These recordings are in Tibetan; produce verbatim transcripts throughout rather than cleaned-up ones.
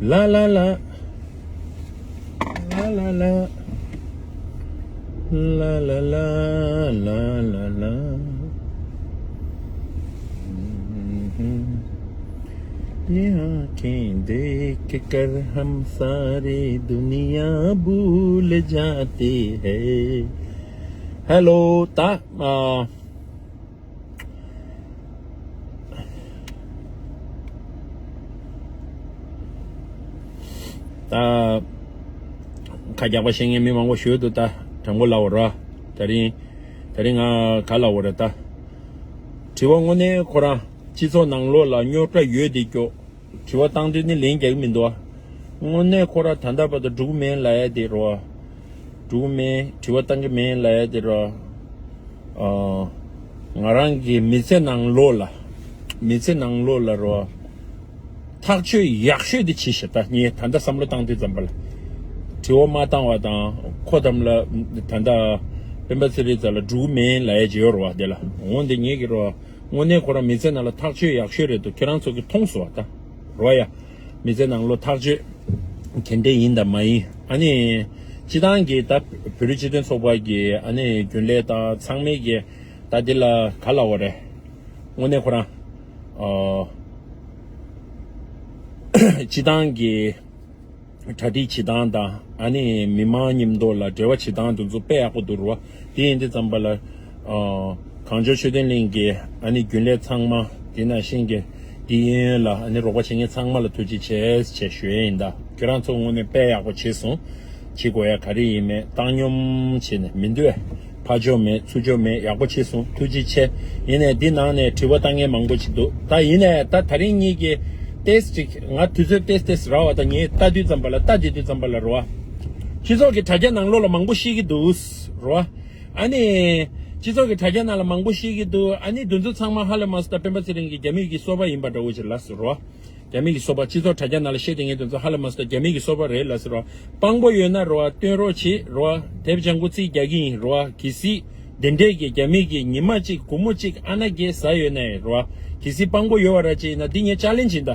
ལ་ལ་ལ། ལ་ལ་ལ། ལ་ལ་ལ། ལ་ལ་ལ། ये आंखें देख कर हम सारी दुनिया भूल जाते हैं। Hello, ད། ཨ། ད། ཁ་རྒྱག་པ་བཤད་མཁན་མི་མང་པོ་ཞུ་འདུག་ད་དྲང་པོ་ལབ་པ་རེད། དེ་རིང་། དེ་རིང་ང་ག་ལབ་པ་རེད་ད། དྲི་བ་དངོས་གནས་ཁོ་རང་སྤྱི་ཚོགས་ནང་ལོགས་ལ་རྙོག་དྲ་ཡོད་དེ་སྐྱོ། དྲི་བ་བཏང་དུས་ནི་ལན་རྒྱག་གི་མི་འདུག་ཨ། དངོས་གནས་ཁོ་རང་ད་ལྟ་བར་དུ་འགྲིག་མེད་ལབ་ཡ་དེ་རེད་བ། འགྲིག་མེད་དྲི་བ་བཏང་གི་མེད་ལབ་ཡ་དེ་རེད་བ། ཨ། ང་རང་གི་མི་ཚེ་ནང་ལོགས་ལ། མི་ཚེ་ནང་ལོགས་ལ་རེད་བ། ཐག་གཅོད་ཡག་ཤོས་དེ་བྱས་ཤག་ད་ངས་ད་ལྟ་བསམ་བློ་བཏང་དུས་ཙམ་པ་ལ། དྲི་བ་མ་བཏང་བ་དང་ཁོ་ཐམ་ལ་ད་ལྟ་སྤེན་པ་ཚེ་རིང་རྩ་ལ་འགྲིག་མེད་ལབ་ཡ་ཅིག་ཡོད་རེད་བ་དེ་ལ། འོ་འདི་ངས་ཀྱི་རེད་བ། དངོས་གནས་ཁོ་རང་མི་ཚེ་ནང་ལ་ཐག་གཅོད་ཡག་ཤོས་རེད་འདུག་ཁྱེད་རང་ཚོ་གིས་མཐོང་སོང་བ་ད། རོ་ཡ། མི་ཚེ་ནང་ལོ་ཐག་གཅོད་ག་འདྲས་ཡིན་དང་མ་ཡིན། ཨ་ནི། སྤྱི་བཏང་གི་ད་བོད་རིགས་སྤྱི་མཐུན་ཚོགས་པ་གི་ཨ་ནི་རྒྱུན་ལས་དང་ཚང་མས་གི་ད་འདི་ལ་ག་ལབ་པ་རེད། དངོས་གནས་ཁོ་རང་། ཨོ། སྤྱི་བཏང་གི་གྲ་སྒྲིག་བྱེད་སྟངས་དང་ཨ་ནི་མི་མང་མཉམ་དུ་ལ་འབྲེལ་བ་བྱེད་སྟངས་དེ་ཚོ་དཔེ་ཡག་པོ་འདུག་རོ། དེ་ཡིན་དུས་ཙམ་པ་ལ། ཨོ། གངས་ལྗོངས་ཆོས་ལྡན་གླིང་གི་ཨ་ནི་རྒྱུན་ལས་ཚང་མ་དེ་ནང་བཞིན་གྱི་འདི་ཡོན་ལ་ཨ་ནི་རོགས་པ་བྱེད་མཁན་ཚང་མ་ལ་ཐུགས་རྗེ་ཆེ་ཞེས་ཞུ་ཡས་ཡིན་ད། ཁྱོད་རང་ཚོ་དངོས་གནས་དཔེ་ཡག་པོ་བྱས་སོང་། བྱེད་དགོས་ཡ་ག་རེ་ཡིན་མེད་བཏང་སྙོམས་བྱས་ནས་མི་འདུག་ཨེ། ཕར་ཕྱོགས་མེད་ཚུར་ཕྱོགས་མེད་ཡག་པོ་བྱས་སོང་ཐུགས་རྗེ་ཆེ། ཡིན་ནའི་འདི་ནང་ནས་དྲི་བ་བཏང་མཁན་མང་པོ་ཞིག་འདུག་ད་ཡིན་ནའི་ད་ད་རིང་གཉིས་ཀྱི་ཏེས་ཅིག་ང་དུས་ཚོད་ཏེས་ཏེས་རག་པ་དང་ངས་ལྟ་དུས་ཙམ་པ་ལ་ལྟ་བསྡད་དུས་ཙམ་པ་ལ་རོ། སྤྱི་ཚོགས་ཀྱི་དྲ་རྒྱ་ནང་ལོགས་ལ་མང་པོ་བཤད་ཀྱི་འདུག་རོ། ཨ་ནི། སྤྱི་ཚོགས་ཀྱི་དྲ་རྒྱ་ནང་ལ་མང་པོ་བཤད་ཀྱི་འདུག་ཨ་ནི་འདི་ཚོ་ཚང་མ་ཧ་ལས་མ་སོང་ད་སྤེན་པ་ཚེ་རིང་གི་རྒྱ་མི་གི་སོ་པ་ཡིན་པ་འདྲ་བོ་ཅིག་ལབ་སོང་རོ། རྒྱ་མི་གི་སོ་པ་སྤྱི་ཚོགས་དྲ་རྒྱ་ནང་ལ་བཤད་དེ་ངས་དེ་ཚོ་ཧ་ལས་མ་སོང་རྒྱ་མི་གི་སོ་པ་རེད་ལབ་ཟེར་རོ། དཔང་པོ་ཡོད་ན་རོ་སྟོན་རོགས་བྱེད་རོ། དེབ་ལྗང་ཁུ་རྩིས་རྒྱག་གི་ཡིན་རོ། གལ་སྲིད་དེ་འདྲས་ཀྱི་རྒྱ་མི་གི་ཉི་མ་གཅིག་སྒོར་མོ་གཅིག་ཨ་ན་རྒྱས་ཟ་ཡོད་ན་ཡིན་རོ། གལ་སྲིད་དཔང་པོ་ཡོད་པ་ར་ཅིག་ཡིན་ན་འདི་ངས་ཅ་ལེན་བྱིན་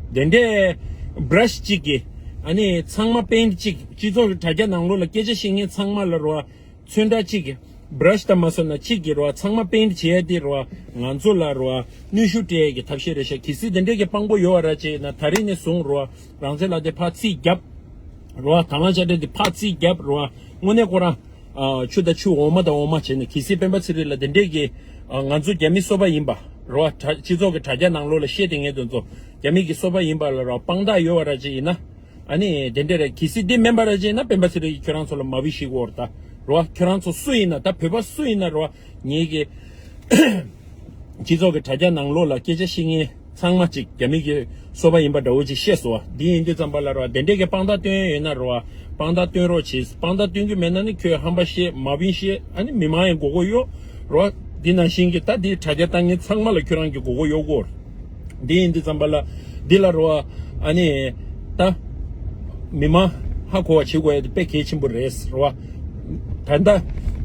ད། དེ་འདྲས་བྷ་ར་ཤི་གཅིག་གི་ཨ་ནི་ཚང་མ་པེན་ཊི་གཅིག་སྤྱི་ཚོགས་ཀྱི་དྲ་རྒྱ་ནང་ལོགས་ལ་སྐད་ཆ་བཤད་མཁན་ཚང་མ་ལ་རོ། ཚོན་ཁྲ་གཅིག་གི་བྷ་ར་ཤི་དང་མ་སོང་ན་གཅིག་གི་རོ་ཚང་མ་པེན་ཊི་བྱས་ཏེ་རོ་ང་ཚོ་ལ་རོ་གནོན་ཤུགས་སྤྲད་ཀྱི་ཐབས་ཤེས་རེད་ཤག་གལ་སྲིད་དེ་འདྲས་ཀྱི་དཔང་པོ་ཡོད་པ་ར་ཅེ་ན་ད་རིང་ནས་བཟུང་རོ་རང་བཙན་ལག་དེབ་ཕར་རྩིས་རྒྱབ་རོ་དང་བླངས་དཔྱ་ཁྲལ་དེ་ཕར་རྩིས་རྒྱབ་རོ་དངོས་གནས་ཁོ་རང་ཆུ་དང་ཆུ་འོ་མ་དང་འོ་མ་བྱས་ནས་གལ་སྲིད་སྤེན་པ་ཚེ་རིང་ལ་དེ་འདྲས་ཀྱི་ང་ཚོ་རྒྱ་མི་སོ་པ་ཡིན་པ་རོ་སྤྱི་ཚོགས་ཀྱི་དྲ་རྒྱ་ནང་ལོགས་ལ་བཤད་དེ་ངས་དེ་ཚོ་རྒྱ་མི་གི་སོ་པ་ཡིན་པ་ལ་རོ་དཔང་རྟགས་ཡོད་པ་ར་ཅེ་ཡིན་ན། ཨ་ནི་དེ་འདྲ་རེད་གལ་སྲིད་འདི་མིན་པ་ར་ཅེ་ན་སྤེན་པ་ཚེ་རིང་གིས་ཁྱོད་རང་ཚོ་ལ་མ་བི་ཤི་གོ་ར་ད་རོ་ཁྱོད་རང་ཚོ་སུ་ཡིན་ན་ད་བོད་པ་སུ་ཡིན་ན་རོ་ངེད་ཀྱི་སྤྱི་ཚོགས་ཀྱི་དྲ་རྒྱ་ནང་ལོགས་ལ་སྐད་ཆ་བཤད་མཁན་ཚང་མ་ཅིག་རྒྱ་མི་གི་སོ་པ་ཡིན་པ་འདྲ་བོ་ཅིག་བཤད་སོང་བ་འདི་ཡིན་དུས་ཙམ་པ་ལ་རོ་དེ་འདྲས་ཀྱི་དཔང་རྟགས་སྟོན་ཡོད་ན་རོ་དཔང་རྟགས་སྟོན་རོགས་གྱིས་དཔང་རྟགས་སྟོན་གི་མེད་ན་ནི་ཁྱོད་ཧམ་པ་བཤད་མ་བིན་བཤད་ཨ་ནི་མི་མང་ཡང་མགོ་སྐོར་གཡོག་རོ་འདི་ནང་བཞིན་གྱི་ད་འདི་དྲ་རྒྱ་བཏང་མཁན་ཚང་མ་ལ་ཁྱོད་རང་གི་མགོ་སྐོར་གཡོག་གོ་འདི་ཡིན་དུས་ཙམ་པ་ལ་འདི་ལ་རོ་ཨ་ནི་ད་མི་མང་ཧ་གོ་བ་བྱེད་དགོས་ཡ་དེ་དཔེ་གལ་ཆེན་པོ་རེད་རོ། ད་ལྟ་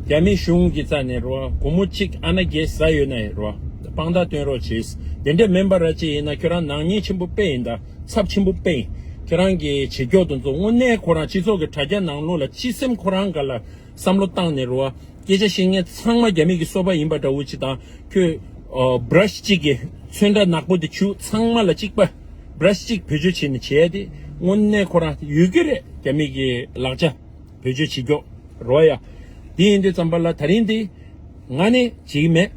རྒྱ་མི་གཞུང་གི་རྩ་ནས་རོ་སྒོར་མོ་གཅིག་ཨ་ན་བརྒྱད་ཟ་ཡོད་ན་ཡང་རོ་དཔང་རྟགས་སྟོན་རོགས་བྱེད། དེ་འདྲས་མིན་པ་ར་ཅིག་ཡིན་ན་ཁྱོད་རང་ནག་ཉེས་ཆེན་པོ་དཔེ་ཡིན་ད་ཚབས་ཆེན་པོ་དཔེ་ཡིན། ཁྱོད་རང་གི་བྱེད་ཕྱོགས་དེ་ཚོ་དངོས་གནས་ཁོ་རང་སྤྱི་ཚོགས་ཀྱི་དྲ་རྒྱ་ནང་ལོགས་ལ་སྤྱི་སེམས་ཁོ་རང་ག་ལ་བསམ་བློ་བཏང་ནས་རོ། སྐད་ཆ་བཤད་མཁན་ཚང་མ་རྒྱ་མི་གི་སོ་པ་ཡིན་པ་འདྲ་བོ་ཅིག་དང་ཁྱོད་ཨོ་བྷ་ར་ཤི་གཅིག་གི་ཚོན་ཁྲ་ནག་པོ་དེ་བྱུག་ཚང་མ་ལ་གཅིག་པ་བྷ་ར་ཤི་གཅིག་བེད་སྤྱོད་བྱས་ནས་བྱས་ཏེ་དངོས་གནས་ཁོ་རང་ཡོད་རྒྱུ་རེད་རྒྱ་མི་གི་ལག་ཆ་བེད་སྤྱོད་བྱེད་མགྱོགས་རོ་ཡ། དེ་ཡིན་དུས་ཙམ་པ་ལ་ད་རིང་འདི་ང་ནི་བྱེད་ཀྱི་མེད།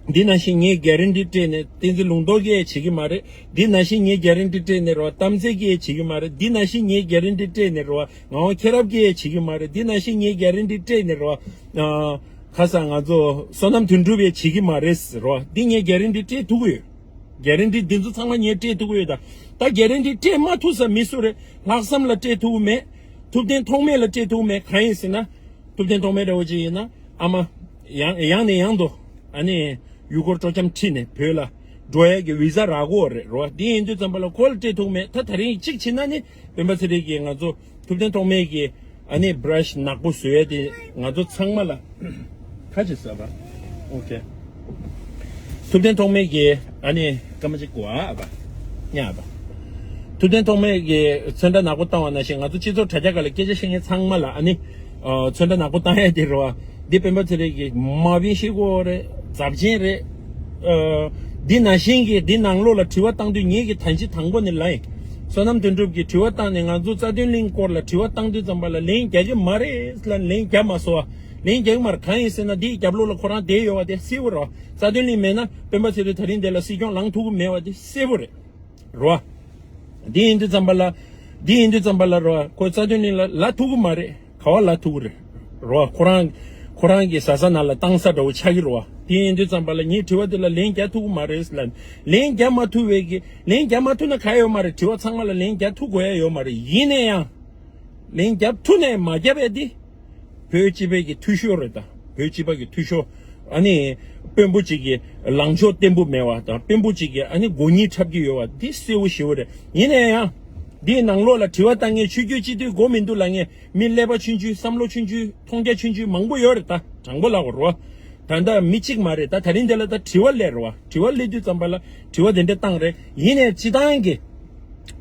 འདི་ནང་བཞིན་ངས་གྷ་རན་ཊི་སྤྲད་ནས་བསྟན་འཛིན་ལུང་རྟོགས་ཀྱིས་བྱེད་ཀྱི་མ་རེད། འདི་ནང་བཞིན་ངས་གྷ་རན་ཊི་སྤྲད་ནས་རོ་གཏམ་ཚེ་གིས་བྱེད་ཀྱི་མ་རེད། འདི་ནང་བཞིན་ངས་གྷ་རན་ཊི་སྤྲད་ནས་རོ། ངག་དབང་མཁྱེན་རབ་ཀྱིས་བྱེད་ཀྱི་མ་རེད། འདི་ནང་བཞིན་ངས་གྷ་རན་ཊི་སྤྲད་ནས་རོ། ཨ། ཁ་སང་ང་ཚོ་བསོད་ནམས་དོན་གྲུབ་ཡས་བྱེད་ཀྱི་མ་རེད་རོ། འདི་ངས་གྷ་རན་ཊི་སྤྲད་ཐུབ་ཀྱི་ཡོད། གྷ་རན་ཊི་འདི་ཚོ་ཚང་མ་ངས་སྤྲད་ཐུབ་ཀྱི་ཡོད་ད། ད་གྷ་རན་ཊི་སྤྲད་མ་ཐུབ་ས་མི་སུ་རེད། ལྷག་བསམ་ལ་སྤྲད་ཐུབ་ཀྱི་མེད། ཐུབ་བསྟན་ཐོགས་མེད་ལ་སྤྲད་ཐུབ་ཀྱི་མེད། གང་ཡིན་ཟེར་ན། ཐུབ་བསྟན་ཐོགས་མེད་འདྲ་བོ་ཅིག་ཡིན་ན་ཨ་མ། ཡང་ཡང་ནས་ཡང་དུ་ཨ་ནི་ཡུལ་སྐོར་སྤྲོ་འཆམ་ཁྲིད་ནས་བོད་ལ་འགྲོ་ཡས་ཀྱི་བི་ཟ་རག་གོ་རེད་རོ། འདི་ཡིན་དུས་ཙམ་པ་ལ་ཁོ་ལ་སྤྲད་ཐུབ་མེད། ད་ད་རིང་གཅིག་བྱེད་ན་ནི་སྤེན་པ་ཚེ་རིང་གིས་ང་ཚོ་ཐུབ་བསྟན་ཐོགས་མེད་ཀྱི་ཨ་ནི་བྷ་ར་ཤི་ནག་པོ་བཟོ་ཡས་དེ་ང་ཚོ་ཚང་མ་ལ་ཁ་ཅིག་ཟ་བ། ཨོ་ཁེ། ཐུབ་བསྟན་ཐོགས་མེད་ཀྱི་ཨ་ནི་སྐར་མ་གཅིག་གོ་ཨ་ཨ་པ། ཉ་ཨ་པ། ཐུབ་བསྟན་ཐོགས་མེད་ཀྱིས་ཚོན་ཁྲ་ནག་པོ་བཏང་བ་ནང་བཞིན། ང་ཚོ་སྤྱི་ཚོགས་དྲ་རྒྱ་སྒང་ལ་སྐད་ཆ་བཤད་མཁན་ཚང་མ་ལ་ཨ་ནི། ཨ། ཚོན་ཁྲ་ནག་པོ་བཏང་ཡ་དེ་རེད་བ། འདི་སྤེན་པ་ཚེ་རིང་གིས་མ་བིན་ཤེས་གོ་རེད། ཛབ་ཆེན་རེད། ཨ། འདི་ནང་བཞིན་གྱི་འདི་ནང་ལོགས་ལ་དྲི་བ་བཏང་དུས། ངེད་ཀྱིས་ད་ཅི་དང་པོ་ནས་ལབ་ཡིན། བསོད་ནམས་དོན་གྲུབ་ཀྱིས་དྲི་བ་བཏང་ནས་ང་ཚོ་རྩ་དོན་གླིང་སྐོར་ལ་དྲི་བ་བཏང་དུས་ཙམ་པ་ལ་ལན་རྒྱག་གི་མ་རེད་ལབ་ནས་ལན་རྒྱབ་མ་སོང་བ། ལན་རྒྱག་གི་མ་རེད། གང་ཡིན་ཟེར་ན་འདིའི་རྒྱབ་ལོགས་ལ་ཁོ་རང་བསྡད་ཡོད་བ་དེ་གསལ་པོ་རེད་བ། རྩ་དོན་གླིང་མེད་ན་སྤེན་པ་ཚེ་རིང་དེ་རིང་འདི་ལ་སྲིད་སྐྱོང་ལངས་ཐུབ་ཀྱི་མེད་བ་དེ་གསལ་པོ་རེད། རེད་བ། འདི་ཡིན་དུས་ཙམ་པ་ལ། འདི་ཡིན་དུས་ཙམ་པ་ལ་རེད་བ། ཁོ་རྩ་དོན་གླིང་ལ་ལབ་ཐུབ་ཀྱི་མ་རེད། ག་བ་ལབ་ཐུབ་ཀྱི་རེད། རེད་བ། ཁོ་རང་ཁོ་རང་གི་བཟའ་ས་ནང་ལ་བཏང་ས་འདྲ་བོ་ཆགས་ཀྱི་རེད་བ། འདི་ཡིན་དུས་ཙམ་པ་ལ་ངས་དྲི་བ་འདི་ལ་ལན་རྒྱག་ཐུབ་ཀྱི་མ་རེད་ལབ། ལན་རྒྱག་མ་ཐུབ་པའི་གི། ལན་རྒྱག་མ་ཐུབ་ན་ག་ཡོད་མ་རེད། དྲི་བ་ཚང་མ་ལ་ལན་རྒྱག་ཐུབ་དགོས་ཡ་ཡོད་མ་རེད། ཡིན་ན་ཡང་། ལན་རྒྱབ་ཐུབ་ནས་མ་རྒྱབ་ཡ་འདི། བོད་སྤྱི་པའི་གི་འཐུས་ཤོར་རེད་ད། བོད་སྤྱི་པ་གི་འཐུས་ཤོར། ཨ་ནི། དཔོན་པོ་གཅིག་གི་ལངས་ཕྱོགས་བརྟན་པོ་མེད་བ་དང་། དཔོན་པོ་གཅིག་གི་ཨ་ནི་མགོ་གཉིས་འཁྲབ་ཀྱི་ཡོད་བ་འདི་གསལ་པོ་ཞེ་པོ་རེད། ཡིན་ན་ཡང་། འདིའི་ནང་ལོགས་ལ་དྲི་བ་བཏང་མཁན། ཆོས་བརྒྱུད་སྤྱི་འཐུས་དགོས་མི་འདུག་ལབ་མཁན་མི་ཀླད་པ་ཆུང་ཆུང་། བསམ་བློ་ཆུང་ཆུང་། མཐོང་རྒྱ་ཆུང་ཆུང་མང་པོ་ཡོད་རེད་ད། དྲང་པོ་ལབ་དགོས་རེད་བ། ད་ལྟ་མི་གཅིག་མ་རེད། ད་དེ་རིང་འདི་ལ་ད་དྲི་བ་སླེབས་རེད་བ། དྲི་བ་སླེབས་དུས་ཙམ་པ་ལ་དྲི་བ་དེ་འདྲ་བཏང་རེད། ཡིན་ནའི་སྤྱི་བཏང་གི་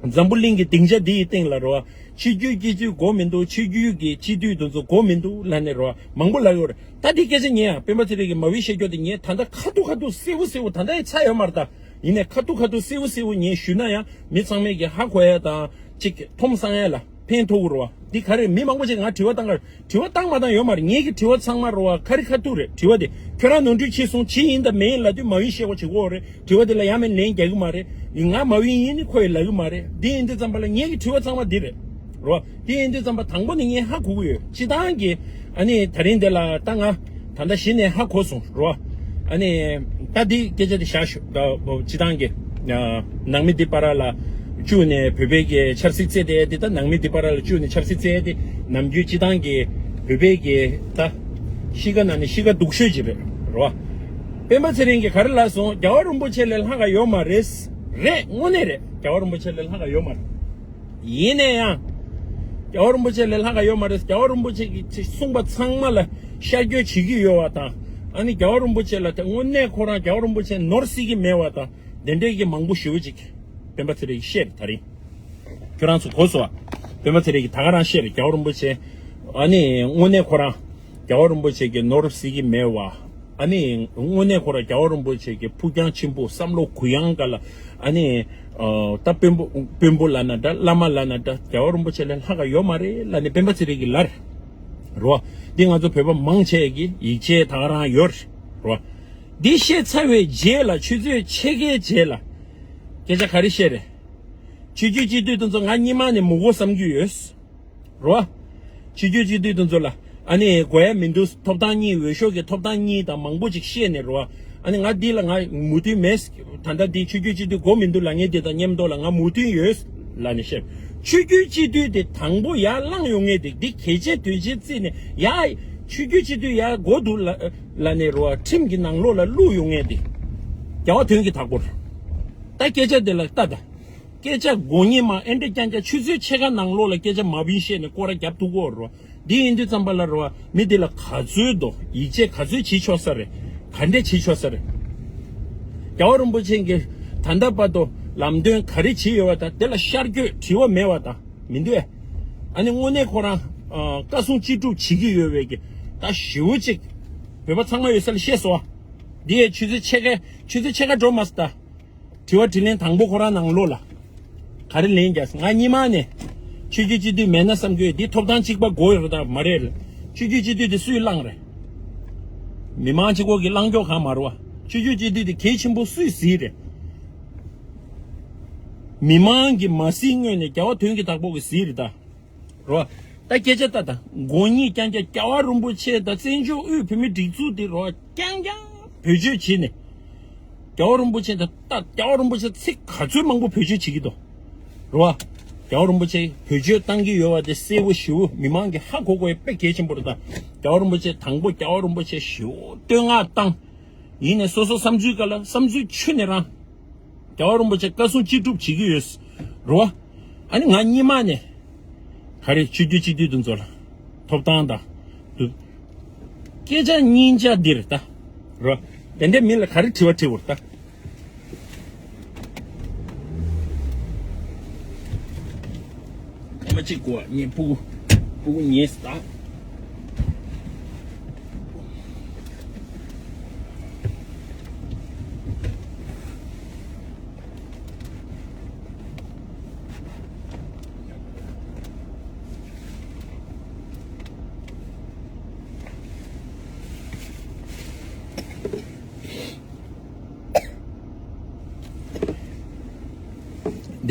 འཛམ་བུ་གླིང་གི་སྡིངས་ཆ་འདི་ཡི་སྟེང་ལ་རེད་བ། ཆོས་བརྒྱུད་སྤྱི་འཐུས་དགོས་མི་འདུག་ཆོས་བརྒྱུད་ཀྱི་སྤྱི་འཐུས་དེ་ཚོ་དགོས་མི་འདུག་ལབ་ནས་རེད་བ། མང་པོ་ལབ་ཡོད་རེད། ད་འདི་སྐད་ཆ་ངས་ཡང་སྤེན་པ་ཚེ་རིང་གིས་མ་བིན་བཤད་རྒྱུ་དེ་ངས་ད་ལྟ་ཁ་ཐུག་ཁ་ཐུག་གསལ་པོ་གསལ་པོ། ད་ལྟ་ཡི་ཚར་ཡོད་མ་རེད་ད། ཡིན་ནའི་ཁ་ཐུག་ཁ་ཐུག་གསལ་པོ་གསལ་པོ་ངས་ཞུས་ན་ཡང་མི་ཚང་མས་ཀྱི་ཧ་གོ་ཡ་དང་གཅིག་མཐོང་སང་ཡ་ལ་ཕན་ཐོགས་ཀྱི་རེད་བ། འདི་ག་རེ་མི་མང་པོ་ཅིག་ང་དྲི་བ་བཏང་ག་དྲི་བ་བཏང་མ་བཏང་ཡོད་མ་རེད། ངེད་ཀྱི་དྲི་བ་ཚང་མ་རེད་བ། ཁ་རི་ཁ་ཐུག་རེད། དྲི་བ་དེ་ཁྱོད་རང་ནོར་འཁྲུལ་ཕྱིན་སོང་། ཅི་ཡིན་དང་མེད་ཡིན་ལབ་དུས་མ་བིན་བཤད་དགོས་བྱེད་དགོས་རེད། དྲི་བ་དེ་ལ་ཡང་མིན་ལན་རྒྱག་གི་མ་རེད། ང་མ་བིན་ཡིན་ནི་ཁོ་ཡིས་ལབ་གི་མ་རེད། འདི་ཡིན་དུས་ཙམ་པ་ལ་ངེད་ཀྱི་དྲི་བ་ཚང་མ་འདི་རེད། རེད་བ། དེ་ཡིན་དུས་ཙམ་པ་དང་པོ་ནས་ངས་ཧ་གོ་གི་ཡོད། སྤྱི་བཏང་གི། ཨ་ནི་དེ་རིང་འདི་ལ་ད་ང་ད་ལྟ་གཞི་ནས་ཧ་གོ་སོང་རོ། ཨ་ནི་ད་འདི་སྐད་ཆ་དེ་བཞག་ཞུ། ད་སྤྱི་བཏང་གི། ཨ། ནང་མི་འདི་བར་ལ་བཅུག་ནས་བོད་པའི་གི་ཆབ་སྲིད་རྩེད་དེ། འདི་ད་ནང་མི་འདི་བར་ལ་བཅུག་ནས་ཆབ་སྲིད་རྩེད་དེ་ནམ་རྒྱུན་སྤྱི་བཏང་གི་བོད་པའི་གི་ད་གཤིས་ཀ་ནང་ནས་གཤིས་ཀ་སྡུག་ཤོས་ཅིག་རེད་རོ། སྤེན་པ་ཚེ་རིང་གིས་ག་རེ་ལབ་སོང་། རྒྱལ་བ་རིན་པོ་ཆེ་ལས་ལྷག་ག་ཡོད་མ་རེད། རེད། དངོས་གནས་རེད། རྒྱལ་བ་རིན་པོ་ཆེ་ལས་ལྷག་ག་ཡོད་མ་རེད། ཡིན་ན་ཡང་། རྒྱལ་བ་རིན་པོ་ཆེ་ལས་ལྷག་ག་ཡོད་མ་རེད། རྒྱལ་བ་རིན་པོ་ཆེ་གིས་གསུངས་པ་ཚང་མ་ལ་ཤར་བསྐྱོད་བྱེད་ཀྱི་ཡོད་པ་དང་། ཨ་ནི་རྒྱལ་བ་རིན་པོ་ཆེ་ལ་དེ་དངོས་གནས་ཁོ་རང་རྒྱལ་བ་རིན་པོ་ཆེ་ནོར་སྲིད་ཀྱི་མེད་པ་དང་། དེ་འདྲའི་གི་མང་པོ་ཞེ་པོ་ཅིག་སྤེན་པ་ཚེ་རིང་གིས་བཤད་རེད་ད་རིང་། ཁྱོད་རང་ཚོ་གོ་སོང་ཨ། སྤེན་པ་ཚེ་རིང་གིས་ད་ག་རང་བཤད་རེད། རྒྱལ་བ་རིན་པོ་ཆེ། ཨ་ནི་དངོས་གནས་ཁོ་རང་རྒྱལ་བ་རིན་པོ་ཆེ་གི་ནོར་སྲིད་ཀྱི་མེད་པ། ཨ་ནི་དངོས་གནས་ཁོ་རང་རྒྱལ་བ་རིན་པོ་ཆེ་གི་ཕུགས་རྒྱང་ཆེན་པོ། བསམ་བློ་གུ་ཡངས་སྒང་ལ། ཨ་ནི། ཨ། ད་དཔོན་པོ་དཔོན་པོ་ལབ་ན་འདྲ། བླ་མ་ལབ་ན་འདྲ། རྒྱལ་བ་རིན་པོ་ཆེ་ལས་ལྷག་ག་ཡོད་མ་རེད་ལབ་ནས་སྤེན་པ་ཚེ་རིང་གིས་ལབ་རོ། འདི་ང་ཚོ་བོད་པ་མང་ཆེ་གི་ཡིད་ཆེས་ད་ག་རང་ཡོད་རོ། འདི་བཤད་ཚར་བའི་རྗེས་ལ། ཆུ་ཚོད་ཕྱེད་ཀའི་རྗེས་ལ་སྐད་ཆ་ག་རེ་བཤད་རེད། ཆོས་བརྒྱུད་སྤྱི་འཐུས་དེ་ཚོ་ང་སྔོན་མ་ནས་མི་དགོས་བསམ་གྱི་ཡོད། རོ། ཆོས་བརྒྱུད་སྤྱི་འཐུས་དེ་ཚོ་ལ་ཨ་ནི་དགོས་ཡ་མི་འདུག་ཐོབ་ཐང་གཉིས། འོས་ཤོག་གི་ཐོབ་ཐང་གཉིས་དང་མང་པོ་ཅིག་བཤད་ནས་རོ། ཨ་ནི་ང་འདི་ལ་ང་མོས་མཐུན་མེད། ད་ལྟ་འདི་ཆོས་བརྒྱུད་སྤྱི་འཐུས་དགོས་མི་འདུག་ལབ་མཁན་དེ་དང་མཉམ་དུ་ལ་ང་མོས་མཐུན་ཡོད་ལབ་ནས་བཤད། ཆོས་བརྒྱུད་སྤྱི་འཐུས་དེ་དང་པོ་ཡར་ལངས་ཡོང་མཁན་དེ། འདི་གལ་ཆེན་དོན་ཆེན་བརྩིས་ནས་ཡར་ཆོས་བརྒྱུད་སྤྱི་འཐུས་ཡར་དགོས་འདུག་ལབ་ལབ་ནས་རོ། ཁྲིམས་ཀྱི་ནང་ལོགས་ལ་བླུགས་ཡོང་མཁན་དེ་རྒྱལ་བ་དོན་གྱི་བདག་པོ་རེད། ད་སྐད་ཆ་དེ་ལ་ལྟ་ད། སྐད་ཆ་མགོ་གཉིས་མ་ཨེ་འདྲ་རྐྱང་རྐྱང་། ཆུ་ཚོད་ཕྱེད་ཀ་ནང་ལོགས་ལ་སྐད་ཆ་མ་བིན་བཤད་ནས་སྐོར་ར་རྒྱབ་ཐུབ་ཀྱི་ཡོད་རེད་བ། འདི་ཡིན་དུས་ཙམ་པ་ལ་རེད་བ། མི་འདི་ལ་ག་ཚོད་དོ་ཡིད་ཆེས་ག་ཚོད་བྱེད་ཆོག་ས་རེད། ག་འདྲས་བྱེད་ཆོག་ས་རེད། རྒྱལ་བ་རིན་པོ་ཆེ་གིས་ད་ལྟ་བར་དུ་ལམ་སྟོན་ག་རེ་བྱེད་ཡོད་བ་དང་། དེ་ལ་ཤར་བསྐྱོད་དྲི་བ་མེད་བ་དང་མི་འདུག་ཨེ། ཨ་ནི་དངོས་གནས་ཁོ་རང་ཨ་བཀའ་གསུང་ཅི་སྒྲུབ་བྱེད་ཀྱི་ཡོད་བས་ཀྱི་ད་ཞེ་པོ་ཅིག་བོད་པ་ཚང་མ་ཡོད་ས་ལ་བཤད་སོང་བ། འདི་ཡས་ཆུ་ཚོད་ཕྱེད་ཀ་ཆུ་ཚོད་ཕྱེད་ཀ་འགྲོ་མ་སོང་ད། དྲི་བ་དྲིས་ལན་དང་པོ་ཁོ་རང་ནང་ལོགས་ལ་ག་རེ་ལན་རྒྱག་སོང་། ང་སྔོན་མ་ནས་ཆོས་བརྒྱུད་སྤྱི་འཐུས་མེད་ན་བསམ་གྱི་ཡོད། འདི་ཐོབ་ཐང་གཅིག་པ་དགོས་ཡོད་རེད་དང་མ་རེད། ཆོས་བརྒྱུད་སྤྱི་འཐུས་དེ་སུས་བླངས་རེད། མི་མང་གཅིག་པོ་གིས་བླངས་ཀྱོག་གང་མ་རེད་བ། ཆོས་བརྒྱུད་སྤྱི་འཐུས་དེ་གལ་ཆེན་པོ་སུས་གཟིགས་རེད། མི་མང་གིས་མ་གཟིགས་སྔོན་ནས་རྒྱལ་བ་དོན་གྱི་བདག་པོ་གིས་གཟིགས་རེད་ད། རོ། ད་སྐད་ཆ་ལྟ་ད། མགོ་གཉིས་རྐྱང་རྐྱང་རྒྱལ་བ་རིན་པོ་ཆེ་དང་བཙན་བྱོལ་དབུས་བོད་མིའི་སྒྲིག་འཛུགས་འདི་རོ། རྐྱང་རྐྱང་བེད་སྤྱོད་བྱས་ནས། རྒྱལ་བ་རིན་པོ་ཆེ་དང་ད་རྒྱལ་བ་རིན་པོ་ཆེ་ཚིག་ག་ཚོད་མང་པོ་བེད་སྤྱོད་བྱེད་ཀྱི་འདུག་རོ། རྒྱལ་བ་རིན་པོ་ཆེ་བེད་སྤྱོད་བཏང་གི་ཡོད་པ་དེ་གསལ་པོ་ཞེ་པོ་མི་མང་གིས་ཧ་གོ་དགོས་ཡ་དཔེ་གལ་ཆེན་པོ་རེད་ད། རྒྱལ་བ་རིན་པོ་ཆེ་དང་པོ་རྒྱལ་བ་རིན་པོ་ཆེ་ཞེ་པོ་བསྟོད་བསྔགས་བཏང་། ཡིན་ནས་སོ་སོ་བསམ་ཚུལ་ག་ལ་བསམ་ཚུལ་ཆུ་ནས་རང་། རྒྱལ་བ་རིན་པོ་ཆེ་བཀའ་གསུང་ཅི་སྒྲུབ་བྱེད་ཀྱི་ཡོད། རོ། ཨ་ནི་ང་སྔོན་མ་ནས། ག་རེ་ཆོས་བརྒྱུད་སྤྱི་འཐུས་དེ་ཚོ་ལ། ཐོབ་ཐང་དང་། དུ། སྐད་ཆ་སྙིང་རྗེ་འདིར་ལྟ། རོ། དེ་འདྲའི་མི་ལ་ག་རེ་དྲི་བ་དྲི་བར་ལྟ། གཅིག་གོ་ངས་ཕྲུ་གུ་ཕྲུ་གུ་ཉེས་སུ་བཏང་།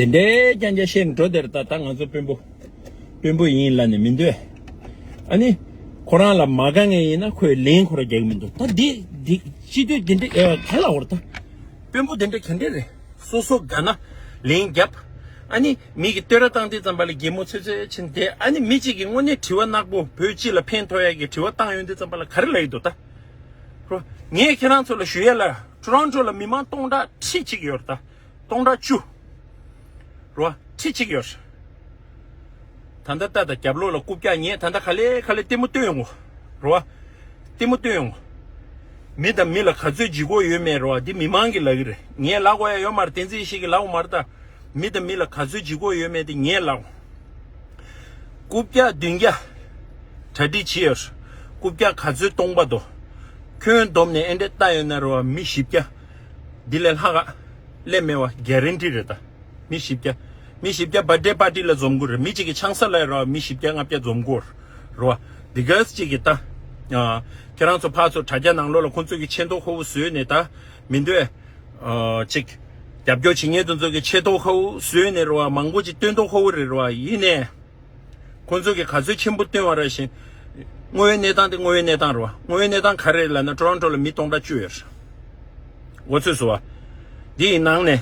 དེ་འདྲའི་རྐྱང་རྐྱང་བཤད་ནས་འགྲོ་དེར་ད་ད་ང་ཚོ་དཔོན་པོ་དཔོན་པོ་ཡིན་ལབ་ནས་མི་འདོད། ཨ་ནི་ཁོ་རང་ལ་མ་དགའ་མཁན་ཡིན་ན་ཁོས་ལན་ཁོ་རང་རྒྱག་གི་མི་འདུག་ད་འདི་འདི་སྤྱི་འཐུས་དེ་འདྲ་ཨེ་ག་ལ་འོར་ད་དཔོན་པོ་དེ་འདྲ་ག་འདྲ་རེད། སོ་སོ་དགའ་ན་ལན་རྒྱབ། ཨ་ནི་མི་གི་བསྟོད་ར་བཏང་དུས་ཙམ་པ་ལ་གད་མོ་ཚོད་ཚོད་ཕྱིན་ཏེ། ཨ་ནི་མི་གཅིག་གིས་དངོས་གནས་དྲི་བ་ནག་པོ་བོད་སྤྱི་ལ་ཕན་ཐོགས་ཡ་གི་དྲི་བ་བཏང་ཡོང་དུས་ཙམ་པ་ལ་ག་རེ་ལབ་ཀྱི་འདུག་ད། རོ། ངས་ཁྱེད་རང་ཚོ་ལ་ཞུ་ཡ་ལ་ཊོ་རོན་ཊོ་ལ་མི་མང་སྟོང་ཕྲག་ཁྲི་གཅིག་ཡོད་རེད་ད། སྟོང་ཕྲག་བཅུ། རོ། ཁྲི་གཅིག་ཡོད་རེད། ད་ལྟ་ལྟ་ད་རྒྱབ་ལོགས་ལ་རྐུབ་བཀྱག་ཉེས་ད་ལྟ་ག་ལེ་ག་ལེ་ལྟད་མོ་སྟོན་ཡོང་གོ། རོ། ལྟད་མོ་སྟོན་ཡོང་གོ། མི་དང་མི་ལ་ག་ཚོད་ལྗིད་ཁོག་ཡོད་མེད་རོ། འདི་མི་མང་གི་ལབ་ཀྱི་རེད། ངས་ལབ་དགོས་ཡ་ཡོད་མ་རེད། བསྟན་འཛིན་ཡེ་ཤེས་ཀྱིས་ལབ་དགོས་མ་རེད་ད། མི་དང་མི་ལ་ག་ཚོད་ལྗིད་ཁོག་ཡོད་མེད་དེ་ངས་ལབ། རྐུབ་བཀྱག་བདུན་བརྒྱ་གྲ་སྒྲིག་བྱས་ཡོད། རྐུབ་བཀྱག་ག་ཚོད་སྟོང་པ་དོ། ཁྱོན་བསྡོམས་ནས་ཨེ་འདྲས་ལྟ་ཡོད་ན་རེད་བ། མི་བཞི་བརྒྱ། འདི་ལས་ལྷག་ག་སླེབས་མེད་བ་གྷ་རན་ཊི་རེད་ད། མི་བཞི་བརྒྱ། མི་བཞི་བརྒྱ་བར་ཌེ་པར་ཊི་ལ་འཛོམས་དགོས་རེད། མི་གཅིག་གི་ཆང་ས་ལ་རེད་བ། མི་བཞི་བརྒྱ་ལྔ་བརྒྱ་འཛོམས་དགོས་རེད་བ། འདི་ག་ཅིག་གི་ད། ཁྱེད་རང་ཚོ་ཕར་ཚུར་དྲ་རྒྱ་ནང་ལོགས་ལ་ཁོང་ཚོ་གི་ཆེ་མཐོང་ཁ་པོ་བཟོས་ནས་ད་མི་འདོད། ཨ། ཅིག་རྒྱབ་སྐྱོར་བྱེད་མཁན་དེ་ཚོ་གི་ཆེ་མཐོང་ཁ་པོ་བཟོས་ནས་རེད་བ། མང་པོ་ཅིག་སྟོན་མཐོང་ཁ་པོ་རེད་རེད་བ། ཡིན་ནའི། ཁོང་ཚོ་གི་ག་ཚོད་ཆེན་པོ་སྟོན་པ་རེད་བཞིན། དངོས་ཡོད་གནས་སྟངས་དེ་དངོས་ཡོད་གནས་སྟངས་རེད་བ། དངོས་ཡོད་གནས་སྟངས་ག་རེ་རེད་ལབ་ན། ཊོ་རོན་ཊོ་ལ་མི་སྟོང་ཕྲག་བཅུ་ཡོད་རེད། འོ་ཚོད་བཟོ་བ། འདི་ཡི་ནང་ནས་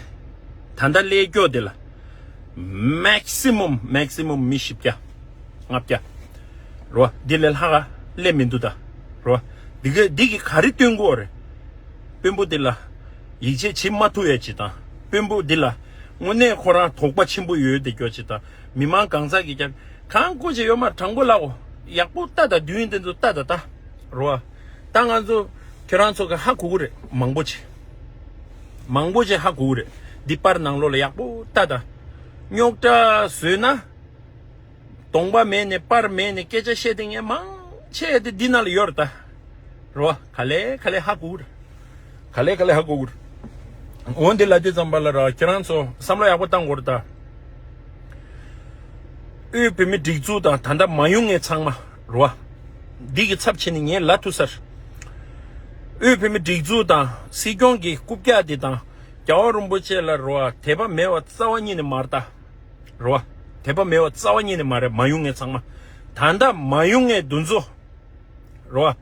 ད་ལྟ་སླེབས་ཀྱོག་དེ་ལ་མེག་སི་མམ་མེག་སི་མམ་མི་བཞི་བརྒྱ་ལྔ་བརྒྱ་རོ། འདི་ལས་ལྷག་ག་སླེབས་མི་འདུག་ད་རོ། འདི་ག་འདི་གི་ག་རེ་སྟོན་དགོས་རེད། དཔོན་པོ་འདི་ལ་ཡིད་ཆེས་བྱེད་མ་ཐུབ་ཡ་ཅིག་དང་། དཔོན་པོ་འདི་ལ་དངོས་གནས་ཁོ་རང་དོགས་པ་ཆེན་པོ་ཡོད་དེ་ཀྱོག་ཅིག་དང་། མི་མང་གང་ཟག་གི་རྒྱབ་གང་དགོས་ཅིག་ཡོད་མ་རེད། དྲང་པོ་ལབ་གོ། ཡག་པོ་ལྟ་ད། མདུན་དེ་ཚོ་ལྟ་ད་ད། རོ། ད་ང་ཚོ་ཁྱེད་རང་ཚོ་གི་ཧ་གོ་གི་རེད། མང་པོ་ཅིག་མང་པོ་ཅིག་ཧ་གོ་གི་རེད། འདི་པར་ནང་ལོགས་ལ་ཡག་པོ་ལྟ་ད། རྙོག་དྲ་བཟོས་ན། གདོང་པ་མེད་ནས་པར་མེད་ནས་སྐད་ཆ་བཤད་དེ་ངས་མང་ཆེ་དེ་འདི་ནང་ལ་ཡོད་རེད་ད། རོ། ག་ལེ་ག་ལེ་ཧ་གོ་གི་རེད། ག་ལེ་ག་ལེ་ཧ་གོ་གི་རེད། འོན་ཏེ་ལབ་དུས་ཙམ་པ་ལ་ར་ཁྱེད་རང་ཚོ་བསམ་བློ་ཡག་པོ་བཏང་དགོས་རེད་ད། དབུས་བོད་མི་སྒྲིག་འཛུགས་དང་ད་ལྟ་མ་ཡོང་མཁན་ཚང་མ་རོ། འདི་གི་ཚབ་བྱས་ནས་ངས་ལབ་ཐུབ་ས་རེད། དབུས་བོད་མི་སྒྲིག་འཛུགས་དང་སྲིད་སྐྱོང་གི་རྐུབ་བཀྱག་འདི་དང་རྒྱལ་བ་རིན་པོ་ཆེ་ལ་རོ། དད་པ་མེད་པ་རྩ་བ་ཉིད་ནས་མ་རེད་ད། རོ། དད་པ་མེད་པ་རྩ་བ་ཉིད་ནས་མ་རེད། མ་ཡོང་མཁན་ཚང་མ། ད་ལྟ་མ་ཡོང་མཁན་འདི་ཚོ་རོ།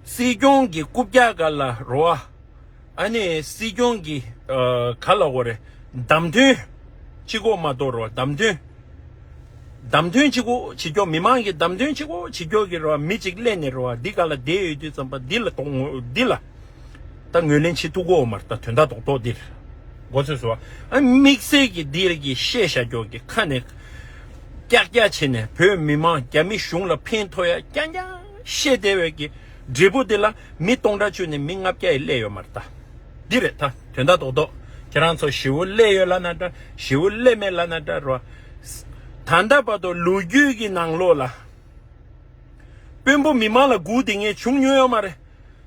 སྲིད་སྐྱོང་གི་རྐུབ་བཀྱག་སྒང་ལ་རོ། ཨ་ནི་སྲིད་སྐྱོང་གི་ཨ་ག་ལབ་དགོས་རེད། བདམས་ཐོན་གཅིག་པོ་མ་གཏོགས་རོ། བདམས་ཐོན། བདམས་ཐོན་གཅིག་པོ་བྱེད་ཀྱོག་མི་མང་གི་བདམས་ཐོན་གཅིག་པོ་བྱེད་ཀྱོག་གི་རོ། མི་གཅིག་སླེབས་ནས་རོ། འདི་སྒང་ལ་བསྡད་ཡོད་དུས་ཙམ་པ་འདི་ལ་གཏོང་འདི་ལ་ད་ངོས་ལེན་བྱེད་ཐུབ་ཀྱི་ཡོད་མ་རེད་ད། དོན་དག་རྡོག་རྡོག་འདིར་མགོ་ཚོས་སོ། ཨ་དམིགས་བསལ་གྱི་འདིར་གྱི་བཤད་བཞག་ཀྱོག་གི་ཁ་ནས་ཀྱག་ཀྱག་བྱས་ནས་བོད་མི་མང་རྒྱ་མི་གཞུང་ལ་ཕན་ཐོགས་ཡ་རྐྱང་རྐྱང་བཤད་བསྡད་པའི་གི་འབྲས་བུ་འདི་ལ་མི་སྟོང་ཕྲག་བཅུ་ནས་མི་ལྔ་བརྒྱ་ཡི་སླེབས་ཡོད་མ་རེད་ད། འདི་རེད་ད། དོན་དག་རྡོག་རྡོག་ཁྱེད་རང་ཚོ་ཞེ་པོ་སླེབས་ཡོད་ལབ་ན་འདྲ། ཞེ་པོ་སླེབས་མེད་ལབ་ན་འདྲ་རོ། ད་ལྟ་བར་དུ་ལོ་རྒྱུས་ཀྱི་ནང་ལོགས་ལ་དཔོན་པོ་མི་མང་ལ་སྒུག་བསྡད་མཁན་བྱུང་མྱོང་ཡོད་མ་རེད།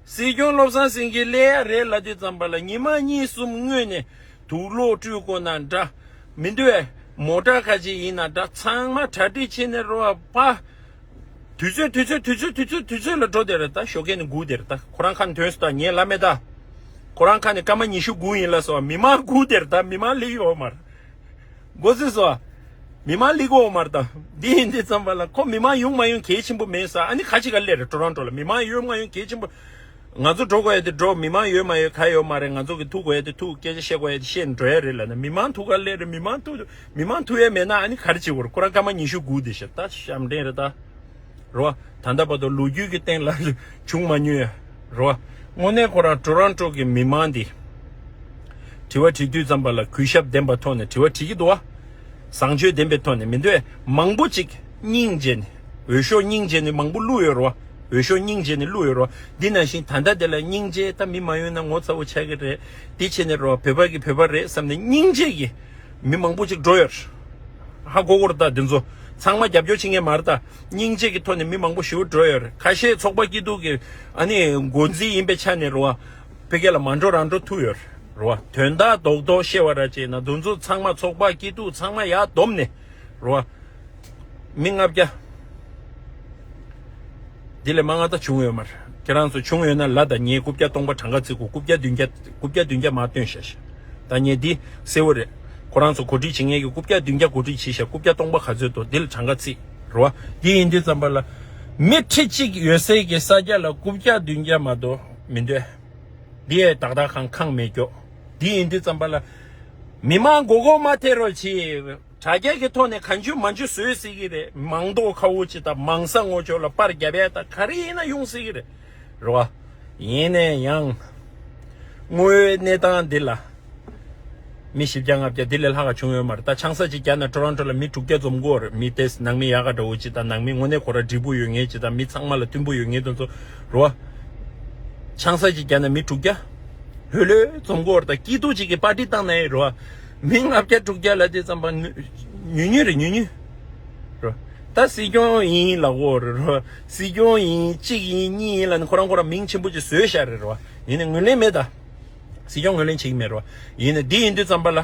སྲིད་སྐྱོང་བློ་བཟང་སེང་གེ་སླེབས་ཡ་རེད་ལབ་དུས་ཙམ་པ་ལ་ཉི་མ་གཉིས་གསུམ་སྔོན་ནས་དུག་ལོག་སྤྲུག་དགོས་ན་འདྲ། མི་འདུག་ཨེ། མོ་ཊ་ཁ་ཅིག་ཡིན་ན་འདྲ། ཚང་མ་གྲ་སྒྲིག་བྱས་ནས་རོ་བ། དུས་ཚོད་དུས་ཚོད་དུས་ཚོད་དུས་ཚོད་དུས་ཚོད་ལ་འགྲོ་བསྡད་རེད་ད། ཞོགས་ཀས་ནས་སྒུག་བསྡད་རེད་ད། ཁོ་རང་ཁ་ནས་ཐོན་སོང་ད། ངས་ལབ་མེད་ད། ཁོ་རང་ཁ་ནས་སྐར་མ་ཉི་ཤུ་སྒུག་ཡིན་ལབ་སོང་། མི་མང་སྒུག་བསྡད་རེད་ད། མི་མང་སླེབས་ཡོད་མ་རེད། མགོ་ཚོས་སོ། མི་མང་སླེབས་ཀྱི་ཡོད་མ་རེད་ད། འདི་ཡིན་དུས་ཙམ་པ་ལ་ཁོ་མི་མང་ཡོང་མ་ཡོང་གལ་ཆེན་པོ་མེད་ས། ཨ་ནི་ཁ་ཅིག་ག་སླེབས་རེད། ཊོ་རོན་ཊོ་ལ་མི་མང་ཡོང་མ་ཡོང་གལ་ཆེན་པོ། ང་ཚོ་འགྲོ་དགོས་ཡ་དེ་འགྲོ། མི་མང་ཡོད་མ་ཡོད་ག་ཡོད་མ་རེད། ང་ཚོ་གི་ཐུག་དགོས་ཡ་དེ་ཐུག་སྐད་ཆ་བཤད་དགོས་ཡ་དེ་བཤད་ནས་འགྲོ་ཡ་རེད་ལབ་ན། མི་མང་ཐུག་ག་སླེབས་རེད། མི་མང་ཐུག་མི་མང་ཐུག་ཡ་མེད་ན་ཨ་ནི་ག་རེ་བྱེད་དགོས་རེད། ཁོ་རང་སྐར་མ་ཉི་ཤུ་སྒུག་བསྡད་ཤག་ད། ཞབས་འདྲེན་རེད་ད། རོ། ད་ལྟ་བར་དུ་ལོ་རྒྱུས་ཀྱི་སྟེང་ལ་བྱུང་མ་མྱོང་ཡ། རོ། དངོས་གནས་ཁོ་རང་ཊོ་རོན་ཊོ་གི་མི་མང་འདི་དྲི་བ་དྲི་དུས་ཙམ་པ་ལ་གུས་ཞབས་ལྡན་པའི་ཐོག་ནས་དྲི་བ་དྲི་གི་འདུག་བ། བཟང་སྤྱོད་ལྡན་པའི་ཐོག་ནས་མི་འདུག་ཨེ། མང་པོ་ཅིག་སྙིང་རྗེ་ནས། འོས་ཤོག་སྙིང་རྗེ་ནས་མང་པོ་བླུགས་ཡོད་རེད་བ། འོས་ཤོག་སྙིང་རྗེ་ནས་བླུགས་ཡོད་རེད་བ། འདི་ནང་བཞིན་ད་ལྟ་དེ་ལ་སྙིང་རྗེ་ད་མི་མ་ཡོང་ན་ངོ་ཚ་བོ་ཆགས་ཀྱི་རེད། འདི་བྱས་ནས་རེད་བ། བོད་པ་གི་བོད་པ་རེད་བསམ་ནས་སྙིང་རྗེ་གི་མི་མང་པོ་ཅིག་འགྲོ་ཡོད་རེད། ཧ་གོ་གོ་རེད་ད། འདི་ཚོ་ཚང་མ་རྒྱབ་སྐྱོར་བྱེད་མཁན་མ་རེད་ད། སྙིང་རྗེ་གི་ཐོག་ནས་མི་མང་པོ་ཞེ་པོ་འགྲོ་ཡོད་རེད། ཁ་ཤས་ཚོགས་པ་སྐྱིད་སྡུག་གི་ཨ་ནི་འགོ་འཛིན་ཡིན་པའི་ཆ་ནས་རེད་བ། ཕ་གི་ལ་མ་འགྲོ་རང་འགྲོ་ཐུག་ཡོད་རེད་བ། དོན་དག་རྡོག་རྡོག་བཤད་པ་ར་བྱས་ན་འདི་ཚོ་ཚང་མ་ཚོགས་པ་སྐྱིད་སྡུག་ཚང་མ་ཡར་བསྡོམས་ནས་རེད་བ། མི་ལྔ་བརྒྱ། འདི་ལས་མང་ང་ད་བྱུང་ཡོད་མ་རེད། ཁྱེད་རང་ཚོ་བྱུང་ཡོད་ན་ལབ་དང་། ངས་རྐུབ་བཀྱག་སྟོང་པ་གྲངས་ཀ་བརྩི་དགོས། རྐུབ་བཀྱག་བདུན་བརྒྱ། རྐུབ་བཀྱག་བདུན་བརྒྱ་མར་བཏོན་ཤག་ཤག་ད་ངས་འདི་གསལ་བོ་རེད། ཁོ་རང་ཚོ་གོ་སྒྲིག་བྱེད་མཁན་གྱི་རྐུབ་བཀྱག་བདུན་བརྒྱ་གོ་སྒྲིག་བྱས་ཤག་རྐུབ་བཀྱག་སྟོང་པ་ག་ཚོད་འདུག་འདི་ལ་གྲངས་ཀ་བརྩི་རེད་བ། འདི་ཡིན་དུས་ཙམ་པ་ལ་མི་ཁྲི་གཅིག་ཡོད་སའི་གི་ས་ཆ་ལ་རྐུབ་བཀྱག་བདུན་བརྒྱ་མ་གཏོགས་མི་འདུག་འདི་ཡས་ཏག་ཏག་ཁང་ཁང་མེད་ཀྱོག་འདི་ཡིན་དུས་ཙམ་པ་ལ་མི་མང་མགོ་སྐོར་མ་ཐེབས་རོགས་གྱིས། དྲ་རྒྱ་གི་ཐོག་ནས་གང་བྱུང་མང་བྱུང་བཟོས་སྲིད་ཀྱི་རེད། མང་དོག་ཁ་བོ་ཅིག་དང་མང་ས་ངོ་ཅོག་ལ་པར་རྒྱབ་ཡས་དང་ག་རེ་ཡིན་ན་ཡོང་སྲིད་ཀྱི་རེད། རེད་བ། ཡིན་ནའི་ཡང་དངོས་ཡོད་གནས་སྟངས་འདི་ལ་མི་བཞི་བརྒྱ་ལྔ་བརྒྱ་འདི་ལས་ལྷག་ག་བྱུང་ཡོད་མ་རེད། ད་ཆང་ས་ཅིག་བརྒྱབ་ན་ཊོ་རོན་ཊོ་ལ་མི་དྲུག་བརྒྱ་འཛོམས་ཀྱི་ཡོད་རེད། མི་དེ་ནང་མི་ཡག་ག་འདྲ་བོ་ཅིག་དང་ནང་མི་དངོས་གནས་ཁོ་ར་འདྲིས་པོ་ཡོད་མཁན་ཅིག་དང་མི་ཚང་མ་ལ་མཐུན་པོ་ཡོད་མཁན་དེ་ཚོ་རེད་བ། ཆང་ས་ཅིག་བརྒྱབ་ན་མི་དྲུག་བརྒྱ་ལྷོད་ལྷོད་འཛོམས་ཀྱི་ཡོད་རེད། ད་སྐྱིད་སྡུག་ཅིག་གི་པར་ཊི་བཏང་ན་ཡང་རེད་བ། མི་ལྔ་བརྒྱ་དྲུག་བརྒྱ་ལབ་དུས་ཙམ་པ་ཉུང་ཉུང་རེད། ཉུང་ཉུང་རེད་བ། ད་སྲིད་སྐྱོང་ཡིན་ལབ་ཀྱི་ཡོད་རེད་བ། སྲིད་སྐྱོང་ཡིན་གཅིག་ཡིན་གཉིས་ཡིན་ལབ་ནས་ཁོ་རང་ཁོ་རང་མིང་ཆེན་པོ་ཅིག་བཟོས་བཞག་རེད་བ། ཡིན་ནའི་ངོས་ལེན་མེད་ད། སྲིད་སྐྱོང་ངོས་ལེན་བྱེད་ཀྱི་མེད་རེད་བ། ཡིན་ནའི་འདི་ཡིན་དུས་ཙམ་པ་ལ་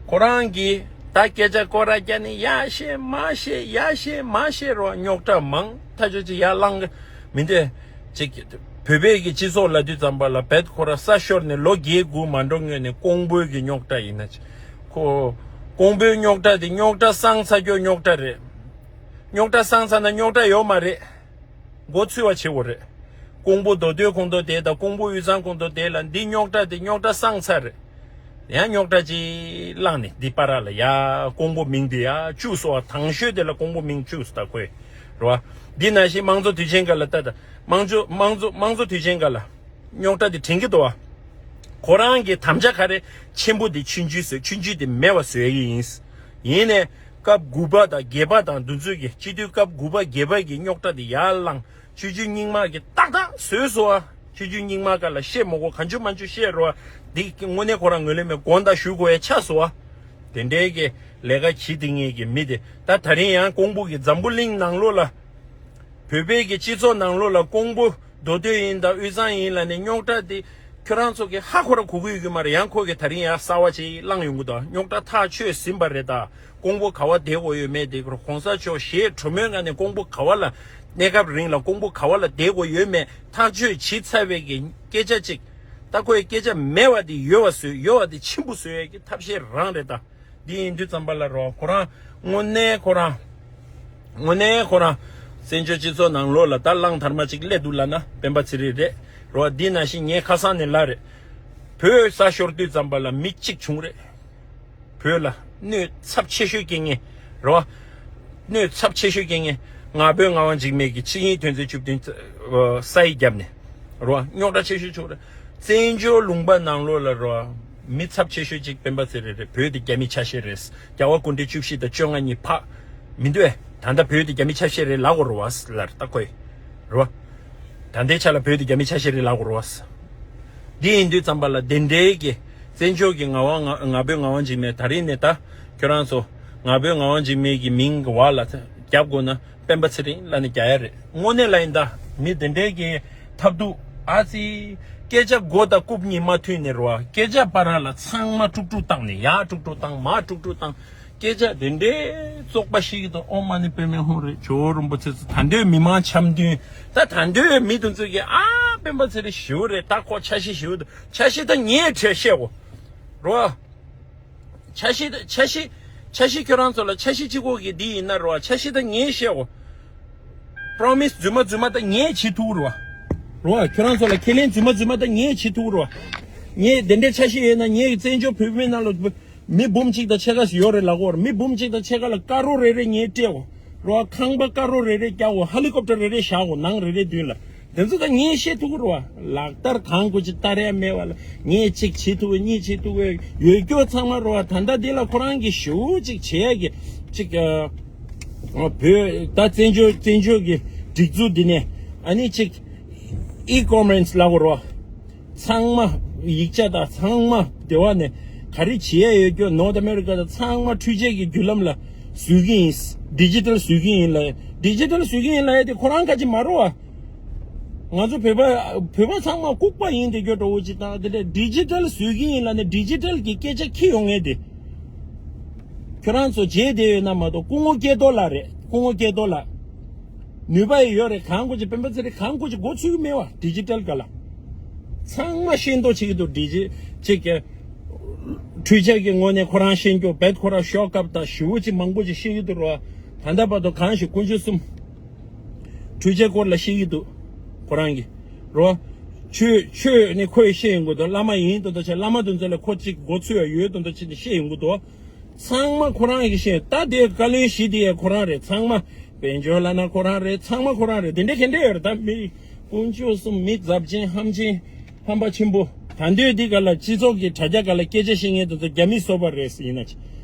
ཁོ་རང་གིས་ད་སྐད་ཆ་སྐོར་ར་རྒྱག་ནས་ཡར་བཤད་མར་བཤད་ཡར་བཤད་མར་བཤད་རེད་བ། རྙོག་དྲ་མང་ཐག་ཆོད་ཅིག་ཡར་བསླངས་གི་མི་འདུག་ཅིག་བོད་པའི་གི་སྤྱི་ཚོགས་ལབ་དུས་ཙམ་པ་ལ་བེད་ཁོ་ར་ས་ཤོར་ནས་ལོ་བརྒྱད་དགུ་མ་འགྲོ་སྔོན་ནས་ཀོང་པོའི་གི་རྙོག་དྲ་ཡིན་ན་ཅིག་ཁོ་ཀོང་པོའི་རྙོག་དྲ་དེ་རྙོག་དྲ་སངས་ཚར་རྒྱུ་རྙོག་དྲ་རེད། རྙོག་དྲ་སངས་ཚར་ན་རྙོག་དྲ་ཡོད་མ་རེད། མགོ་ཚོས་པ་བྱེད་དགོས་རེད། ཀོང་པོ་མདོ་སྟོད་ཁོངས་གཏོགས་དེ་དང་ཀོང་པོ་དབུས་གཙང་ཁོངས་གཏོགས་དེ་ལ་འདི་རྙོག་དྲ་དེ་རྙོག་དྲ་སངས་ཚར་རེད། ཡང་རྙོག་དྲ་ཅིག་བསླངས་ནས་འདི་པར་ལ་ཡ་ཀོང་པོ་མིང་དེ་ཡ་བཅུག་སོང་བ། དང་ཤོས་དེ་ལ་ཀོང་པོ་མིང་བཅུག་སོང་ད་ཁོས། རེད་བ། འདི་ནང་བཞིན་དམངས་གཙོ་དུས་ཆེན་སྒང་ལ་ལྟ་ད། དམངས་གཙོ་དམངས་གཙོ་དམངས་གཙོ་དུས་ཆེན་སྒང་ལ་རྙོག་དྲ་དེ་དྲན་གྱི་འདུག་བ། ཁོ་རང་གི་དམ་བཅའ་ག་རེ་ཆེན་པོ་དེ་ཆུང་ཆུང་བཟོས། ཆུང་ཆུང་དེ་མེད་པ་བཟོ་ཡ་ཡིན། ཡིན་ནས་སྐབས་དགུ་པ་དང་བརྒྱད་པ་དང་འདི་ཚོའི་གི་སྤྱི་འཐུས་སྐབས་དགུ་པ་བརྒྱད་པ་གི་རྙོག་དྲ་དེ་ཡར་བསླངས། ཆུང་ཆུང་རྙིང་མ་གི་ཏག་ཏག་བཟོས་སོང་བ། ཆུང་ཆུང་རྙིང་མ་ག་ལ་བཤད་མ་དགོས། གང་བྱུང་མང་བྱུང་བཤད་རོགས། འདི་དངོས་གནས་ཁོ་རང་ངོས་ལེན་མེད། དགོངས་དག་ཞུ་དགོས་ཡ་ཆགས་སོང་བ། དེ་འདྲའི་གི་ལས་ཀ་བྱེད་བསྡད་མཁན་གི་མི་དེ་ད་ད་རིང་ཡང་ཀོང་པོ་གི་འཛམ་བུ་གླིང་ནང་ལོགས་ལ། བོད་པའི་གི་སྤྱི་ཚོགས་ནང་ལོགས་ལ་ཀོང་པོ་མདོ་སྟོད་ཡིན་དང་དབུས་གཙང་ཡིན་ལབ་ནས་རྙོག་དྲ་དེ་ཁྱོད་རང་ཚོ་གི་ཧ་ཁོ་ར་གོ་གི་ཡོད་ཀྱི་མ་རེད། ཡང་ཁོ་གི་ད་རིང་ཡང་གསར་བ་ཅིག་བསླངས་ཡོང་གི་འདུག་རྙོག་དྲ་ཐག་ཆོད་ཟིན་པ་རེད་ད། ཀོང་པོ་ག་བ་བསྡད་དགོས་ཡོད་མེད་དེ་གོང་ས་མཆོག་ཞེ་གྲོས་མོལ་ངང་ནས་ཀོང་པོ་ག་བ་ལ་གནས་སྐབས་རིང་ལ་ཀོང་པོ་ག་བ་ལ་བསྡད་དགོས་ཡོད་མེད་ཐག་གཅོད་བྱེད་ཚར་བའི་གི་སྐད་ཆ་ཅིག་ད་ཁོའི་སྐད་ཆ་མེད་པ་དེ་ཡོད་པ་བཟོས། ཡོད་པ་དེ་ཆེན་པོ་བཟོ་ཡས་ཀྱི་ཐབས་ཤེས་རང་རེད་ད། འདི་ཡིན་དུས་ཙམ་པ་ལ་རོ་ཁོ་རང་དངོས་གནས་ཁོ་རང་དངོས་གནས་ཁོ་རང་བཙན་བྱོལ་སྤྱི་ཚོགས་ནང་ལོགས་ལ་ད་གླང་དར་མ་ཅིག་སླེབས་འདུག་ལབ་ན་སྤེན་པ་ཚེ་རིང་རེད་རོ། འདི་ནང་བཞིན་ངས་ཁ་སང་ནས་ལབ་རེད། བོད་ས་ཤོར་དུས་ཙམ་པ་ལ་མི་གཅིག་བྱུང་རེད། བོད་ལ་གནོད་ཚབས་ཆེ་ཤོས་སྐྱེལ་མཁན་རོ། གནོད་ཚབས་ཆེ་ཤོས་སྐྱེལ་མཁན་ང་ཕོད་ངག་དབང་འཇིགས་མེད་ཀྱི་ཕྱི་ཉིན་དོན་ཚན་བཅུ་བདུན་ས་ཡིག་བརྒྱབ་ནས་རོ། རྙོག་དྲ་ཆེ་ཤོས་བྱུང་རེད། བཙན་བྱོལ་ལུང་པ་ནང་ལོགས་ལ་རོ། མི་ཚབས་ཆེ་ཤོས་གཅིག་སྤེན་པ་ཚེ་རིང་རེད། བོད་དེ་རྒྱ་མི་ཆ་ཤས་རེད། རྒྱལ་བ་སྐུ་ཕྲེང་བཅུ་བཞི་དང་བཅོ་ལྔ་གཉིས་ཕག་མི་འདུག་ཨེ། ད་ལྟ་བོད་དེ་རྒྱ་མི་ཆ་ཤས་རེད་ལབ་དགོས་རེད་བ་ལར་ད་ཁོས་རེད་བ། ད་ལྟའི་ཆ་ལ་བོད་དེ་རྒྱ་མི་ཆ་ཤས་རེད་ལབ་དགོས་རེད་བ། འདི་ཡིན་དུས་ཙམ་པ་ལ་དེ་འདྲའི་གི་བཙན་བྱོལ་གྱི་ངག་དབང་ང་ང་ཕོད་ངག་དབང་འཇིགས་མེད་ད་རིང་ནས་ད་ཁྱོད་རང་ཚོ་ང་ཕོད་ངག་དབང་འཇིགས་མེད་ཀྱི་མིང་གི་བར་ལ་རྒྱབ་དགོས་ན། སྤེན་པ་ཚེ་རིང་ལབ་ནས་རྒྱག་ཡ་རེད། དངོས་གནས་ལ་ཡིན་ད། མི་དེ་འདྲའི་གི་ཐབས་སྡུག་ཨ་ཙི། སྐད་ཆ་མགོ་དང་རྐུབ་གཉིས་མ་མཐུད་ནས་རོ། སྐད་ཆ་བར་ལ་ཚང་མ་དཀྲུག་དཀྲུག་བཏང་ནས་ཡར་དཀྲུག་དཀྲུག་བཏང་མར་དཀྲུག་དཀྲུག་བཏང་། སྐད་ཆ་དེ་འདྲའི་བཙོག་པ་ཞིག་གི་དང་ཨོཾ་མ་ཎི་པདྨེ་ཧཱུྃ་རེད། ཇོ་བོ་རིན་པོ་ཆེ་ཚོ་ད་འདོད་མི་མང་འཆམ་མཐུན། ད་ད་འདོད་མི་དེ་ཚོ་གི་ཨ་སྤེན་པ་ཚེ་རིང་ཞེ་པོ་རེད། ད་ཁོ་འཆར་གཞི་ཞེ་པོ་འདུག་འཆར་གཞི་ད་ངས་བྲིས་བཤད་གོ་རོ། འཆར་གཞི་ད་འཆར་གཞི་འཆར་གཞི་ཁྱོད་རང་ཚོ་ལ་འཆར་གཞི་གཅིག་པོ་གི་འདི་ཡིན་ན་རོ། འཆར་གཞི་ད་ངས་བཤད་གོ Promise རྫུན་མ་རྫུན་མ་ད་ངས་བྱེད་ཐུབ་རོ། རོ་ཁྱོད་རང་ཚོ་ལ་ཁས་ལེན་རྫུན་མ་རྫུན་མ་ད་ངས་བྱེད་ཐུབ་རོ། ངས་དེ་འདྲའི་འཆར་གཞི་ཡོད་ན་ངས་བཙན་བྱོལ་བོད་མི་ནང་ལ་མི་འབུམ་གཅིག་དང་ཕྱེད་ཀ་ཡོད་རེད་ལབ་གོ་ར། མི་འབུམ་གཅིག་དང་ཕྱེད་ཀ་ལ་ཀ་རོ་རེ་རེ་ངས་སྤྲད་གོ་རོ། ཁང་པ་ཀ་རོ་རེ་རེ་རྒྱག་གོ་ཧེ་ལི་ཀོབ་ཊར་རེ་རེ་བཞག་གོ་ནང་རེ་རེ་མདུན་ལ། དེ་ཚོ་ད་ངས་བཤད་ཐུབ་ཀྱི་རེད་བ། ལག་བསྟར་གང་དགོས་ཅིག་བསྟར་ཡ་མེད་བ་ལ། ངས་གཅིག་བྱེད་ཐུབ་པ་གཉིས་བྱེད་ཐུབ་པ་ཡོད་རྒྱུ་ཚང་མ་རེད་བ། ད་ལྟ་འདི་ལ་ཁོ་རང་གི་ཞེ་པོ་ཅིག་བྱེད་ཡ་གི་ཅིག་ཨ། བོད་ད་བཙན་བྱོལ་བཙན་བྱོལ་གྱི་སྒྲིག་འཛུགས་འདི་ནས་ཨ་ནི་ཅིག་ཨི་ཀོ་མར་སི་ལབ་དགོས་རེད་བ། ཚང་མ་ཡིག་ཆ་དང་ཚང་མ་སྡེ་བ་ནས་ག་རེ་བྱེད་ཡ་ཡོད་རྒྱུ་ནོར་ཐ་ཨ་མེ་རི་ཀ་དང་ཚང་མ་འཕྲུལ་ཆས་ཀྱི་བརྒྱུད་ལམ་ལ་ བཟོས་ཀྱི་ཡིན། ཌི་ཇི་ཊལ་བཟོས་ཀྱི་ཡིན་ལབ། ཌི་ཇི་ཊལ་བཟོས་ཀྱི་ཡིན་ལབ་ཡ་དེ་ཁོ་རང་ག་ཅི་མ་རེད་བ། ང་ཚོ་བོད་པ་བོད་པ་ཚང་མ་ལྐུགས་པ་ཡིན་དེ་སྐྱོ་འགྲོ་བོ་ཅིག་དང་དེ་འདྲ་ཌི་ཇི་ཊལ་བཟོས་ཀྱི་ཡིན་ལབ་ནས་ཌི་ཇི་ཊལ་གྱི་སྐད་ཆ་ཁྱི་ཡོང་ངེས་དེ། ཁྱོད་རང་ཚོ་བརྗེད་བསྡད་ཡོད་ན་མ་གཏོགས་སྐུ་ངོ་སྐལ་རྡོར་ལགས་རེད། སྐུ་ངོ་སྐལ་རྡོར་ལགས། ནུས་པ་ཡི་ཡོད་རེད། གང་དགོས་ཀྱི་སྤེན་པ་ཚེ་རིང་གང་དགོས་ཀྱི་མགོ་ཚོས་ཀྱི་མེད་བ། ཌི་ཇི་ཊལ་ག་ལ། ཚང་མ་ཤེས་མདོག་བྱེད་ཀྱི་འདུག་ཌི་ཇི་ཅིག་གི་འཕྲུལ་ཆས་ཀྱི་ངོས་ནས་ཁོ་རང་ཤེས་མགྱོགས་བེད་ཁོ་རང་ཤོག་ཁབ་དང་ཞེ་པོ་ཅིག་མང་པོ་ཅིག་ཤེས་ཀྱི་འདུག་རོ། ད་ལྟ་བར་དུ་གང་ཞིག་དཀོན་མཆོག་གསུམ། འཕྲུལ་ཆས་སྐོར་ལ་ཤེས་ཀྱི་འདུག་ཁོ་རང་གིས། རོ། ཆོས་ཆོས་ནི་ཁོས་ཤེས་ཡོང་གི་འདུག་བླ་མ་ཡིན་དོན་དུ་བྱས་བླ་མ་དོན་ཚོ་ལ་ཁོ་ཅིག་མགོ་ཚོས་ཡ་ཡོད་དོན་དུ་བྱས་ནས་ཤེས་ཡོང་གི་འདུག་ཚང་མ་ཁོ་རང་གིས་ཤེས། ད་དེ་བཀའ་བློན་བཞི་དེ་ཡ་ཁོ་རང་རེད། ཚང་མ་དཔལ་འབྱོར་བླ་ན་ཁོ་རང་རེད། ཚང་མ་ཁོ་རང་རེད། དེ་འདྲ་ག་འདྲ་ཡོད་རེད། ད་མི་དཀོན་མཆོག་གསུམ། མི་ཟབ་ཅན་ཧམ་ཆེན་ཧམ་པ་ཆེན་པོ། ད་འདོད་འདི་ག་ལ་སྤྱི་ཚོགས་ཀྱི་དྲ་རྒྱ་ག་ལ་སྐད་ཆ་བཤད་མཁན་དེ་ཚོ་རྒྱ་མི་སོ་པ་རེད་ཟེར་ཡིན་ན་ཆེ།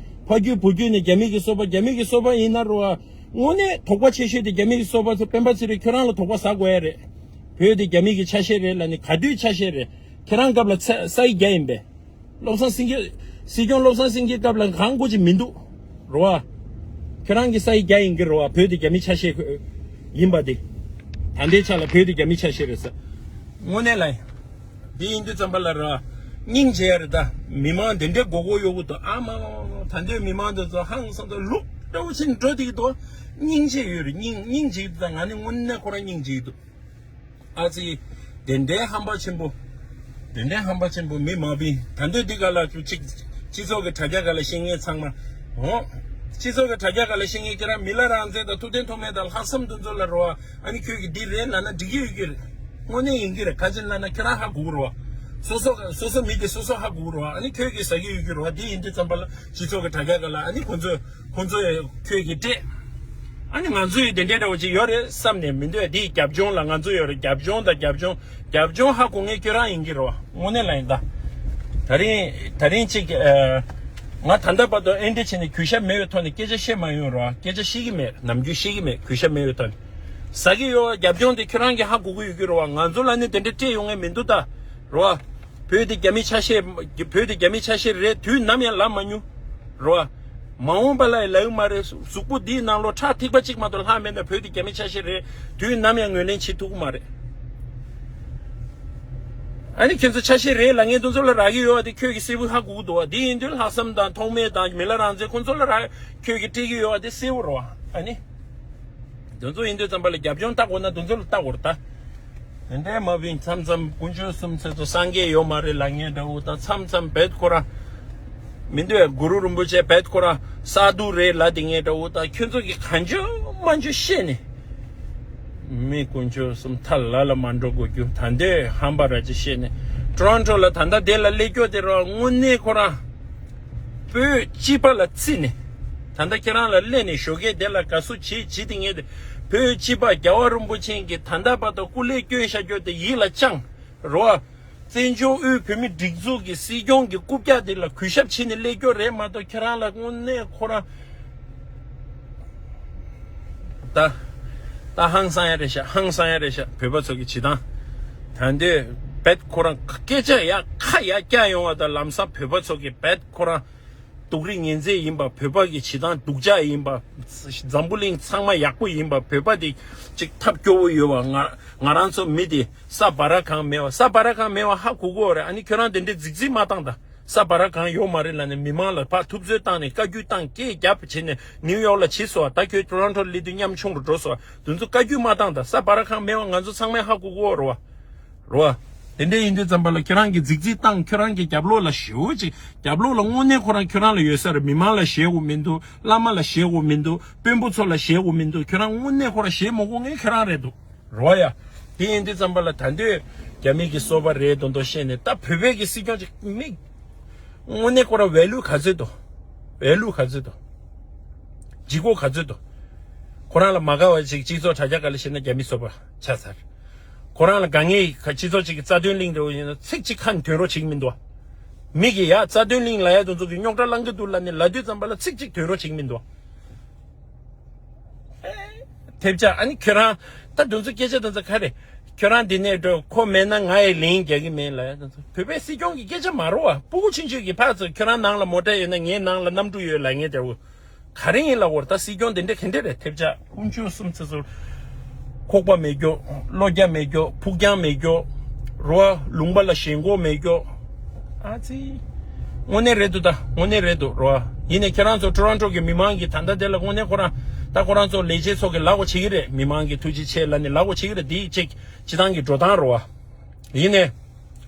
ཕ་རྒྱུད་བུ་རྒྱུད་ནས་རྒྱ་མི་གི་སོ་པ། རྒྱ་མི་གི་སོ་པ་ཡིན་ན་རོ། དངོས་གནས་དོགས་པ་ཆེ་ཤོས་དེ་རྒྱ་མི་གི་སོ་པ་ཚོ་སྤེན་པ་ཚེ་རིང་ཁྱོད་རང་ལ་དོགས་པ་ཟ་དགོས་ཡ་རེད། བོད་དེ་རྒྱ་མི་གི་ཆ་ཤས་རེད་ལབ་ནི་ག་དུས་ཆ་ཤས་རེད། ཁྱེད་རང་སྐབས་ལ་ཚ་ས་ཡི་རྒྱ་ཡིན་པས། བློ་བཟང་སེང་གེ། སྲིད་སྐྱོང་བློ་བཟང་སེང་གེ་སྐབས་ལ་གང་དགོས་ཀྱི་མི་འདུག་རོ་བ། ཁྱོད་རང་གི་ས་ཡི་རྒྱ་ཡིན་གི་རོ་བ། བོད་དེ་རྒྱ་མི་ཆ་ཤས་ཡིན་པ་དེ། ད་ལྟའི་ཆ་ལ་བོད་དེ་རྒྱ་མི་ཆ་ཤས་རེད་ཟེར། དངོས་གནས་ལ་ཡིན། འདི་ཡིན་དུས་ཙམ་པ་ལ་ར། སྙིང་རྗེ་ཡ་རེད་ད། མི་མང་འདི་འདྲའི་མགོ་སྐོར་གཡོག་གི་འདུག་ཨ་མ་མ་མ་མ། ད་འདོད་མི་མང་འདི་ཚོ་ཧང་སང་ཚོ་ལུག་འདྲ་བོ་ཕྱིན་འགྲོ་བསྡད་ཀྱི་འདུག་སྙིང་རྗེ་ཡོད་རེད། སྙིང་སྙིང་རྗེ་ཡོད་ད། ང་ནི་དངོས་གནས་ཁོ་རང་སྙིང་རྗེ་ཡོད་འདུག་ཨ་ཙི། དེ་འདྲའི་ཧམ་པ་ཆེན་པོ། དེ་འདྲའི་ཧམ་པ་ཆེན་པོ་མི་མ་བིན། ད་འདོད་འདི་ག་ལ་ཅིག་སྤྱི་ཚོགས་ཀྱི་དྲ་རྒྱ་ག་ལ་ཤེས་མཁན་ཚང་མ། འོ། སྤྱི་ཚོགས་ཀྱི་དྲ་རྒྱ་ག་ལ་ཤེས་མཁན་ཁྱེད་རང་མི་ལ་རང་བཙན་དང་ཐུབ་བསྟན་ཐོགས་མེད་དང་ལྷག་བསམ་དེ་ཚོ་ལ་རོ་བ། ཨ་ནི་ཁྱོད་ཀྱིས་འདི་རེད་ལབ་ན་འགྲིག་གི་ཡོད་ཀྱི་རེད། དངོས་གནས་ཡིན་གྱི་རེད། ག་ཅི་ལབ་ན་ཁྱོད་རང་ཧ་གོ་གི་རེད་བ། སོ་སོ་སོ་སོ་མི་དེ་སོ་སོ་ཧ་གོ་གི་རེད་བ། ཨ་ནི་ཁྱོད་ཀྱིས་ཟ་གི་ཡོད་ཀྱི་རེད་བ། དེ་ཡིན་དུས་ཙམ་པ་ལ་སྤྱི་ཚོགས་ཀྱི་དྲ་རྒྱ་ག་ལ་ཨ་ནི་ཁོ་ཚོས་ཁོ་ཚོས་ཁྱོད་ཀྱིས་སྤྲད། ཨ་ནི་ང་ཚོ་ཡི་དེ་འདྲའི་འདྲ་བོ་ཅིག་ཡོད་རེད་བསམ་ནས་མི་འདོད། དེའི་རྒྱབ་ལྗོངས་ལ་ང་ཚོ་ཡོད་རེད། རྒྱབ་ལྗོངས་དང་རྒྱབ་ལྗོངས་རྒྱབ་ལྗོངས་ཧ་གོ་མཁན་ཁྱོད་རང་ཡིན་གྱི་རེད་བ། དངོས་གནས་ལ་ཡིན་ད། ད་རིང་ད་རིང་ཅིག་ཨ། ང་ད་ལྟ་བར་དུ་ཨེ་འདྲ་བྱས་ནས་གུས་ཞབས་མེད་པའི་ཐོག་ནས་སྐད་ཆ་བཤད་མ་ཡོང་རོགས། སྐད་ཆ་བཤད་ཀྱི་མེད། ནམ་རྒྱུན་བཤད་ཀྱི་མེད། གུས་ཞབས་མེད་པའི་ཐོག་ནས་ཟ་གི་ཡོད། རྒྱབ་ལྗོངས་དེ་ཁྱོད་རང་གིས་ཧ་གོ་གི་ཡོད་ཀྱི་རེད་བ། ང་ཚོ་ལ་ནི་དེ་འདྲ་སྤྲད་ཡོང་ངེས་མི་འདུག་ད། རེད་བ། བོད་དེ་རྒྱ་མི་ཆ་ཤས། བོད་དེ་རྒྱ་མི་ཆ་ཤས་རེད། དུས་ནམ་ཡང་ལབ་མ་མྱོང་། རེད་བ། མ་འོངས་པ་ལ་ཡང་ལབ་ཡོད་མ་རེད། གཟུགས་པོ་འདིའི་ནང་ལོགས་ཁྲག་ཐིགས་པ་གཅིག་མ་གཏོགས་ལྷག་མེད་ན་བོད་དེ་རྒྱ་མི་ཆ་ཤས་རེད། དུས་ནམ་ཡང་ངོས་ལེན་བྱེད་ཐུབ་ཀྱི་མ་རེད། ཨ་ནི་ཁྱོད་ཚོ་ཆ་ཤས་རེད་ལབ་མཁན་དེ་ཚོ་ལ་རག་གི་ཡོད་པ་དེ་ཁྱོད་ཀྱིས་གསལ་པོ་ཧ་གོ་གི་འདུག་བ། དེ་ཡིན་དུས་ལྷག་བསམ་དང་ཐོགས་མེད་དང་མི་ལ་རང་བཙན་ཁོ་ཚོ་ལ་རག་ཁྱོད་ཀྱིས་སྤྲད་ཀྱི་ཡོད་པ་དེ་གསལ་པོ་རེད་བ། ཨ་ནི། དེ་ཚོ་ཡིན་དུས་ཙམ་པ་ལ་རྒྱབ་ལྗོངས་ལྟ་དགོས་ན་དེ་ཚོ་ལ་ལྟ་དགོས་རེད་ད། དེ་འདྲའི་མ་བིན། མཚམས་མཚམས་དཀོན་མཆོག་གསུམ་ཚེ་ཚོ་སངས་རྒྱས་ཡོད་མ་རེད་ལབ་མཁན་འདྲ་བོ་དང་། མཚམས་མཚམས་བེད་ཁོ་ར་མི་འདུག་གུ་རུ་རིན་པོ་ཆེ་བེད་ཁོ་ར་ས་རྡུལ་རེད་ལབ་དེ་མཁན་འདྲ་བོ་དང་། ཁྱོད་ཚོ་གིས་གང་བྱུང་མང་བྱུང་བཤད་ནས། མི་དཀོན་མཆོག་གསུམ་ཐ་ལ་ལ་མ་འགྲོ་དགོས་རྒྱུ། ད་འདོད་ཧམ་པ་ར་ཅིག་བཤད་ནས། ཊོ་རོན་ཊོ་ལ་ད་ལྟ་དེ་ལ་སླེབས་སྐྱོ་དེ་ར་དངོས་གནས་ཁོ་རང་བོད་སྤྱི་པ་ལ་བརྩིས་ནས། ད་ལྟ་ཁྱེད་རང་ལ་སླེབས་ནས་ཞོགས་ཀས་དེ་ལ་དགའ་བསུ་བྱེད་བྱེད་དེ་ངས་དེ། བོད་སྤྱི་པ་རྒྱལ་བ་རིན་པོ་ཆེ་གིས་ད་ལྟ་བར་དུ་སྐུ་ལས་བསྐྱོན་བཞག་རྒྱུ་དེ་ཡིད་ལ་བཅངས་རོགས། བཙན་བྱོལ་དབུས་བོད་མི་སྒྲིག་འཛུགས་ཀྱི་སྲིད་སྐྱོང་གི་རྐུབ་བཀྱག་དེ་ལ་གུས་ཞབས་བྱེད་ནས་སླེབས་རྒྱུ་རེད་མ་གཏོགས། ཁྱེད་རང་ལ་དངོས་གནས་ཁོ་རང་ད་ད་ཧང་སང་ཡ་རེད་ཤག་ཧང་སང་ཡ་རེད་ཤག་བོད་པ་ཚོ་གི་བྱེད་སྟངས། ད་འདོད་བེད་ཁོ་རང་སྐད་ཆ་ཡ་ཁ་ཡ་བཀྱག་ཡོང་བ་དང་། ལམ་སང་བོད་པ་ཚོ་གི་བེད་ཁོ་རང་སྡུག་རུས་ངན་ཚད་ཡིན་པ། བོད་པ་གི་བྱེད་སྟངས་སྡུག་ཅག་ཡིན་པ། འཛམ་བུ་གླིང་ཚང་མ་ཡག་པོ་ཡིན་པ། བོད་པ་དེ་ཅིག་ཐབས་སྐྱོ་བོ་ཡོད་པ། ང་ང་རང་ཚོ་མི་དེ་ས་བ་ར་གང་མེད་པ། ས་བ་ར་གང་མེད་པ་ཧ་གོ་གོ་རེད། ཨ་ནི་ཁྱོད་རང་དེ་འདྲའི་རྫིག་རྫིག་མ་བཏང་ད། ས་བ་ར་གང་ཡོད་མ་རེད་ལབ་ནས་མི་མང་ལ་ཕར་ཐུབ་ཚོད་བཏང་ནས་བཀའ་བཀྱོན་བཏང་། སྐད་རྒྱབ་བྱས་ནས་ནིའུ་ཡོག་ལ་ཕྱིན་སོང་བ། ད་ཁྱོད་ཊོ་རོན་ཊོ་སླེབས་དུས་ཉམ་ཆུང་རུ་འགྲོ་སོང་བ། དེ་ཚོ་བཀའ་བཀྱོན་མ་བཏང་ད། ས་བ་ར་གང་མེད་པ་ང་ཚོ་ཚང་མས་ཧ་གོ་གོ་རེད་བ། རོ། དེ་འདྲ་ཡིན་དུས་ཙམ་པ་ལ་ཁྱོད་རང་གིས་རྫིག་རྫིག་བཏང་། ཁྱོད་རང་གི་རྒྱབ་ལོགས་ལ་ཞེ་པོ་ཅིག་རྒྱབ་ལོགས་ལ་དངོས་གནས་ཁོ་རང་ཁྱོད་རང་ལ་ཡོད་ས་རེད། མི་མང་ལ་ཞེད་དགོས་མི་འདུག་བླ་མ་ལ་ཞེད་དགོས་མི་འདུག་དཔོན་པོ་ཚོ་ལ་ཞེད་དགོས་མི་འདུག་ཁྱོད་རང་དངོས་གནས་ཁོ་རང་ཞེད་མ་དགོས་མཁན་ཁྱོད་རང་རེད་འདུག་རོ་ཡ། དེ་ཡིན་དུས་ཙམ་པ་ལ་ད་འདོད་རྒྱ་མི་གི་སོ་པ་རེད་མདོག་མདོག་བཤད་ནས། ད་བོད་པའི་གི་སྲིད་སྐྱོང་ཅིག་མི་དངོས་གནས་ཁོ་རང་ཝེ་ལུ་ག་ཚོད་འདུག་ཝེ་ལུ་ག་ཚོད་འདུག་ལྗིད་ཁོག་ག་ཚོད་འདུག་ཁོ་རང་ལ་མ་དགའ་བ་ཅིག་སྤྱི་ཚོགས་དྲ་རྒྱ་སྒང་ལ་བཤད་ན་རྒྱ་མི་སོ་པ་ཆགས་ཚར། ཁོ་རང་ལ་དགའ་ངེས་ཁ་སྤྱི་ཚོགས་ཅིག་གི་རྩ་དོན་གླེང་འདྲ་བོ་ཡིན་ན་ཚིག་གཅིག་ཁ་ནས་འདོན་རོགས་བྱེད་ཀྱི་མི་འདུག་མི་གིས་ཡ་རྩ་དོན་གླེང་ལབ་ཡ་དེ་ཚོ་གི་རྙོག་དྲ་བསླང་གི་འདུག་ལབ་ནས་ལབ་དུས་ཙམ་པ་ལ་ཚིག་གཅིག་འདོན་རོགས་བྱེད་ཀྱི་མི་འདུག་ཐེབས་ཆག་ཨ་ནི་ཁྱོད་རང་ད་དེ་ཚོ་སྐད་ཆ་དེ་ཚོ་ག་རེ། ཁྱོད་རང་འདི་ནས་འགྲོ། ཁོ་མེད་ན་ང་ཡི་ལན་རྒྱག་གི་མེད་ལབ་ཡ་དེ་ཚོ་བོད་པའི་སྲིད་སྐྱོང་གི་སྐད་ཆ་མ་རེད་བ། སྤུ་གུ་ཆུང་ཆུང་གིས་ཕར་ཚུར་ཁྱོད་རང་ནང་ལ་མོ་ཊ་ཡོད་ན་ངའི་ནང་ལ་གནམ་གྲུ་ཡོད་ལབ་མཁན་འདྲ་བོ། ག་རེ་ཡིན་ལབ་དགོས་རེད། ད་སྲིད་སྐྱོང་དེ་འདྲ་ག་འདྲ་རེད། ཐེབས་ཆག་ཀུན་སྤྱོད་གསུམ་ཚེ་ཚོར། ཁོག་པ་མེད་རྒྱུ། བློ་རྒྱ་མེད་རྒྱུ། ཕུགས་རྒྱང་མེད་རྒྱུ། རོ། ལུང་པ་ལ་ཞེན་ཁོག་མེད་རྒྱུ། ཨ་ཙི། དངོས་གནས་རེད་འདུག་ད་དངོས་གནས་རེད་འདུག་རོ། ཡིན་ནའི་ཁྱེད་རང་ཚོ་ཊོ་རོན་ཊོ་གི་མི་མང་གིས་ད་ལྟ་དེ་ལ་དངོས་གནས་ཁོ་རང་ད་ཁོ་རང་ཚོ་ལས་བྱེད་ཚོ་གིས་ལབ་དགོས་བྱེད་ཀྱི་རེད། མི་མང་གིས་ཐུགས་རྗེ་ཆེ་ལབ་ནས་ལབ་དགོས་བྱེད་ཀྱི་རེད། དེ་གཅིག་སྤྱི་བཏང་གི་འགྲོ་སྟངས་རོ། ཡིན་ནའི།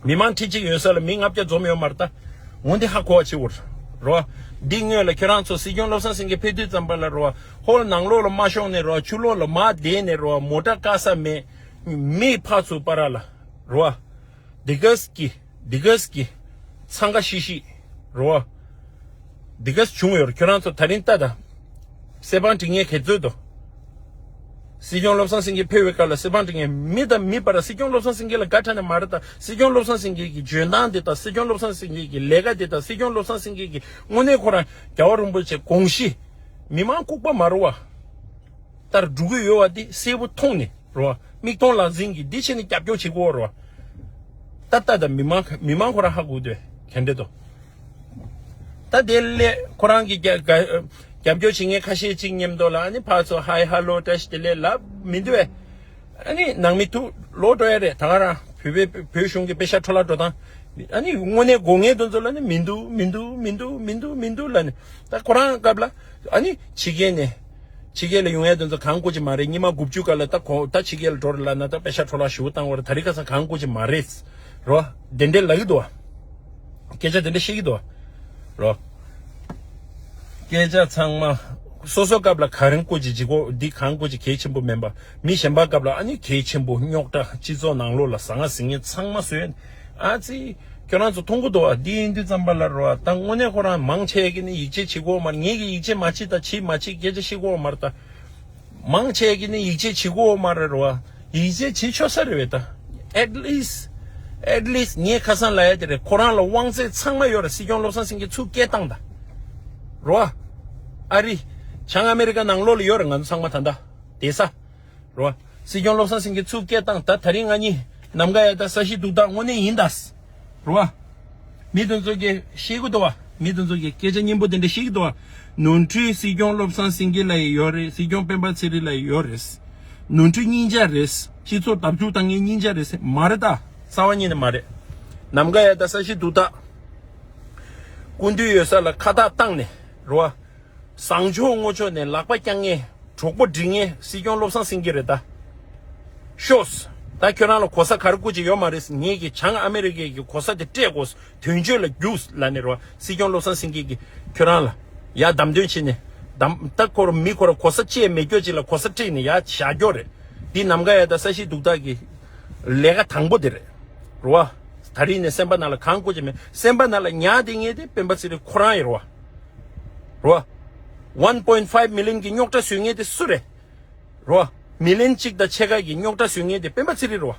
མི་མང་ཁྲི་གཅིག་ཡོད་ས་ལ་མི་ལྔ་བརྒྱ་འཛོམས་ཡོད་མ་རེད་ད། འོ་འདི་ཧ་གོ་བ་བྱེད་དགོས་རོ། འདི་སྔོན་ལ་ཁྱེད་རང་ཚོ་སྲིད་སྐྱོང་བློ་བཟང་སེང་གེ་ཕེབས་དུས་ཙམ་པ་ལ་རོ། ཧོལ་ནང་ལོགས་ལ་མ་ཤོང་ནས་རོ། ཆུ་ལོགས་ལ་མར་བསྡད་ནས་རོ། མོ་ཊ་བཀག་ས་མེད། མི་ཕར་ཚུར་བར་ལ་རོ། འདི་གས་ཀྱི་འདི་གས་ཀྱི་འཚང་ཁ་ཤིག་ཤིག་རོ། འདི་གས་བྱུང་ཡོད་རེད། ཁྱོད་རང་ཚོ་ད་རིང་ལྟ་དང་། གསེར་པང་སྒྲིག་མཁན་ག་ཚོད་འདུག་སྲིད་སྐྱོང་བློ་བཟང་སེང་གེ་ཕེབས་པའི་སྐབས་ལ་གསེར་པང་སྒྲིག་མཁན་མི་དང་མི་བར་སྲིད་སྐྱོང་བློ་བཟང་སེང་གེ་ལ་དགའ་དྲགས་ནས་མ་རེད་ད། སྲིད་སྐྱོང་བློ་བཟང་སེང་གེ་གི་འཇོན་ཐང་དེ་དང་། སྲིད་སྐྱོང་བློ་བཟང་སེང་གེ་གི་ལས་ཀ་དེ་དང་། སྲིད་སྐྱོང་བློ་བཟང་སེང་གེ་གི་དངོས་གནས་ཁོ་རང་རྒྱལ་བ་རིན་པོ་ཆེ་དགོངས་གཞི། མི་མང་ལྐུགས་པ་མ་རེད་བ། ལྟར་འགྲོ་གི་ཡོད་བ་འདི་གསལ་པོ་མཐོང་ནས་རོ། མིག་མཐོང་ལག་ཟིན་གྱི་འདི་བྱས་ནས་རྒྱབ་སྐྱོར་བྱེད་དགོས་རོ། ད་ལྟ་ད་མི་མང་མི་མང་ཁོ་རང་ཧ་གོ་འདོད་ག་འདྲ་འདུག་ད་དེ་ལས་ཁོ་རང་གི་རྒྱ་རྒྱ་རྒྱབ་སྐྱོར་བྱེད་མཁན་ཁ་ཤས་ཅིག་མཉམ་དུ་ལ་ཨ་ནི་ཕར་ཚུར་ཧའི་ཧ་ལོ་བཀྲ་ཤིས་བདེ་ལེགས་ལབ་མི་འདུག་བས། ཨ་ནི་ནང་མི་ཐུག་ལོག་འགྲོ་ཡ་རེད། ད་ག་རང་བོད་པའི་བོད་གཞུང་གི་པེ་ཤ་འཕྲོ་བརླག་འགྲོ་སྟངས། ཨ་ནི་དངོས་གནས་དགོས་ངེས་དོན་ཚོ་ལ་ནི་མི་འདུག་མི་འདུག་མི་འདུག་མི་འདུག་མི་འདུག་ལ་ནི། ད་ཁོ་རང་སྐབས་ལ་ཨ་ནི་ཕྱི་རྒྱལ་ནས། ཕྱི་རྒྱལ་ལ་ཡོང་ཡ་དེ་ཚོ་གང་དགོས་ཀྱི་མ་རེད། ཉི་མ་དགུ་བཅུ་ག་ལ་ད་གོ་ད་ཕྱི་རྒྱལ་ལ་འགྲོ་རེད་ལབ་ན་ད་པེ་ཤ་འཕྲོ་བརླག་ཞེ་པོ་བཏང་བ་རེད། ད་རེས་ཁ་སང་གང་དགོས་ཀྱི་མ་རེད་རོ། དེ་འདྲས་ལབ་ཀྱི་འདུག་བ། སྐད་ཆ་དེ་འདྲས་བཤད་ཀྱི་འདུག་བ། རོ། སྐད་ཆ་ཚང་མ་སོ་སོ་སྐབས་ལ་ག་རེ་དགོས་ཀྱི་ལྗིད་ཁོག་འདི་གང་དགོས་ཀྱི་གལ་ཆེན་པོ་མིན་པ། མི་གཞན་པ་སྐབས་ལ་ཨ་ནི་གལ་ཆེན་པོ། རྙོག་དྲ་སྤྱི་ཚོགས་ནང་ལོགས་ལ་ཟང་ངེ་ཟིང་ངེ་ཚང་མ་བཟོས། ཨ་ཙི། ཁྱོད་རང་ཚོ་མཐོང་གི་འདུག་བ། འདི་ཡིན་དུས་ཙམ་པ་ལ་རོ། ད་དངོས་གནས་ཁོ་རང་མང་ཆེ་གི་ནི་ཡིད་ཆེས་བྱེད་དགོས་མ་རེད། ངེད་ཀྱི་ཡིད་ཆེས་མ་བྱེད་ད་བྱེད་མ་བྱེད་སྐད་ཆ་བཤད་དགོས་མ་རེད་ད། མང་ཆེ་གི་ནི་ཡིད་ཆེས་བྱེད་དགོས་མ་རེད་རོ། ཡིད་ཆེས་བྱེད་ཆོག་ས་རེད་བས་ད། at least at least ངས་ཁ་སང་ལབ་ཡ་དེ་རེད། ཁོ་རང་ལ་དབང་ཚད་ཚང་མ་ཡོད་རེད། སྲིད་སྐྱོང་བློ་བཟང་སེང་གེ་ཚུར་སྐད་བཏང་ད། རོ། ཨ་རི། བྱང་ཨ་མེ་རི་ཀ་ནང་ལོགས་ལ་ཡོད་རེད། ང་ཚོ་ཚང་མ་ད་ལྟ་བསྡད་ས། རོ། སྲིད་སྐྱོང་བློ་བཟང་སེང་གེ་ཚུར་སྐད་བཏང་ད། ད་རིང་ང་གཉིས་ནམ་མཁའ་ཡ་ད་ས་གཞི་སྡུག་ད་དངོས་གནས་ཡིན་ད། རོ། མི་དེ་ཚོ་གིས་ཤེས་ཀྱི་འདུག་བ། མི་དེ་ཚོ་གིས་སྐད་ཆ་སྙན་པོ་དེ་འདྲ་བཤད་ཀྱི་འདུག་བ། ནོར་འཁྲུལ་སྲིད་སྐྱོང་བློ་བཟང་སེང་གེ་ལ་ཡོད་རེད། སྲིད་སྐྱོང་སྤེན་པ་ཚེ་རིང་ལ་ཡོད་རེད། ནོར་འཁྲུལ་སྙིང་རྗེ་རེད། སྤྱི་ཚོགས་བརྡབ་གསིག་བཏང་མཁན་སྙིང་རྗེ་རེད། མ་རེད་ད། རྩ་བ་ཉིད་ནས་མ་རེད། ནམ་མཁའ་ཡ་ད་ས་གཞི་སྡུག་ད། སྐུ་མདུན་ཡོད་ས་ལ་ཁ་བཏགས་བཏང་ནས་རོ། བཟང་ཕྱོགས་རྔོ་ཕྱོགས་ནས་ལག་པ་བརྐྱང་མཁན། གྲོགས་པོ་སྒྲིག་མཁན་སྲིད་སྐྱོང་བློ་བཟང་སེང་གེ་རེད་ད། ཤོག་ད་ཁྱོད་རང་ལ་གོ་ས་ག་རེ་དགོས་ཀྱི་ཡོད་མ་རེད། ངེད་ཀྱིས་བྱང་ཨ་མེ་རི་ཀའི་གི་གོ་ས་དེ་སྤྲད་དགོས། དོན་གཅོད་ལ་རྒྱུགས་ལབ་ནས་རོ། སྲིད་སྐྱོང་བློ་བཟང་སེང་གེ་གིས་ཁྱོད་རང་ལ་ཡར་བདམས་ཐོན་བྱས་ནས་བདམས་ད་ཁོ་ར་མི་ཁོ་ར་གོ་ས་བཅད་མེད་རྒྱུ་ཅིག་ལ་གོ་ས་སྤྲད་ནས་ཡར་བཞག་རྒྱུ་རེད། འདི་ནམ་མཁའ་ཡ་ད་ས་གཞི་སྡུག་ད་གི་ལས་ཀ་དང་པོ་དེ་རེད་རོ། ད་རིང་ནས་སེམས་པ་ནང་ལ་གང་དགོས་ཀྱི་མེད། སེམས་པ་ནང་ལ་ཉར་བསྡད་མཁན་དེ་སྤེན་པ་ཚེ་རིང་ཁོ་རང་ཡིན་རོ། རོ། one point five million གི་རྙོག་དྲ་བཟོ་མཁན་དེ་སུ་རེད། རོ། མི་ལན་གཅིག་དང་ཕྱེད་ཀ་གི་རྙོག་དྲ་བཟོ་མཁན་དེ་སྤེན་པ་ཚེ་རིང་རོ།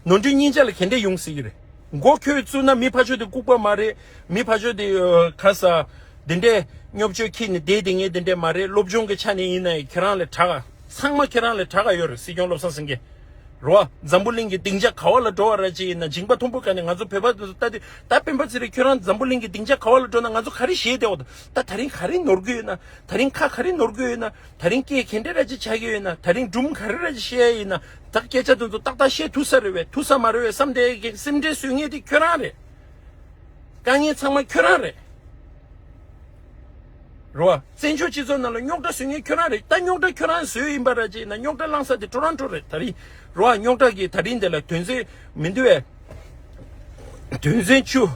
ནོར་འཁྲུལ་སྙིང་རྗེ་ལ་ག་འདྲས་ཡོང་སྲིད་ཀྱི་རེད། མགོ་ཁྱོད་བཙུགས་ན་མི་ཕར་ཕྱོགས་དེ་ལྐུགས་པ་མ་རེད། མི་ཕར་ཕྱོགས་དེ་ཨ་ཁ་ས་འདི་འདྲས་སྙོབ་བཅོས་ཁྱེར་ནས་བསྡད་བསྡད་མཁན་དེ་འདྲས་མ་རེད། སློབ་སྦྱོང་གི་ཆ་ནས་ཡིན་ན་ཡང་ཁྱེད་རང་ལས་དྲག་ག་ཚང་མ་ཁྱེད་རང་ལས་དྲག་ག་ཡོད་རེད། སྲིད་སྐྱོང་བློ་བཟང་སེང་གེ་རོ། འཛམ་བུ་གླིང་གི་སྡིངས་ཆ་ག་བ་ལ་འགྲོ་བ་ར་ཅིག་ཡིན་ན། མཇིང་པ་མཐོན་པོ་ག་ནས་ང་ཚོ་བོད་པ་ཚོ་ལྟ་དུས་ད་སྤེན་པ་ཚེ་རིང་ཁྱོད་རང་འཛམ་བུ་གླིང་གི་སྡིངས་ཆ་ག་བ་ལ་འགྲོ་ན་ང་ཚོ་ག་རེ་བཞེས་བསྡད་འོ། ད་ད་རིང་ག་རེ་ནོར་གི་ཡོད་ན། ད་རིང་ཁ་ག་རེ་ནོར་གི་ཡོད་ན། ད་རིང་སྐད་ག་འདྲ་ར་ཅིག་ཆགས་ཀྱི་ཡོད་ན། ད་རིང་སྒྲུང་ག་རེ་ར་ཅིག་བཤད་ཡ་ཡིན་ན། ད་སྐད་ཆ་དེ་ཚོ་ཏག་ཏག་བཤད་ཐུབ་ས་རེད་བས། ཐུབ་ས་མ་རེད་བས་བསམ་བསྡད་ཀྱི་སེམས་ཁྲལ་བཟོ་མཁན་དེ་ཁྱོད་རང་རེད། དཀའ་ངལ་ཚང་མ་ཁྱོད་རང་རེད། རོ། བཙན་བྱོལ་སྤྱི་ཚོགས་ནང་ལ་རྙོག་དྲ་བཟོ་མཁན་ཁྱོད་རང་རེད། ད་རྙོག་དྲ་ཁྱོད་རང་བཟོས་ཡིན་པ་ར་ཅིག་ན་རྙོག་དྲ་བསླངས་ས་དེ་ཊོ་རོན་ཊོ་རེད། ད་རིང་རོ། རྙོག་དྲ་གི་ད་རིང་དེ་ལ་དོན་ཚན་མི་འདུག་བས། དོན་ཚན་བཅུ།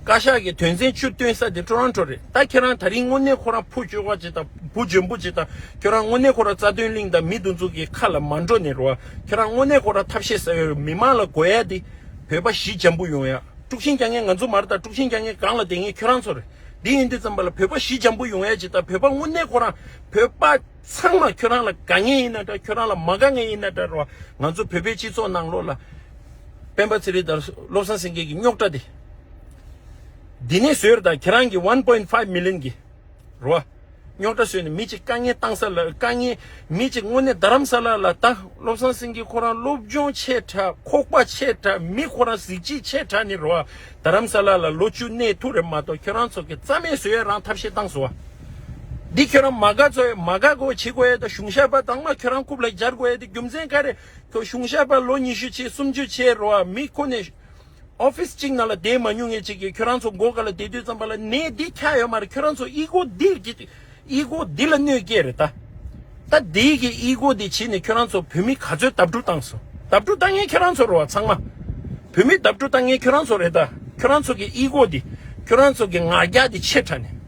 བཀའ་ཤག་གི་དོན་ཚན་བཅུ་བཏོན་ས་དེ་ཊོ་རོན་ཊོ་རེད། ད་ཁྱེད་རང་ད་རིང་དངོས་གནས་ཁོ་རང་བུ་བཅོལ་བ་ཅིག་དང་བུ་འཇོན་པོ་ཅིག་དང་། ཁྱོད་རང་དངོས་གནས་ཁོ་རང་རྩ་དོན་གླིང་དང་མི་དེ་ཚོ་གི་ཁ་ལ་མ་འགྲོ་ནས་རོ། ཁྱོད་རང་དངོས་གནས་ཁོ་རང་ཐབས་ཤེས་ཟ་ཡོད། མི་མང་ལ་དགོས་ཡ་དེ་བོད་པ་ཞི་འཇམ་པོ་ཡོང་ཡ། དཀྲུག་ཤིང་རྒྱག་མཁན་ང་ཚོ་མ་རེད། ད་དཀྲུག་ཤིང་རྒྱག་མཁན་སྒང་ལ་བསྡད་མཁན་ཁྱོད་རང་ཚོ་རེད། འདི་ཡིན་དུས་ཙམ་པ་ལ་བོད་པ་ཞི་འཇམ་པོ་ཡོང་ཡ་ཅིག་དང་། བོད་པ་དངོས་གནས་ཁོ་རང་བོད་པ་ཚང་མ་ཁྱོད་རང་ལ་དགའ་མཁན་ཡིན་ན་འདྲ། ཁྱོད་རང་ལ་མ་དགའ་མཁན་ཡིན་ན་འདྲ་རོ། ང་ཚོ་བོད་པའི་སྤྱི་ཚོགས་ནང་ལོགས་ལ་སྤེན་པ་ཚེ་རིང་དང་བློ་བཟང་སེང་གེ་གི་རྙོག་དྲ་དེ། འདི་ནས་བཟོས་རེད། ད་ཁྱེད་རང་གི་one point five million གི་རོ། རྙོག་དྲ་བཟོས་ནས་མི་གཅིག་དཀའ་ངལ་བཏང་ས་ལ་དཀའ་ངལ། མི་གཅིག་དངོས་གནས་རྡ་རམ་ས་ལ་ལ་ད་བློ་བཟང་སེང་གེ་ཁོ་རང་སློབ་སྦྱོང་ཆེ་དྲགས། ཁོག་པ་ཆེ་དྲགས། མི་ཁོ་རང་གཟི་བརྗིད་ཆེ་དྲགས་ནས་རོ། རྡ་རམ་ས་ལ་ལ་ལོ་བཅུ་གནས་ཐུབ་རེད་མ་གཏོགས། ཁྱོད་རང་ཚོ་གི་རྩ་མེད་བཟོ་ཡས་རང་ཐབས་ཤེས་བཏང་སོང་བ། འདི་ཁྱོད་རང་མ་དགའ་ཚོ་མ་དགའ་དགོས་བྱེད་དགོས་ཡས་དང་། གཞུང་ཞབས་པ་དང་མ་ཁྱོད་རང་རྐུབ་ལ་སྦྱར་དགོས་ཡས་དེ་རྒྱུ་མཚན་ག་རེ། ཁྱོད་གཞུང་ཞབས་པ་ལོ་ཉི་ཤུ་བྱས་སུམ་ཅུ་བྱས་རོ། མི་ཁོ་ནས་ཨོ་ཕིས་གཅིག་ནང་ལ་བསྡད་མ་མྱོང་མཁན་ཅིག་གིས་ཁྱོད་རང་ཚོ་མགོ་སྒང་ལ་བསྡད་དུས་ཙམ་པ་ལ་ནད་འདི་ཁྱབ་ཡོད་མ་རེད། ཁྱོད་རང་ཚོ་ཨི་གོ་འདི་གི་ཨི་གོ་འདི་ལ་གནོད་སྐྱེལ་རེད་ད། ད་འདི་གི་ཨི་གོ་འདི་བྱས་ནས་ཁྱོད་རང་ཚོ་བོད་མི་ག་ཚོད་བརྡབ་འཁྲུག་བཏང་སོང་། བརྡབ་འཁྲུག་བཏང་མཁན་ཁྱོད་རང་ཚོ་རེད་བ་ཚང་མ། བོད་མི་བརྡབ་འཁྲུག་བཏང་མཁན་ཁྱོད་རང་ཚོ་རེད་ད། ཁྱོད་རང་ཚོ་གི་ཨི་གོ་འདི། ཁྱོད་རང་ཚོ་གི་ང་རྒྱལ་འདི་ཆེ་དྲགས་ནས།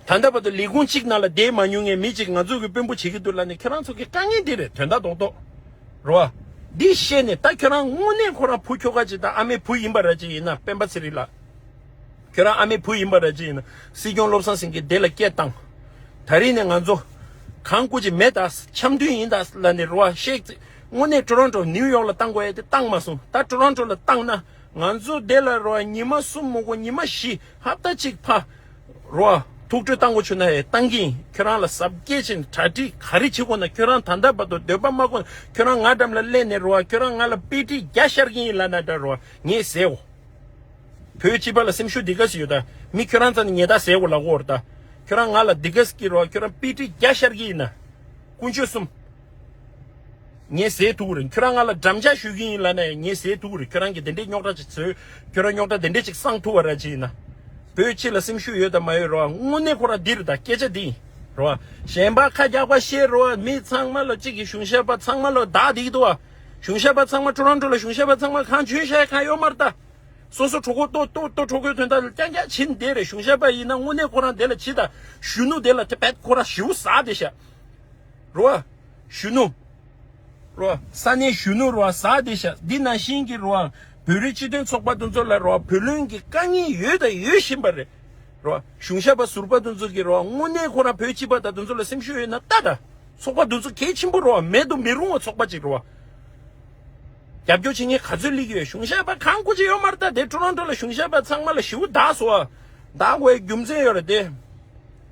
ད་ལྟ་བར་དུ་ལས་ཁུངས་གཅིག་ནང་ལ་བསྡད་མ་མྱོང་མཁན་མི་གཅིག་ང་ཚོ་གི་དཔོན་པོ་བྱེད་ཀྱི་འདུག་ལབ་ནས་ཁྱོད་རང་ཚོ་གི་དཀའ་ངལ་འདི་རེད། དོན་དག་རྡོག་རྡོག་རེད་བ། འདི་བཤད་ནས་ད་ཁྱོད་རང་དངོས་གནས་ཁོ་རང་བུ་ཁྱོ་ག་ཅིག་དང་ཨ་མའི་བུ་ཡིན་པ་ར་ཅིག་ཡིན་ན། སྤེན་པ་ཚེ་རིང་ལགས། ཁྱོད་རང་ཨ་མའི་བུ་ཡིན་པ་ར་ཅིག་ཡིན་ན། སྲིད་སྐྱོང་བློ་བཟང་སེང་གེ་འདི་ལ་སྐད་བཏང་། ད་རིང་ནས་ང་ཚོ་གང་དགོས་ཀྱི་མེད་ད། འཆམ་མཐུན་ཡིན་ད་ལབ་ནས་རེད་བ། བཤད་ཙི། དངོས་གནས་ཊོ་རོན་ཊོ་ནིའུ་ཡོག་ལ་བཏང་དགོས་ཡ་དེ་བཏང་མ་སོང་། ད་ཊོ་རོན་ཊོ་ལ་བཏང་ན། ང་ཚོ་འདི་ལ་རོ་ཉི་མ་གསུམ་མ་དགོས་ཉི་མ་བཞི་ཧབ་ཏ་གཅིག་ཕ་རོ་ཐུགས་ཁྲོ་བཏང་དགོས་བྱུང་ན་ཡང་བཏང་གི་ཡིན། ཁྱོད་རང་ལ་གཟབ་རྒྱས་བྱས་ནས་གྲ་སྒྲིག་ག་རེ་བྱེད་དགོས་ན། ཁྱོད་རང་ད་ལྟ་བར་དུ་འདོད་པ་མ་དགོས་ན་ཁྱོད་རང་ང་འགྲམ་ལ་སླེབས་ནས་རོ། ཁྱོད་རང་ང་ལ་དཔེ་ཁྲིད་རྒྱ་ཤར་གྱི་ཡིན་ལབ་ན་འདྲ་རོ། ངས་ཟེར་འོ། བོད་སྤྱི་པ་ལ་སེམས་ཤུགས་འདི་ག་ཟེ་ཡོད་ད། མི་ཁྱོད་རང་རྩ་ནས་ཉེས་རྡུང་ཟེར་དགོས་ལབ་དགོས་རེད་ད། ཁྱོད་རང་ང་ལ་འདི་ག་ཟེ་གི་རོ། ཁྱོད་རང་དཔེ་ཁྲིད་རྒྱ་ཤར་གྱི་ཡིན་ན། དཀོན་མཆོག་གསུམ། ངས་ཟེར་ཐུབ་ཀྱི་རེད། ཁྱོད་རང་ང་ལ་འགྲམ་ལྕག་གཞུ་གི་ཡིན་ལབ་ན་ཡང་ངས་ཟེར་ཐུབ་ཀྱི་རེད། ཁྱོད་རང་གིས་དེ་འདྲའི་རྙོག་དྲ་ཅིག་བཟོས། ཁྱོད་རང་རྙོག་དྲ་དེ་འདྲའི་ཅིག་སངས་ཐུབ་པ་ར་ཅིག་ཡིན་ན། བོད་སྤྱི་ལ་སེམས་ཤུགས་ཡོད་དམ་མ་ཡོད་རོ། དངོས་གནས་ཁོ་རང་འདི་རེད་ད། སྐད་ཆ་འདི་ཡིན་རོ། གཞན་པ་ཁ་རྒྱག་པ་བཤད་རོ། མི་ཚང་མ་ལ་གཅིག་གིས་གཞུང་ཞབས་པ་ཚང་མ་ལ་བདག་བསྡད་ཀྱི་འདུག་བ། གཞུང་ཞབས་པ་ཚང་མ་ཊོ་རོན་ཊོ་ལ་གཞུང་ཞབས་པ་ཚང་མ་གང་བྱོན་ཤ་ཡ་གང་ཡོད་མ་རེད་ད། སོ་སོ་གྲོད་ཁོག་ལྟོ་ལྟོ་ལྟོ་གྲོད་ཁོག་དོན་དག་ལ་རྐྱང་རྐྱང་བྱིན་བསྡད་རེད། གཞུང་ཞབས་པ་ཡིན་ན་དངོས་གནས་ཁོ་རང་དེ་ལ་ཇི་ལྟར་གཞོན་ནུ་དེ་ལ་དེ་བད་ཁོ་རང་ཞེ་པོ་ཟ་བསྡད་ཤག་རོ། གཞོན་ནུ་རོ། ས་གནས་གཞོན་ནུ་རོ་ཟ་བསྡད་ཤག་འདི་ནང་བཞིན་གྱི་རོ། བོད་རིགས་སྤྱི་མཐུན་ཚོགས་པ་དེ་ཚོ་ལ་རོ་བུ་ལོན་གྱི་དཀའ་ངལ་ཡོད་དང་ཡོད་བཞིན་པ་རེད་རོ། གཞུང་ཞབས་པ་ཟུར་པ་དེ་ཚོ་གི་རོ་དངོས་གནས་ཁོ་རང་བོད་སྤྱི་པ་དང་དེ་ཚོ་ལ་སེམས་ཤུགས་ཡོད་ན་ལྟ་ད། ཚོགས་པ་དེ་ཚོ་གལ་ཆེན་པོ་རོ། མེད་དུ་མི་རུང་བ་ཚོགས་པ་ཅིག་རོ། རྒྱབ་སྐྱོར་བྱེད་མཁན་ག་ཚོད་སླེབས་ཀྱི་ཡོད། གཞུང་ཞབས་པ་གང་དགོས་ཀྱི་ཡོད་མ་རེད་ད། དེ་ཊོ་རོན་ཊོ་ལ་གཞུང་ཞབས་པ་ཚང་མ་ལ་ཞེ་པོ་བདག་སོང་བ། བདག་དགོས་ཡའི་རྒྱུ་མཚན་ཡོད་རེད་དེ།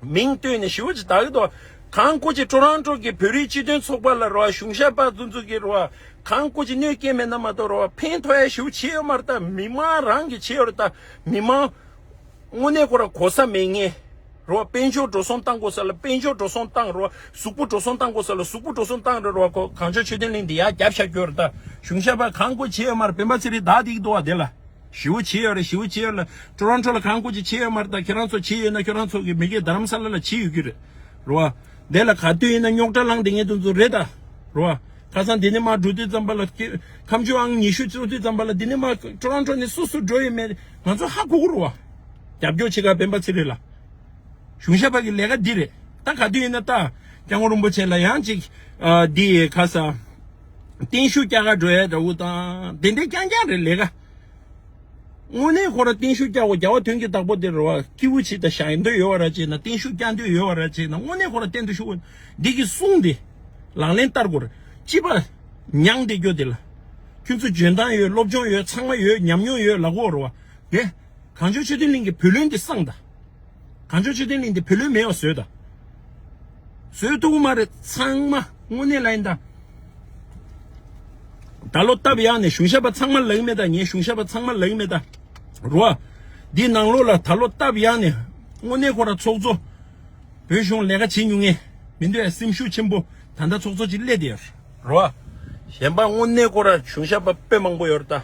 མིང་བཏོན་ནས་ཞེ་པོ་ཅིག་བདག་གི་འདུག་གང་དགོས་ཀྱི་ཊོ་རོན་ཊོ་གི་བོད་རིགས་སྤྱི་མཐུན་ཚོགས་པ་ལ་རོ། གཞུང་ཞབས་པ་དེ་ཚོ་གི་རོ། གང་དགོས་ཀྱི་གནོད་སྐྱེལ་མེད་ན་མ་གཏོགས་རོ། ཕན་ཐོགས་ཡ་ཞེ་པོ་བྱེད་ཡོད་མ་རེད་ད། མི་མང་རང་གིས་བྱེད་ཡོད་རེད་ད། མི་མང་། དངོས་གནས་ཁོ་ར་གོ་ས་མེད་ངེས། རོ། དཔལ་འབྱོར་འགྲོ་སོང་བཏང་དགོས་ས་ལ་དཔལ་འབྱོར་འགྲོ་སོང་བཏང་རོ། གཟུགས་པོ་འགྲོ་སོང་བཏང་དགོས་ས་ལ་གཟུགས་པོ་འགྲོ་སོང་བཏང་རེད་རོ། ཁོ་གངས་ལྗོངས་ཆོས་ལྡན་གླིང་འདི་ཡར་རྒྱབ་བཞག་རྒྱུ་རེད་ད། གཞུང་ཞབས་པ་གང་དགོས་བྱེད་ཡོད་མ་རེད། སྤེན་པ་ཚེ་རིང་བདག་འདི་གི་འདུག་བ་དེ་ལ། ཞེ་པོ་བྱེད་ཡོད་རེད། ཞེ་པོ་བྱེད་ཡོད་ལ། ཊོ་རོན་ཊོ་ལ་གང་དགོས་ཀྱི་བྱེད་ཡོད་མ་རེད་ད། ཁྱེད་རང་ཚོ་བྱེད་ཡོད་ན་ཁྱེད་རང་ཚོ་གི་མི་སྒེར་རྡ་རམ་ས་ལ་ལ་བྱེད་ཡོད་ཀྱི་རེད། རོ། དེ་ལ་ག་དུས་ཡིན་ན་རྙོག་དྲ་ལངས་བསྡད་མཁན་དེ་ཚོ་རེད་ད། རོ། ཁ་སང་འདི་ནས་མར་འགྲོ་དུས་ཙམ་པ་ལ་ཁྱེད་ཁ་མཆུ་ཨང་ཉི་ཤུ་བཙུགས་དུས་ཙམ་པ་ལ་འདི་ནས་མར་ཊོ་རོན་ཊོ་ནས་སུ་སུ་འགྲོ་ཡོད་མེད་ང་ཚོ་ཧ་གོ་གི་རེད་བ། རྒྱབ་སྐྱོར་བྱེད་ག་སྤེན་པ་ཚེ་རིང་ལ། གཞུང་ཞབས་པ་གི་ལས་ཀ་འདི་རེད། ད་ག་དུས་ཡིན་ན་ད་སྐྱབས་མགོན་རིན་པོ་ཆེ་ལ་ཡང་ཅིག་ཨ་འདི་ཁ་ས་བརྟན་བཞུགས་རྒྱག་ག་འགྲོ་ཡ་འདྲ་བོ་དང་དེ་འདྲའི་རྐྱང་རྐྱང་རེད་ལས་ཀ། དངོས་གནས་ཁོ་རང་བརྟན་བཞུགས་རྒྱག་དགོས། རྒྱལ་བ་དོན་གྱི་བདག་པོ་དེ་རེད་བ། སྐྱིད་པོ་བྱེད་དང་བཞག་འདོད་ཡོད་བ་ར་བྱས་ན། བརྟན་བཞུགས་བསྐྱང་འདོད་ཡོད་བ་ར་བྱས་ན། དངོས་གནས་ཁོ་རང་བརྟན་དུ་བཞུགས། འདི་གི་གསུང་དེ་ལག་ལེན་བསྟར་དགོས་རེད། སྤྱི་པ་མྱངས་བསྡད་རྒྱུ་དེ་ལ། ཁྱོད་ཚོ་འཇོན་ཐང་ཡོད། སློབ་སྦྱོང་ཡོད། ཚང་མ་ཡོད། ཉམས་མྱོང་ཡོད་ལབ་དགོས་རེད་བ། དེ། གངས་ལྗོངས་ཆོས་ལྡན་གླིང་གི་བུ་ལོན་འདི་སངས་དང་། གངས་ལྗོངས་ཆོས་ལྡན་གླིང་འདི་བུ་ལོན་མེད་པ་བཟོས་དང་། བཟོས་ཐུབ་ཀྱི་མ་རེད། ཚང་མ་དངོས་གནས་ལ་ཡིན་ད། ད་ལོ་སྟབས་ཡག་ནས་གཞུང་ཞབས་པ་ཚང་མ་ལབ་ཀྱི་མེད་ད། ངས་གཞུང་ཞབས་པ་ཚང་མ་ལབ་ཀྱི་མེད་ད། རོ། འདི་ནང་ལོགས་ལ་ད་ལོ་སྟབས་ཡག་ནས་དངོས་གནས་ཁོ་ར་ཚོགས་གཙོ། བོད་གཞུང་ལས་ཀ་བྱེད་མྱོང་མཁན་མི་འདུག་ཡ། སེམས་ཤུགས་ཆེན་པོ་ད་ལྟ་ཚོགས་གཙོ་ཅིག་སླེབས་བསྡད་ཡོད་རོ། གཞན་པ་དངོས་གནས་ཁོ་ར་གཞུང་ཞབས་པ་དཔེ་མང་པོ་ཡོད་རེད་ད།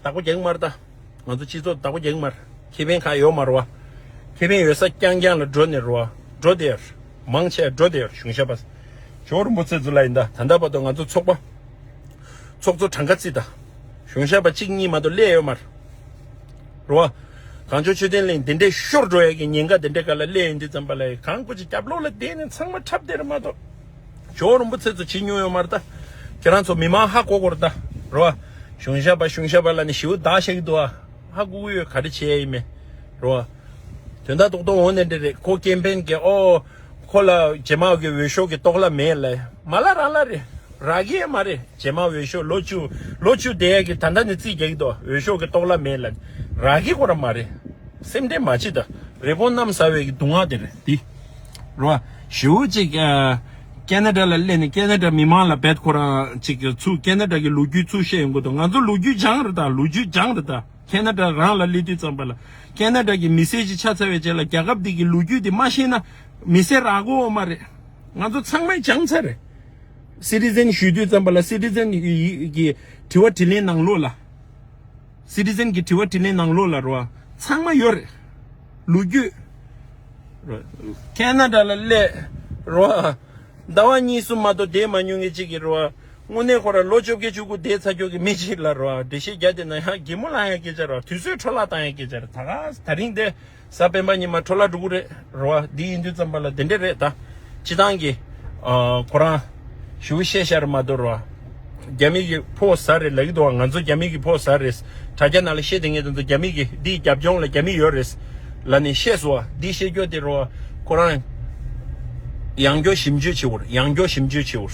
བདག་པོ་རྒྱག་གི་མ་རེད་ད། ང་ཚོ་སྤྱི་ཚོགས་བདག་པོ་རྒྱག་གི་མ་རེད། ཁེ་ཕན་གང་ཡོད་མ་རེད་བ། ཁེ་ཕན་ཡོད་ས་རྐྱང་རྐྱང་ལ་འགྲོ་ནས་རེད་བ། འགྲོ་བསྡད་ཡོད་རེད། མང་ཆེ་བ་འགྲོ་བསྡད་ཡོད་རེད་གཞུང་ཞབས་པ། ཇོ་བོ་རིན་པོ་ཆེ་ཚོ་ལ་ཡིན་ད། ད་ལྟ་བར་དུ་ང་ཚོ་ཚོགས་པ། ཚོགས་གཙོ་གྲངས་ཀ་བརྩིས་ད། གཞུང་ཞབས་པ་གཅིག་གཉིས་མ་གཏོགས་སླེབས་ཡོད་མ་རེད། རེད་བ། གངས་ལྗོངས་ཆོས་ལྡན་གླིང་འདི་འདྲའི་ཤོར་འགྲོ་ཡ་གི་ཉེན་ཁ་འདི་འདྲའི་སྒང་ལ་སླེབས་ཡོང་དུས་ཙམ་པ་ལ་གང་དགོས་ཀྱི་རྒྱབ་ལོགས་ལ་བསྡད་ནས་ཚང་མ་འཁྲབ་བསྡད་རེད་མ་གཏོགས། ཇོ་བོ་རིན་པོ་ཆེ་ཚོ་བྱེད་མྱོང་ཡོད་མ་རེད་ད། ཁྱེད་རང་ཚོ་མི་མང་ཧ་གོ་གོ་རེད་ད། རེད་བ། གཞུང་ཞབས་པ་གཞུང་ཞབས་པ་ལབ་ནས་ཞེ་པོ་བདག་བཤད་ཀྱི་འདུག་བ། ཧ་གོ་གི་ཡོད། ག་རེ་བྱས་ཡིན་མིན། རེད་བ། དོན་དག་རྡོག་རྡོག་འོང་ནས་འདྲ་རེད། ཁོ་ཀེམ་པེན་གི་ཨོ། ཁོ་ལ་རྗེས་མ་གི་འོས་ཤོག་གི་ལྟོ་ལ་མེད་ལ། མ་ལ་རང་ལ་རེད། རག་གི་ཡ་མ་རེད། རྗེས་མ་འོས་ཤོག་ལོ་བཅུ། ལོ་བཅུ་བསྡད་ཡ་གི་ད་ལྟ་ནས་རྩིས་རྒྱག་གི་འདུག་འོས་ཤོག་གི་ལྟོ་ལ་མེད་ལ། རག་གི་ཁོ་རང་མ་རེད། སེམས་ཁྲལ་མ་བྱེད་ད། རི་བོང་གནམ་ཟ་བའི་གི་སྡུག་བསྔལ་དེ་རེད་དེ། རེད་བ། ཞེ་པོ་ཅིག་ཨ། ཁེ་ན་ཌ་ལ་སླེབས་ནས་ཁེ་ན་ཌ་མི་མང་ལ་བེད་ཁོ་རང་ཅིག་ཚུར་ཁེ་ན་ཌ་གི་ལོ་རྒྱུས་ཚུར་བཤད་ཡོང་གི་འདུག་ང་ཚོ་ལོ་རྒྱུས་སྦྱངས་རེད་ད། ལོ་རྒྱུས་སྦྱངས་རེད་ད། ཁེ་ན་ཌ་རང་ལ་སླེབས་དུས་ཙམ་པ་ལ་ཁེ་ན་ཌ་གི་མི་སེར་ཅིག་ཆགས་ཚར་བའི་རྗེས་ལ་རྒྱལ་ཁབ་འདི་གི་ལོ་རྒྱུས་འདི་མ་ཤེས་ན་མི་སེར་རག་གི་ཡོད་མ་རེད། ང་ཚོ་ཚང་མས་སྦྱངས་ཚར་རེད། སི་ཊི་ཛེན་ཞུ་དུས་ཙམ་པ་ལ་སི་ཊི་ཛེན་གི་དྲི་བ་དྲིས་ལན་ནང་ལོགས་ལ། སི་ཊི་ཛེན་གྱི་དྲི་བ་དྲིས་ལན་ནང་ལོགས་ལ་རོ། ཚང་མ་ཡོད་རེད། ལོ་རྒྱུས། རོ། ཁེ་ན་ཌ་ལ་སླེབས། རོ། ཟླ་བ་གཉིས་གསུམ་མ་གཏོགས་བསྡད་མ་མྱོང་མཁན་གཅིག་གིས་རོ། དངོས་གནས་ཁོ་ར་ལོ་བཅོ་བརྒྱད་བཅུ་དགུ་བསྡད་ཚར་ཁྱོད་ཀྱི་མི་གཅིག་ལ་རོ། འགྲེལ་བཤད་རྒྱག་བསྡད་ན་ཡང་གད་མོ་ལངས་ཡ་སྐད་ཆ་རོ། དུས་ཚོད་འཕྲོ་བརླག་བཏང་ཡ་སྐད་ཆ་རེད། ད་ག་ད་རིང་དེ། གཟའ་སྤེན་པ་ཉི་མ་འཕྲོ་བརླག་འགྲོ་གི་རེད། རེད་བ། འདི་ཡིན་དུས་ཙམ་པ་ལ་དེ་འདྲ་རེད་ད། སྤྱི་བཏང་གི་ཨ། ཁོ་རང་ཞུ་བཤད་ཤར་མ་གཏོགས་རེད་བ། རྒྱ་མི་གི་ཕོགས་ཟ་རེད་ལབ་ཀྱི་འདུག་བ། ང་ཚོ་རྒྱ་མི་གི་ཕོགས་ཟ་རེད། དྲ་རྒྱ་ནང་ལ་བཤད་དེ་ངས་ང་ཚོ་རྒྱ་མི་གི་འདིའི་རྒྱབ་ལྗོངས་ལ་རྒྱ་མི་ཡོད་རེད་ལབ་ནས་བཤད་སོང་བ། འདི་བཤད་རྒྱུ་དེ་རེད་བ། ཁོ་རང་ཡང་བསྐྱར་ཞིབ་འཇུག་བྱེད་འུར། ཡང་བསྐྱར་ཞིབ་འཇུག་བྱེད་འུར།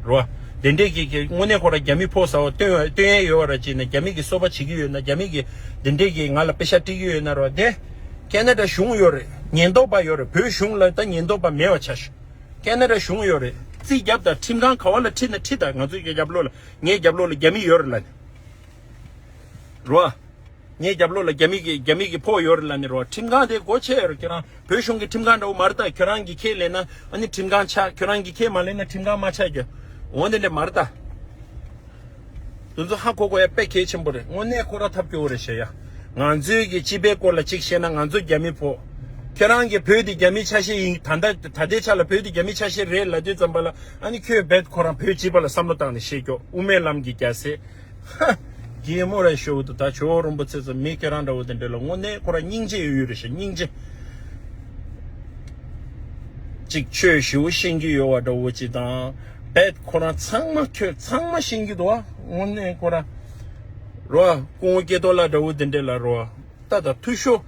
རེད་བ། དེ་འདྲས་ཀྱི་ཀྱི་དངོས་གནས་ཁོ་རང་རྒྱ་མི་ཕོགས་ཟ་བ་སྟོན་སྟོན་ཡས་ཡོད་བ་ར་ཅིག་ན། རྒྱ་མི་གི་སོ་པ་བྱེད་ཀྱི་ཡོད་ན། རྒྱ་མི་གི་དེ་འདྲས་ཀྱི་ང་ལ་པེ་ཤ་སྤྲད་ཀྱི་ཡོད་ན་རེད་བ། དེ། ཁེ་ན་ཌ་གཞུང་ཡོད་རེད། ཉེན་རྟོག་པ་ཡོད་རེད། བོད་གཞུང་ལ་ད་ཉེན་རྟོག་པ་མེད་པ་ཆགས་ཤག་ཁེ་ན་ཌ་གཞུང་ཡོད་རེད། རྩིས་རྒྱབ་དང་ཁྲིམས་ཁང་ག་བ་ལ་ཁྲིད་ན་ཁྲིད་དང་། ང་ཚོའི་རྒྱབ་ལོགས་ལ་ངའི་རྒྱབ་ལོགས་ལ་རྒྱ་མི་ཡོད་རེད་ལབ་ནས། རོ། ངའི་རྒྱབ་ལོགས་ལ་རྒྱ་མི་གི་རྒྱ་མི་གི་ཕོགས་ཡོད་རེད་ལབ་ནས་རོ། ཁྲིམས་ཁང་དེ་སྒོ་ཕྱེ་ཡོད་རེད། ཁྱོད་རང་བོད་གཞུང་གི་ཁྲིམས་ཁང་འདྲ་བོ་མ་རེད་ད། ཁྱོད་རང་གི་ཁས་ལེན་ན་ཨ་ནི་ཁྲིམས་ཁང་ཆགས། ཁྱོད་རང་གི་ཁས་མ་ལེན་ན་ཁྲིམས་ཁང་མ་ཆགས་རྒྱུ་འོ་དེ་འདྲ་མ་རེད་ད། དེ་ཚོ་ཧ་གོ་དགོས་ཡ་དཔེ་གལ་ཆེན་པོ་རེད། དངོས་གནས་ཁོ་ར་ཐབས་སྐྱོ་བོ་རེད་ཤག་ཡ། ང་ཚོའི་གི་སྤྱི་པའི་སྐོར་ལ་གཅིག་བཤད་ན་ང་ཚོ་རྒྱ་མི་ཕོགས། ཁྱེད་རང་གི་བོད་དེ་རྒྱ་མི་ཆ་ཤས་ཡིན། ད་ལྟ་ད་ལྟའི་ཆ་ལ་བོད་དེ་རྒྱ་མི་ཆ་ཤས་རེད་ལབ་དུས་ཙམ་པ་ལ་ཨ་ནི་ཁྱོད་རྦད་ཁོ་རང་བོད་སྤྱི་པ་ལ་བསམ་བློ་བཏང་ནས་བཤད་ཀྱོག་དབུ་མའི་ལམ་གྱི་རྒྱལ་སྲས། ཧ། གད་མོ་ར་ཤོར་འདུག་ད་ཇོ་བོ་རིན་པོ་ཆེ་ཚོ་མི་ཁྱེད་རང་འདྲ་བོ་དེ་འདྲ་ལ་དངོས་གནས་ཁོ་ར་སྙིང་རྗེ་ཡོད་རེད་ཤག་སྙིང་རྗེ། གཅིག་ཆོས་ཞེ་པོ་ཤེས་ཀྱི་ཡོད་པ་འདྲ་བོ་ཅིག་དང་། རྦད་ཁོ་རང་ཚང་མ་ཁྱོད་ཚང་མ་ཤེས་ཀྱི་འདུག་བ། དངོས་གནས་ཁོ་རང་རོ། སྐུ་ངོ་སྐལ་རྡོར་ལགས་འདྲ་བོ་འདི་འདྲས་ལ་རོ། ལྟ་དང་འཐུས་ཤོར།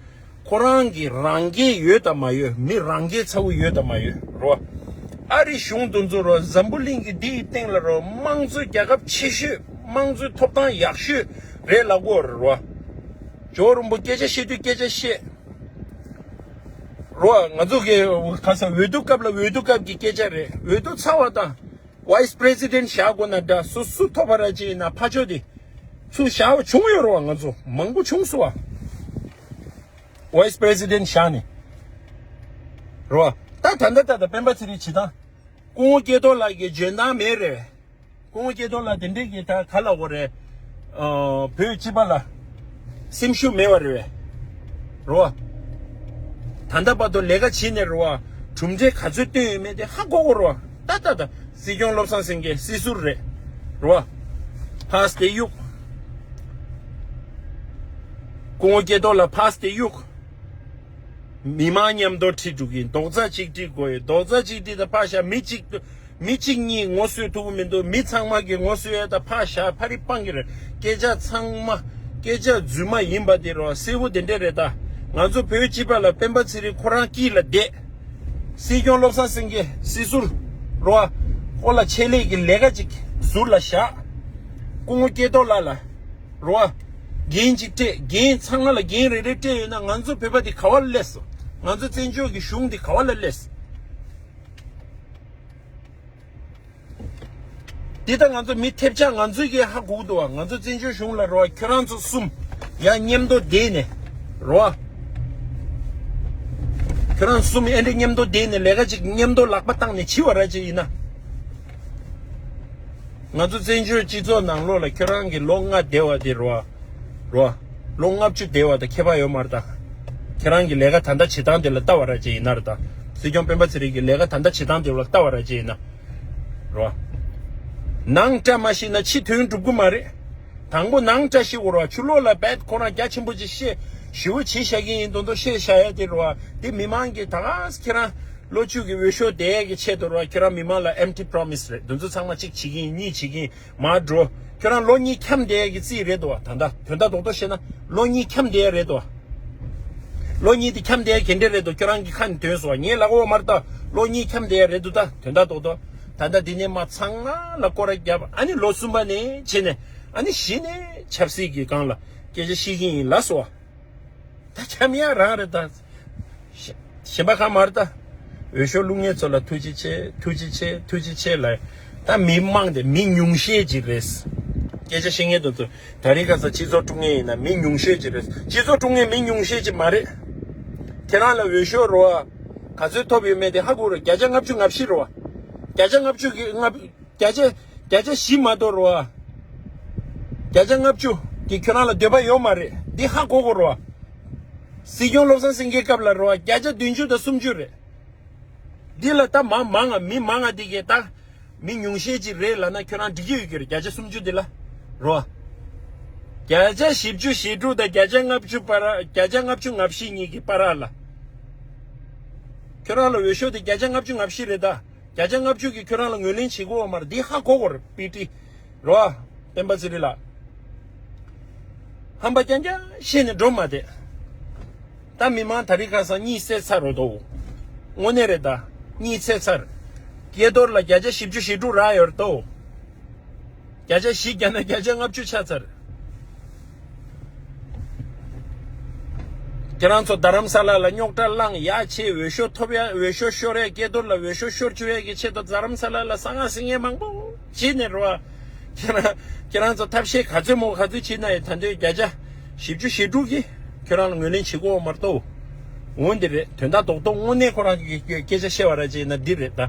ཁོ་རང་གི་རང་འགན་ཡོད་དམ་མ་ཡོད། མི་རང་འགན་ཚ་བོ་ཡོད་དམ་མ་ཡོད་རོ། ཨ་རི་གཞུང་འདི་ཚོ་རོ། འཛམ་བུ་གླིང་གི་འདི་ཡི་སྟེང་ལ་རོ། དམངས་གཙོའི་རྒྱལ་ཁབ་ཆེ་ཤོས། དམངས་གཙོའི་ཐོབ་ཐང་ཡག་ཤོས་རེད་ལབ་དགོས་རེད་རོ། ཇོ་བོ་རིན་པོ་སྐད་ཆ་བཤད་དུས་སྐད་ཆ་བཤད། རོ། ང་ཚོ་གི་ག་ས་འོས་བསྡུ་སྐབས་ལ་འོས་བསྡུ་སྐབས་ཀྱི་སྐད་ཆ་རེད། འོས་བསྡུ་ཚར་བ་དང་vice president བཞག་དགོས་ན་འདྲ། སུ་སུ་ཐོབ་པ་ར་ཅིག་ཡིན་ན་ཕ་ཆོས་དེ་ཚུར་བཞག་པ་བྱུང་ཡོད་རེད་བ། ང་ཚོ་མང་པོ་བྱུང་སོང་བ། vice president བཞག་ནས་རོ། ད་ད་ལྟ་ད་ལྟ་སྤེན་པ་ཚེ་རིང་བྱེད་སྟངས། སྐུ་ངོ་སྐལ་རྡོར་ལགས་ཀྱི་འཇོན་ཐང་མེད་རེད། སྐུ་ངོ་སྐལ་རྡོར་ལགས་དེ་འདྲས་ཀྱི་ད་ག་ལ་འོ་རེད། ཨ། བོད་སྤྱི་པ་ལ་སེམས་ཤུགས་མེད་པ་རེད་བས། རོ། ད་ལྟ་བར་དུ་ལས་ཀ་བྱེད་ནས་རོ། གྲུབ་འབྲས་ག་ཚོད་བཏོན་ཡོད་མེད་དེ་ཧ་གོ་གོ་རོ། ད་ད་ད་སྲིད་སྐྱོང་བློ་བཟང་སེང་གེ་སྲིད་ཟུར་རེད། རོ། ཕར་སྟེ་གཡུག་སྐུ་ངོ་སྐལ་རྡོར་ལགས་ཕར་སྟེ་གཡུག་མི་མང་མཉམ་དུ་ཁྲིད་འགྲོ་གི་ཡིན། རྡོག་རྩ་གཅིག་སྒྲིལ་དགོས་ཡོད། རྡོག་རྩ་གཅིག་སྒྲིལ་དང་ཕར་བཞག་མི་གཅིག་ཏུ། མི་གཅིག་གཉིས་ངོ་སོས་ཐུབ་ཀྱི་མི་འདུག་མི་ཚང་མ་གི་ངོ་སོས་ཡ་ད་ཕར་བཞག་ཕ་རི་སྤང་གི་རེད། སྐད་ཆ་ཚང་མ་སྐད་ཆ་རྫུན་མ་ཡིན་པ་དེ་རོ། གསལ་པོ་དེ་འདྲས་རེད་ད། ང་ཚོ་བོད་སྤྱི་པ་ལ་སྤེན་པ་ཚེ་རིང་ཁོ་རང་དཀྱིལ་ལ་བསྡད། སྲིད་སྐྱོང་བློ་བཟང་སེང་གེ་སྲིད་ཟུར་རོ། ཁོ་ལ་ཆེད་ལས་ཀྱི་ལས་ཀ་ཅིག་ཟུར་ལ་བཞག་སྐུ་ངོ་སྐལ་རྡོར་ལགས་ལ་རོ། འགན་ཅིག་སྤྲད། འགན་ཚང་མ་ལ་འགན་རེ་རེ་སྤྲད་ཡོད་ན་ང་ཚོ་བོད་པ་དེ་ག་བ་ལ་སླེབས་སོང་། ང་ཚོ་བཙན་བྱོལ་གྱི་གཞུང་དེ་ག་བ་ལ་སླེབས་སོང་། འདི་ལྟ་ང་ཚོ་མི་ཐེབས་ཆག་ང་ཚོས་ཀྱིས་ཧ་གོ་གི་འདུག་བ། ང་ཚོ་བཙན་བྱོལ་གཞུང་ལ་རོ། ཁྱོད་རང་ཚོ་གསུམ་ཡང་མཉམ་དུ་བསྡད་ནས་རོ། ཁྱོད་རང་གསུམ་ཨེ་འདྲ་མཉམ་དུ་བསྡད་ནས་ལས་ཀ་ཅིག་མཉམ་དུ་ལག་པ་བཏང་ནས་བྱེད་པ་ར་ཅིག་ཡིན་ན། ང་ཚོ་བཙན་བྱོལ་སྤྱི་ཚོགས་ནང་ལོགས་ལ་ཁྱོད་རང་གི་ལོ་ལྔ་བསྡད་པ་དེ་རོ། རོ། ལོ་ལྔ་བཅུ་བསྡད་པ་དང་ཁྱད་པར་ཡོད་མ་རེད་ད། ཁྱེད་རང་གི་ལས་ཀ་ད་ལྟ་བྱེད་སྟངས་དེ་ལ་ལྟ་བ་ར་ཅིག་ཡིན་ན་རེད་ད། སྲིད་སྐྱོང་སྤེན་པ་ཚེ་རིང་གི་ལས་ཀ་ད་ལྟ་བྱེད་སྟངས་དེ་ལ་ལྟ་བ་ར་ཅིག་ཡིན་ན། རོ། ནང་བཀྲ་མ་ཤིས་ན་ཕྱི་དོན་འགྲུབ་གི་མ་རེད། དང་པོ་ནང་བཀྲ་ཤིས་དགོས་རོ། ཕྱི་ལོགས་ལ་རྦད་ཁོ་རང་རྒྱ་ཆེན་པོ་ཅིག་བཤད་ཞེ་པོ་བྱེད་བཞག་གི་ཡིན། དོན་དུ་བཤད་བཞག་ཡ་དེ་རོ། དེ་མི་མང་གི་ད་ག་ཁྱེད་རང་ལོ་བཅུ་གི་འོས་ཤོག་དེ་གི་ཆེད་དུ་རོ། ཁྱེད་རང་མི་མང་ལ་empty promise རེད། དེ་ཚོ་ཚང་མ་གཅིག་བྱེད་ཀྱི་ཡིན། གཉིས་བྱེད་ཀྱི་ཡིན། མར་འགྲོ། ཁྱོད་རང་ལོ་གཉིས་འཁྱམས་བསྡད་ཡ་གི་རྩིས་རེད་དོ། ད་ལྟ་དོན་དག་རྡོག་རྡོག་བཤད་ན་ལོ་གཉིས་འཁྱམས་བསྡད་ཡ་རེད་དོ། ལོ་གཉིས་དེ་འཁྱམས་བསྡད་ཡ་ག་འདྲ་རེད་དོ། ཁྱོད་རང་གི་ཁ་ནས་ཐོན་སོང་བ། ངས་ལབ་ཀྱི་ཡོད་མ་རེད་ད། ལོ་གཉིས་འཁྱམས་བསྡད་ཡ་རེད་འདུག་ད་དོན་དག་རྡོག་རྡོག་ད་ལྟ་འདི་ནས་མར་ཚང་མ་ལ་སྐོར་ར་བརྒྱབ། ཨ་ནི་ལོ་གསུམ་པ་ནས་བྱས་ནས་ཨ་ནི་གཞི་ནས་ཆབ་སྲིད་ཀྱི་སྒང་ལ་སྐད་ཆ་བཤད་ཀྱི་ཡིན་ལབ་སོང་བ། ད་ འཆམ་ཡ་རང་རེད་ད། གཞན་པ་གང་མ་རེད་ད། འོས་ཤོག་བླུག་མཁན་ཚོ་ལ་ཐུགས་རྗེ་ཆེ། ཐུགས་རྗེ་ཆེ། ཐུགས་རྗེ་ཆེ་ལ། ད་མི་མང་དེ་མི་ཉུང་ཤས་ཅིག་རེད། སྐད་ཆ་བཤད་མཁན་དེ་ཚོ་ད་རེས་ཁ་སང་སྤྱི་ཚོགས་དཀྲུག་མཁན་ཡིན་ན་མི་ཉུང་ཤས་ཅིག་རེད། སྤྱི་ཚོགས་དཀྲུག་མཁན་མི་ཉུང་ཤས་ཅིག་མ་རེད། ཁྱེད་རང་ལ་འོས་ཤོག་རོ། ག་ཚོད་ཐོབ་ཡོད་མེད་དེ་ཧ་གོ་རེད། བརྒྱ་ཆ་ལྔ་བཅུ་ང་བཞི་རོ། བརྒྱ་ཆ་ལྔ་བཅུ་གི་ལྔ། བརྒྱ་ཆ་བརྒྱ་ཆ་བཞི་མ་གཏོགས་རོ། བརྒྱ་ཆ་ལྔ་བཅུ་གི་ཁྱོད་རང་ལ་འདོད་པ་ཡོད་མ་རེད། འདི་ཧ་གོ་དགོས་རོ། སྲིད་སྐྱོང་བློ་བཟང་སེང་གེའི་སྐབས་ལ་རོ། བརྒྱ་ཆ་བདུན་ཅུ་དང་སུམ་ཅུ་རེད། འདི་ལ་ད་མ་མང་ང་མི་མང་ང་འདི་གས་ད། མི་ཉུང་ཤས་ཅིག་རེད་ལབ་ན་ཁྱོད་རང་འགྲིག་གི་ཡོད་ཀྱི་རེད། བརྒྱ་ཆ་སུམ་ཅུ་འདི་ལ། རོ། བརྒྱ་ཆ་བཞི་བཅུ་ཞེ་དྲུག་དང་བརྒྱ་ཆ་ལྔ་བཅུ་བར། བརྒྱ་ཆ་ལྔ་བཅུ་ང་བཞི་གཉིས་ཀྱི་བར་ལ། ཁྱོད་རང་ལ་འོས་ཤོག་དེ་བརྒྱ་ཆ་ལྔ་བཅུ་ང་བཞི་རེད་ད། བརྒྱ་ཆ་ལྔ་བཅུ་གིས་ཁྱོད་རང་ལ་ངོས་ལེན་བྱེད་ཀྱི་ཡོད་མ་རེད། འདི་ཧ་གོ་དགོས་རེད། པི་ཊི། རོ། སྤེན་པ་ཚེ་རིང་ལགས། ཧམ་པ་རྐྱང་རྐྱང་བཤད་ནས་འགྲོ་མ་བསྡད། ད་མི་མང་ད་རེས་ཁ་སང་གཉིད་སད་ཚར་རོ་དོ། དངོས་གནས་རེད་ད། གཉིད་སད་ཚར། སྐལ་རྡོར་ལ་བརྒྱ་ཆ་བཞི་བཅུ་ཞེ་དྲུག་རག་ཡོད་རེད་དོ། བརྒྱ་ཆ་བཞི་བརྒྱབ་ན་བརྒྱ་ཆ་ལྔ་བཅུ་ཆགས་ཚར། ཁྱེད་རང་ཚོ་རྡ་རམ་ས་ལ་ལ་རྙོག་དྲ་བསླངས། ཡ་ཆེ། འོས་ཤོག་ཐོབ་ཡ། འོས་ཤོག་ཤོར་ཡ། སྐལ་རྡོར་ལ་འོས་ཤོག་ཤོར་བཅུག་ཡ་གི་ཆེད་དུ་རྡ་རམ་ས་ལ་ལ་གསང་སྔགས་ཟིན་མཁན་མང་པོ་བྱས་ནས་རོ། ཁྱེད་རང་ཁྱེད་རང་ཚོ་ཐབས་ཤེས་ག་ཚོད་མོ་ག་ཚོད་བྱས་ན་ཡང་ད་དུང་བརྒྱ་ཆ་བཞི་བཅུ་ཞེ་དྲུག་གིས་ཁྱོད་རང་ལ་ངོས་ལེན་བྱེད་དགོས་མ་གཏོགས། འོ་འདི་རེད། དོན་དག་རྡོག་རྡོག་དངོས་གནས་ཁོ་རང་གི་སྐད་ཆ་བཤད་པ་ར་བྱས་ན་འདི་རེད་ད།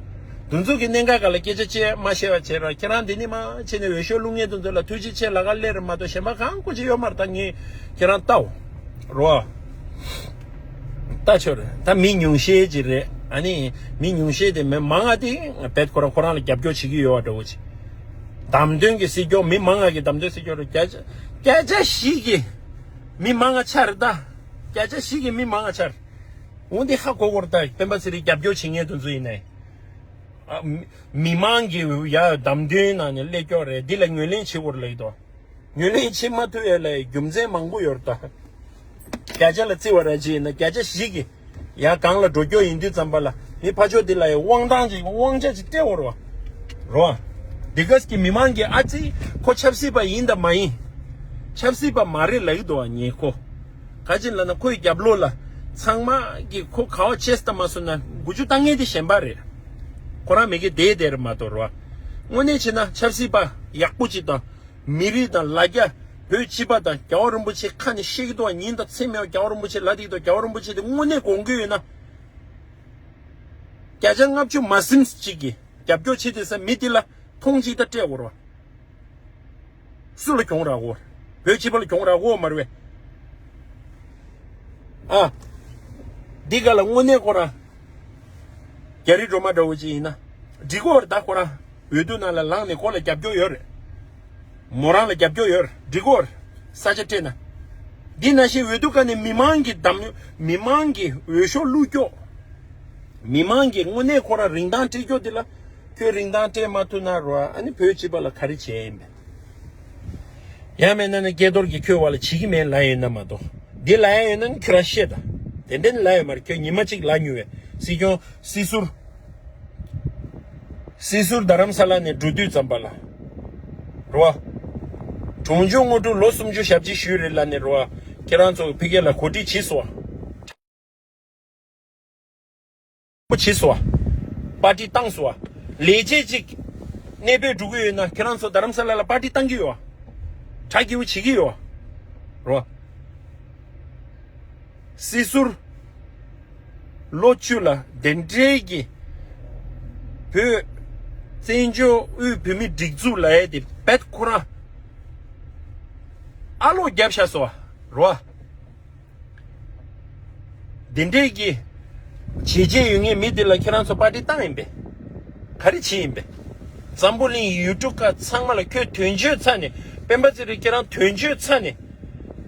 དེ་ཚོ་གི་གནད་འགག་སྒང་ལ་སྐད་ཆ་བཤད་མ་བཤད་པ་བྱས་ར། ཁྱེད་རང་འདི་ནས་མར་བྱས་ནས་འོས་ཤོག་བླུག་མཁན་དེ་ཚོ་ལ་ཐུགས་རྗེ་ཆེ་ལབ་ག་སླེབས་རེད་མ་གཏོགས་གཞན་པ་གང་གོ་ཅི་ཡོད་མ་རེད། ད་ངས་ཁྱེད་རང་ལྟའོ། རོ། ལྟ་ཆོག་རེད། ད་མི་ཉུང་ཤས་ཅིག་རེད། ཨ་ནི་མི་ཉུང་ཤས་དེ་མི་མང་ང་དེ་བེད་ཁོ་རང་ཁོ་རང་ལ་རྒྱབ་སྐྱོར་བྱེད་ཀྱི་ཡོད་པ་འདྲ་བོ་ཅིག་བདམས་ཐོན་གྱི་སྲིད་སྐྱོང་མི་མང་ང་གི་བདམས་ཐོན་སྲིད་སྐྱོང་རེད། བརྒྱ་ཆ་བརྒྱ་ཆ་བཞི་གི་མི་མང་ང་ཆགས་རེད་ད། བརྒྱ་ཆ་བཞི་གི་མི་མང་ང་ཆགས། འོ་འདི་ཧ་གོ་དགོས་རེད་ད། སྤེན་པ་ཚེ་རིང་རྒྱབ་སྐྱོར་བྱེད་མཁན་དེ་ཚོ་ཡིན་ནའི། ཨ། མི་མི་མང་གི་ཡ་བདམས་ཐོན་ནང་ནས་སླེབས་ཀྱོག་རེད། འདི་ལ་ངོས་ལེན་བྱེད་དགོས་རེད་ལབ་ཀྱི་འདུག་ངོས་ལེན་བྱེད་མ་ཐུབ་ཡ་ལ་རྒྱུ་མཚན་མང་པོ་ཡོད་རེད་ད། བརྒྱ་ཆ་ལ་བརྩི་བ་ར་ཅིག་ཡིན་ན་བརྒྱ་ཆ་བཞི་གི་ཡ་གང་ལ་འགྲོ་ཀྱོག་ཡིན་དུས་ཙམ་པ་ལ་མི་ཕར་ཕྱོགས་འདི་ལ་ཡ་དབང་ཐང་ཅིག་དབང་ཆ་ཅིག་སྤྲད་འོར་བ་རོ། འདི་ག་གི་མི་མང་གི་ཨ་ཙི་ཁོ་ཆབ་སྲིད་པ་ཡིན་དང་མ་ཡིན། ཆབ་སྲིད་པ་མ་རེད་ལབ་ཀྱི་འདུག་བ་ངས་ཁོ། ག་ཅི་ལབ་ན་ཁོའི་རྒྱབ་ལོགས་ལ་ཚང་མ་གིས་ཁོ་ག་བ་ཆེས་ད་མ་སོང་ན་འགུལ་སྐྱོད་བཏང་མཁན་དེ་གཞན་པ་རེད། ཁོ་རང་མི་གི་དེ་དེ་རེད་མ་གཏོགས་རེད་བ། དངོས་གནས་བྱས་ན་ཆབ་སྲིད་པ་ཡག་པོ་ཅིག་དང་མི་རིགས་དང་ལ་རྒྱ་བོད་སྤྱི་པ་དང་རྒྱལ་བ་རིན་པོ་ཆེ་ཁ་ནས་བཤད་ཀྱི་འདུག་བ། ཉིན་དང་མཚན་མེད་པ་རྒྱལ་བ་རིན་པོ་ཆེ་ལབ་ཀྱི་འདུག་རྒྱལ་བ་རིན་པོ་ཆེ་དེ་དངོས་གནས་དགོངས་ཀྱི་ཡོད་ན། བརྒྱ་ཆ་ལྔ་བཅུ་མ་ཟིན་ཅིག་གིས་རྒྱབ་སྐྱོར་བྱེད་དེ་ས་མི་དེ་ལ་མཐོང་ཅིག་ད་སྤྲད་འོར་བ། སུ་ལ་གྱོང་རག་གོ། བོད་སྤྱི་པ་ལ་གྱོང་རག་གོ་མ་རེད་པས། ཨ། འདི་ག་ལ་དངོས་གནས་ཁོ་རང་རྒྱ་རི་སྒྲོལ་མ་འདྲ་བོ་ཅིག་ཡིན་ན་འགྲིག་གོ་རེད། ད་ཁོ་རང་འོས་བསྡུ་ནང་ལ་ལངས་ནས་ཁོ་ལ་རྒྱབ་སྐྱོར་ཡོད་རེད། མོ་རང་ལ་རྒྱབ་སྐྱོར་ཡོད་རེད། འགྲིག་གོ་རེད། ས་ཆ་སྤྲད་ན། འདི་ནང་བཞིན་འོས་བསྡུ་ག་ནས་མི་མང་གི་གདམ་མི་མང་གི་འོས་ཤོག་བླུགས་ཀྱོག་མི་མང་གིས་དངོས་གནས་ཁོ་རང་རིན་ཐང་སྤྲད་ཀྱོག་འདི་ལ། ཁྱོད་རིན་ཐང་སྤྲད་མ་ཐུབ་ན་རོ། ཨ་ནི་བོད་སྤྱི་པ་ལ་ག་རེ་བྱས་ཡིན་པས། ཡང་མིན་ན་ནི་སྐལ་རྡོར་གྱིས་ཁྱོད་བ་ལ་བྱེད་ཀྱི་མེད་ལབ་ཡོད་ན་མ་གཏོགས། འདི་ལབ་ཡ་ཡོད་ན་ནི་ཁྱོད་རང་བཤད་དང་། དེ་འདྲ་ནི་ལབ་ཡོད་མ་རེད། ཁྱོད་ཉི་མ་གཅིག་ལབ་མྱོང་བས། སྲིད་སྐྱོང་སྲིད་ཟུར། སྲིད་ཟུར་རྡ་རམ་ས་ལ་ནས་འགྲོ་དུས་ཙམ་པ་ལ། རོ། གྲོང་ཆོག་དངོས་གྲུབ་ལོ་སུམ་ཅུ་ཞབས་ཕྱི་ཞུས་རེད་ལབ་ནས་རོ། ཁྱེད་རང་ཚོ་ཕ་གི་ལ་གོ་སྒྲིག་བྱས་སོང་། པོ་བྱས་སོང་བ། པར་ཊི་བཏང་སོང་བ། ལས་བྱེད་ཅིག་གནས་སྤོས་འགྲོ་གི་ཡོད་ན་ཁྱེད་རང་ཚོ་རྡ་རམ་ས་ལ་ལ་པར་ཊི་བཏང་གི་ཡོད་བ། གྲ་རྒྱས་པོ་བྱེད་ཀྱི་ཡོད་བ། རོ། སྲིད་ཟུར་ལོ་བཅུ་ལ་དེ་འདྲའི་གི་བོད་བཙན་བྱོལ་དབུས་བོད་མི་སྒྲིག་འཛུགས་ལ་ཡ་དེ་བེད་ཁོ་རང་ཨ་ལོ་རྒྱབ་ཤ་སོང་བ། རོ། དེ་འདྲའི་གི་བྱས་རྗེས་ཡོད་ངེས་མི་དེ་ལ་ཁྱེད་རང་ཚོ་པར་ཊི་བཏང་ཡིན་པས། ག་རེ་བྱས་ཡིན་པས། འཛམ་བུ་གླིང་ཡུལ་གྲུ་ཁག་ཚང་མ་ལ་ཁྱོད་དོན་གཅོད་ཚ་ནས་སྤེན་པ་ཚེ་རིང་ཁྱེད་རང་དོན་གཅོད་ཚ་ནས་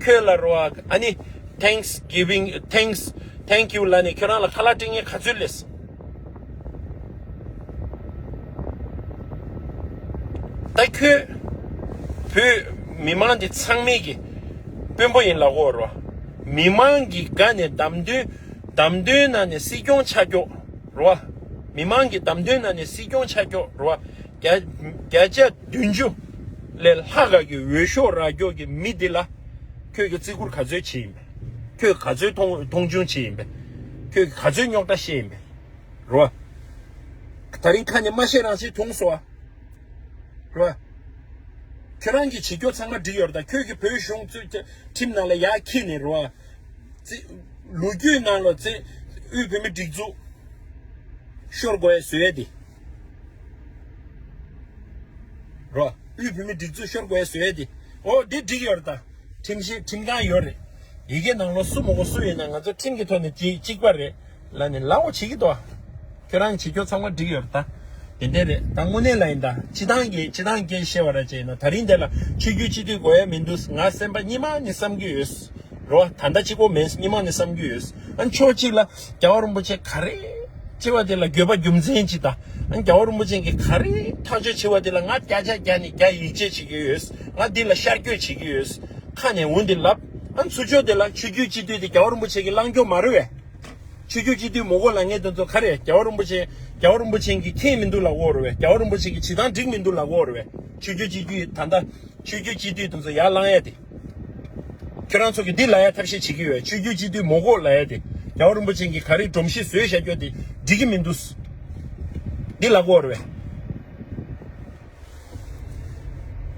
ཁྱོད་ལ་རོ་ཨ་ནི་thanks giving thanks thank you ལ་ནས་ཁྱོད་རང་ལ་ཁ་ལག་སྤྲད་ངེས་ག་ཚོད་ལས། ད་ཁྱོད་བོད་མི་མང་འདི་ཚང་མས་ཀྱི་དཔོན་པོ་ཡིན་ལ་གོ་རོ། མི་མང་གི་སྒང་ནས་བདམས་ཐོན་བདམས་ཐོན་ནང་ནས་སྲིད་སྐྱོང་ཆགས་ཀྱོག་རོ། མི་མང་གི་བདམས་ཐོན་ནང་ནས་སྲིད་སྐྱོང་ཆགས་ཀྱོག་རོ། བརྒྱ་བརྒྱ་ཆ་བདུན་ཅུ་ལས་ལྷག་ག་གི་འོས་ཤོག་རག་ཀྱོག་གི་མི་འདི་ལ་ཁྱོད་ཀྱི་བརྩི་བཀུར་ག་ཚོད་བྱེད་ཡིན་པས། ཁྱོད་ག་ཚོད་མཐོང་མཐོང་ཆུང་བྱེད་ཡིན་པས། ཁྱོད་ཀྱིས་ག་ཚོད་རྙོག་དྲ་བཤད་ཡིན་པས། རོ། ད་རིང་ཁ་ནས་མ་བཤད་རང་བཞིན་དུངས་སོ། རོ། ཁྱོད་རང་གི་བྱེད་སྐྱོ་ཚང་མ་འགྲིག་ཡོད་རེད་ད། ཁྱོད་ཀྱི་བོད་གཞུང་གཙོས་ཁྲིམས་ནང་ལ་ཡར་འཁྱེར་ནས་རོ། ཙི། ལོ་རྒྱུས་ནང་ལ་ཙི། དབུས་བོད་མི་སྒྲིག་འཛུགས་ཤོར་དགོས་ཡ་བཟོས་ཡ་དེ། རོ། དབུས་བོད་མི་སྒྲིག་འཛུགས་ཤོར་དགོས་ཡ་བཟོས་ཡ་དེ། འོ་དེ་འགྲིག་ཡོད་རེད་ད། ཁྲིམས་ཤེས་ཁྲིམས་ཁང་ཡོད་རེད། ཡི་གེ་ནང་ལོགས་སུ་མ་གོ་སུ་ཡིན་ན་ང་ཚོ་ཁྲིམས་ཀྱི་ཐོག་ནས་གཅིག་གཅིག་པ་རེད། ལ་ནི་ལའོ་བྱེད་ཀྱི་འདུག་ཁྱོད་རང་བྱེད་སྐྱོ་ཚང་མ་འགྲིག་ཡོད་རེད་ད། དེ་འདྲས་རེད་ད། དངོས་གནས་ལ་ཡིན་ད། སྤྱི་བཏང་གི་སྤྱི་བཏང་སྐད་བཤད་པ་ར་བྱས་ན་ད་རིང་འདི་ལ་ཆོས་བརྒྱུད་སྤྱི་འཐུས་དགོས་ཡ་མི་འདུག་ང་སེམས་པ་སྙི་མ་ནས་བསམ་གྱི་ཡོད། རོ། ད་ལྟ་གཅིག་པོ་མིན། སྙི་མ་ནས་བསམ་གྱི་ཡོད། ཨ་ཕྱོགས་གཅིག་ལ་རྒྱལ་བ་རིན་པོ་ཆེ་ག་རེ་བྱེད་པ་དེ་ལ་དགོས་པ་རྒྱུ་མཚན་གཅིག་ད། ཨ་རྒྱལ་བ་རིན་པོ་ཆེ་གིས་ག་རེ་ཐག་གཅོད་བྱེད་པ་དེ་ལ་ང་བརྒྱ་ཆ་བརྒྱ་ནས་བརྒྱ་ཡིད་ཆེས་བྱེད་ཀྱི་ཡོད། ང་འདི་ལ་ཤར་བསྐྱོད་བྱེད་ཀྱི་ཡོད། ཁ་ནས་འོ་འདི་ལབ། ཨ་ཚུར་ཕྱོགས་དེ་ལ་ཆོས་བརྒྱུད་སྤྱི་འཐུས་དེ་རྒྱལ་བ་རིན་པོ་ཆེ་གིས་བླང་རྒྱུ་མ་རེད་བས། ཆོས་བརྒྱུད་སྤྱི་འཐུས་མ་དགོས་ལབ་མཁན་དེ་ཚོ་ག་རེ། རྒྱལ་བ་རིན་པོ་ཆེ་རྒྱལ་བ་རིན་པོ་ཆེ་གིས་མཁྱེན་མི་འདུག་ལབ་ཀྱི་ཡོད་རེད་བས། རྒྱལ་བ་རིན་པོ་ཆེ་གིས་བྱེད་སྟངས་འགྲིག་མི་འདུག་ལབ་ཀྱི་ཡོད་རེད་བས། ཆོས་བརྒྱུད་སྤྱི་འཐུས་ད་ལྟ་ཆོས་བརྒྱུད་སྤྱི་འཐུས་དེ་ཚོ་ཡར་ལངས་ཡ་དེ། ཁྱོད་རང་ཚོ་གིས་འདི་ལབ་ཡ་ཐབས་ཤེས་བྱེད་ཀྱི་ཡོད། ཆོས་བརྒྱུད་སྤྱི་འཐུས་མ་དགོས་ལབ་ཡ་དེ། རྒྱལ་བ་རིན་པོ་ཆེ་གིས་ག་རེ་སྒྲོམ་གཞི་བཟོས་བཞག་རྒྱུ་དེ་འགྲིག་གི་མི་འདུག་འདི་ལབ་ཀྱི་ཡོད་རེད་བས།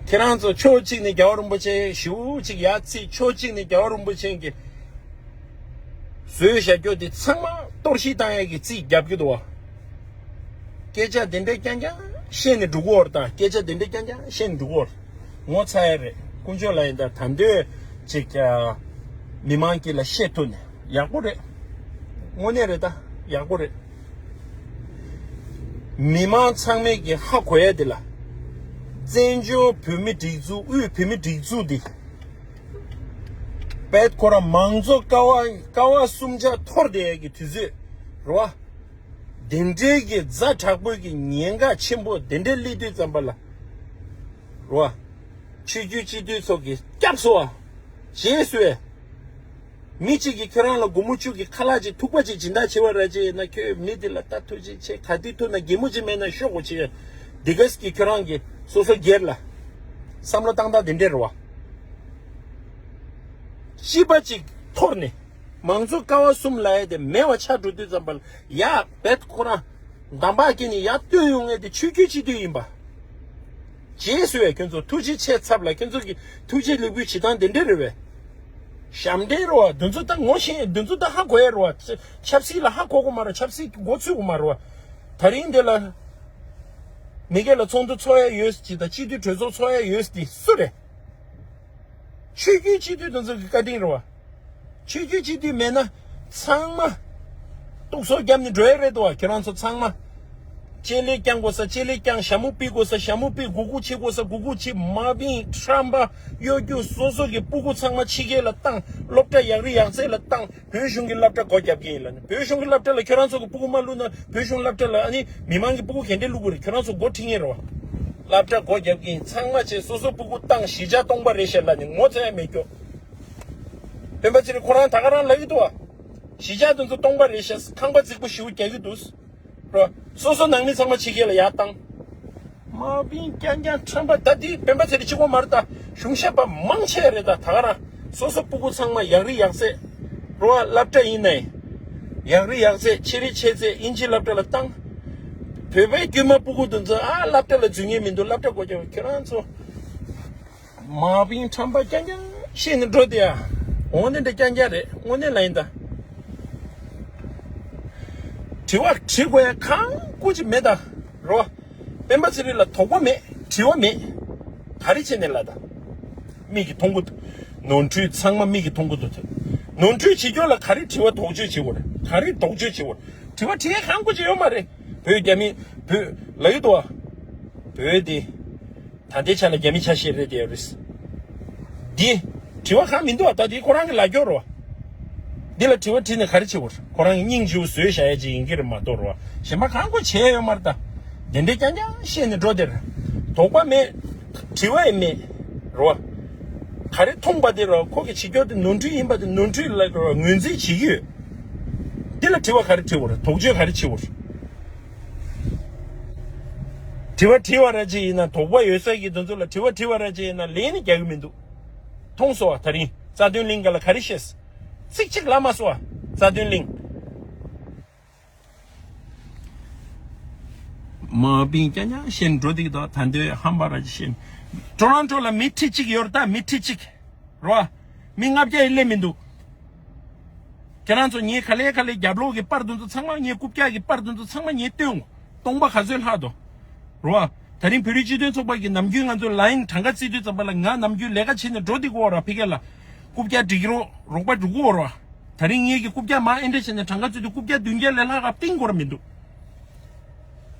ཁྱེད་རང་ཚོ་ཕྱོགས་གཅིག་ནས་རྒྱལ་བ་རིན་པོ་ཆེ་ཞེ་པོ་ཅིག་ཡར་བརྩིས། ཕྱོགས་གཅིག་ནས་རྒྱལ་བ་རིན་པོ་ཆེ་གིས་བཟོས་བཞག་རྒྱུ་དེ་ཚང་མ་གཏོར་བཤིག་བཏང་ཡས་ཀྱི་རྩིས་རྒྱབ་ཀྱི་འདུག་བ། སྐད་ཆ་དེ་འདྲ་རྐྱང་རྐྱང་བཤད་ནས་འགྲོ་གི་ཡོད་རེད་ད། སྐད་ཆ་དེ་འདྲ་རྐྱང་རྐྱང་བཤད་ནས་འགྲོ་གི་ཡོད་རེད། ངོ་ཚ་ཡ་རེད། དཀོན་མཆོག་ལ་ཡིན་ད། ད་འདོད་ཅིག་ཨ། མི་མང་གི་ལ་བཤད་ཐུབ་ནས་ཡག་པོ་རེད། དངོས་གནས་རེད་ད། ཡག་པོ་རེད། མི་མང་ཚང་མས་ཀྱི་ཧ་གོ་ཡ་དེ་ལ། བཙན་བྱོལ་བོད་མི་སྒྲིག་འཛུགས། དབུས་བོད་མི་སྒྲིག་འཛུགས་འདི། བེད་ཁོ་རང་མང་གཙོ་ཀ་བ་ཀ་བ་གསུམ་ཆ་འཐོར་བསྡད་ཡ་གི་དུས་ཚོད་རེད་བ། དེ་འདྲའི་གི་ཛ་དྲག་པོའི་གི་ཉེན་ཁ་ཆེན་པོ་དེ་འདྲའི་སླེབས་དུས་ཙམ་པ་ལ། རོ། ཆོས་བརྒྱུད་སྤྱི་འཐུས་ཚོ་གིས་སྐྱབས་སུ་བ། རྗེས་སུ་བས། མི་གཅིག་གིས་ཁྱོད་རང་ལ་སྒོར་མོ་བཅུ་གི་ཁ་ལག་ཅིག་ཐུག་པ་ཅིག་སྦྱིན་བདག་བྱེད་པ་ར་ཅིག་ཡིན་ན། ཁྱོད་མི་དེ་ལ་ད་ཐུགས་རྗེ་ཆེ། ག་དུས་ཐུག་ན་གད་མོ་ཅིག་མེད་ན་ཤོག་གོ་ཅིག། འདི་གས་ཀྱིས་ཁྱོད་རང་གི་སོ་སོ་སྒེར་ལ་བསམ་བློ་བཏང་སྟངས་དེ་འདྲས་རེད་བ། སྤྱི་པ་ཅིག་འཐོར་ནས། མང་གཙོ་ཀ་བ་གསུམ་ལབ་ཡ་དེ་མེད་པ་ཆགས་འགྲོ་དུས་ཙམ་པ་ལ་ཡ་བེད་ཁོ་རང་འདམ་བག་སྐྱེས་ནས་ཡར་བཏོན་ཡོང་མཁན་དེ་ཆོས་བརྒྱུད་སྤྱི་འཐུས་ཡིན་པ། རྗེས་སུ་ཡ་ཁྱོད་ཚོ་ཐུགས་རྗེ་ཆེ་ཚབ་ལ། ཁྱོད་ཚོ་གི་ཐུགས་རྗེ་ལེགས་འབུལ་བྱེད་སྟངས་དེ་འདྲ་རེད་བས། ཞབས་འདྲེན་རེད་བ། འདི་ཚོ་ད་ངོ་ཤེས། འདི་ཚོ་ད་ཧ་གོ་ཡ་རེད་བ། ཆབ་སྲིད་ལ་ཧ་གོ་གོ་མ་རེད། ཆབ་སྲིད་མགོ་ཚོད་གོ་མ་རེད་བ། ད་རིང་འདི་ལ་མི་སྒེར་ལ་ཚོགས་འདུ་ཚོགས་ཡ་ཡོད་ཅིག་དང་། སྤྱི་འཐུས་གྲོས་ཚོགས་ཚོགས་ཡ་ཡོད་ཅིག་དེ་སུ་རེད། ཆོས་བརྒྱུད་སྤྱི་འཐུས་དེ་ཚོ་གི་བཀའ་དྲིན་རེད་བ། ཆོས་བརྒྱུད་སྤྱི་འཐུས་མེད་ན་ཚང་མ་གཏུག་སོ་བརྒྱབ་ནས་འགྲོ་ཡ་རེད་དོ། ཁྱེད་རང་ཚོ་ཚང་མ་ལྕེ་ལེ་བརྐྱང་དགོས་ས་ལྕེ་ལེ་བརྐྱང་། ཞྭ་མོ་ཕུད་དགོས་ས་ཞྭ་མོ་ཕུད། གུ་གུ་བྱེད་དགོས་ས་གུ་གུ་བྱེད། མ་བིང་ཁྲམ་པ་གཡོ་སྒྱུ་སོ་སོ་གི་སྤུ་གུ་ཚང་མ་ཕྱི་རྒྱལ་ལ་བཏང་། སློབ་གྲྭ་ཡག་རི་ཡག་ཚད་ལ་བཏང་། བོད་གཞུང་གི་སློབ་གྲྭ་སྒོ་རྒྱབ་ཀྱི་ཡིན་ལབ་ནས། བོད་གཞུང་གི་སློབ་གྲྭ་ལ་ཁྱོད་རང་ཚོ་གི་སྤུ་གུ་མ་བླུགས་ན་བོད་གཞུང་སློབ་གྲྭ་ལ་ཨ་ནི་མི་མང་གི་སྤུ་གུ་ག་འདྲས་བླུག་དགོས་རེད། ཁྱོད་རང་ཚོ་མགོ་ཁྲིད་མཁན་རེད་བ། སློབ་གྲྭ་སྒོ་རྒྱབ་ཀྱི་ཡིན། ཚང་མ་བྱས་སོ་སོ་སྤུ་གུ་བཏང་། གཞིས་ཆགས་སྟོང་པ་རེད་ཤག་ལབ་ནས་ངོ་ཚ་ཡ་མེད་ཀྱོག། སྤེན་པ་ཚེ་རིང་ཁོ་རང་ད་ག་རང་ལབ་ཀྱི་འདུག་བ། གཞིས་ཆགས་དེ་ཚོ་སྟོང་པ་རེད་ཤག། ཁང་པ་རྫིག་པོ་ཞེ་པོ་རྒྱག་གི་འདུག། རོ། སོ་སོ་ནང་མི་ཚང་མ་ཕྱི་རྒྱལ་ལ་ཡར་བཏང་། མ་བིང་རྐྱང་རྐྱང་ཁྲམ་པ། ད་དེ་སྤེན་པ་ཚེ་རིང་གཅིག་པོ་མ་རེད་ད། གཞུང་ཞབས་པ་མང་ཆེ་རེད་ད། ད་ག་རང་སོ་སོ་སྤུ་གུ་ཚང་མ་ཡག་རི་ཡག་ཚད། རོ། ཨ་སློབ་གྲྭ་ཡིན་ནའི་ཡག་རི་ཡག་ཚད། ཆེ་རི་ཆེ་ཚད། དབྱིན་ཇི་སློབ་གྲྭ་ལ་བཏང་། བོད་པའི་དཀྱུས་མ་སྤུ་གུ་དེ་ཚོ་ཨ་སློབ་གྲྭ་ལ་འཛུལ་མཁན་མི་འདུག། སློབ་གྲྭ་སྒོ་རྒྱབ། ཁྱོད་རང་ཚོ་མ་བིང་ཁྲམ་པ་རྐྱང་རྐྱང་བཤད་ནས་འགྲོ་དེ་ཡ། འོ་དེ་འདྲ་རྐྱང་རྐྱང་རེད། དངོས་གནས་ལ་ཡིན་ད། དྲི་བ་དྲི་དགོས་ཡ་གང་དགོས་ཅིག་མེད་ད། རོ། སྤེན་པ་ཚེ་རིང་ལ་དོགས་པ་མེད། དྲི་བ་མེད། ག་རེ་བྱས་ནས་ལབ་ད། མིག་གིས་མཐོང་གི་འདུག། ནོར་འཁྲུལ་ཚང་མ་མིག་གིས་མཐོང་གི་འདུག། ནོར་འཁྲུལ་བྱེད་རྒྱུ་ལ་ག་རེ་དྲི་བ་དོགས་གཅོད་བྱེད་དགོས་རེད། ག་རེ་དོགས་གཅོད་བྱེད་དགོས་རེད། དྲི་བ་དྲི་ཡ་གང་དགོས་ཅིག་ཡོད་མ་རེད། བོད་རྒྱ་མི་བོད་ལབ་ཀྱི་འདུག་བ། བོད་དེ། ད་ལྟའི་ཆ་ལ་རྒྱ་མི་ཆ་ཤས་རེད་དེ་ཡོད་རེད། འདི། དྲི་བ་གང་མི་འདུག་ཨ། ད་དེ་ཁོ་རང་གི་ལབ་སྐྱོར་རོ། འདི་ལ་དྲི་བ་དྲིས་ནས་ག་རེ་བྱེད་དགོས་རེད། ཁོ་རང་གི་སྙིང་རྗེ་བོ་བཟོས་བཞག་ཡ་ཅིག་ཡིན་གྱི་རེད་མ་གཏོགས་རོ། གཞན་པ་གང་དགོས་བྱས་ཡོད་མ་རེད་ད། དེ་འདྲའི་རྐྱང་རྐྱང་བཤད་ནས་འགྲོ་དེར། དོགས་པ་མེད། དྲི་བ་ཡང་མེད། རོ། ག་རེ་མཐོང་པ་དེ་རོ། ཁོ་གི་བྱེད་སྐྱོར་དེ་ནོར་འཁྲུལ་ཡིན་པ་དེ་ནོར་འཁྲུལ་ལ་རོ་ངོས་འཛིན་བྱེད་ཀྱི་ཡོད། འདི་ལ་དྲི་བ་ག་རེ་དྲི་དགོས་རེད། དོགས་གཅོད་ག་རེ་བྱེད་དགོས་རེད། དྲི་བ་དྲི་བ་ར་ཅིག་ཡིན་ན། དོགས་པ་ཡོད་ས་ཀྱི་དེ་ཚོ་ལ་དྲི་བ་དྲི་བ་ར་ཅིག་ཡིན་ན་ལན་ནི་རྒྱག་གི་མི་འདུག། མཐོང་སོང་བ། ད་རིང་རྩ་དོན་གླིང་ག་ལ་ག་རེ་བཤད། ཚིག་གཅིག་ལབ་མ་སོང་བ། རྩ་དོན་གླིང་། མ་པིན་ཀྱང་ཀྱང་ཤེས་འགྲོ་འདི་དང་ད་འདོད་ཧམ་པ་ར་ཅི་ཤེས། ཊོ་རོན་ཊོ་ལ་མི་ཁྲི་གཅིག་ཡོད་རེད་ད། མི་ཁྲི་གཅིག་རོ། མི་ལྔ་བརྒྱ་ཡི་སླེབས་མི་འདུག་ཁྱེད་རང་ཚོ་ངའི་ག་ལེ་ག་ལེ་རྒྱབ་ལོགས་ཀྱི་པར་དེ་ཚོ་ཚང་མ་ངའི་རྐུབ་བཀྱག་གི་པར་དེ་ཚོ་ཚང་མ་ངས་སྟོན། སྟོང་པ་ག་ཚོད་ལྷག་འདུག་རོ། ད་རིང་བོད་རིགས་སྤྱི་མཐུན་ཚོགས་པ་གི་ནམ་རྒྱུན་ང་ཚོ་ལ་ཡིན་གྲངས་ཀ་བརྩི་དུས་ཙམ་པ་ལ་ང་ནམ་རྒྱུན་ལས་ཀ་བྱེད་ནས་འགྲོ་འདི་གོ་ར་ཕི་གེ་ལ། རྐུབ་བཀྱག་སྒྲིག་རོགས་རོགས་པ་འགྲོ་གོ་ར། ད་རིང་ངེད་ཀྱི་རྐུབ་བཀྱག་མ་ཨེ་འདྲ་བྱས་ནས་གྲངས་ཀ་བརྩི་དུས་རྐུབ་བཀྱག་བདུན་བརྒྱ་ལས་ལྷག་ག་ཏིང་གོ་ར་མི་འདུག་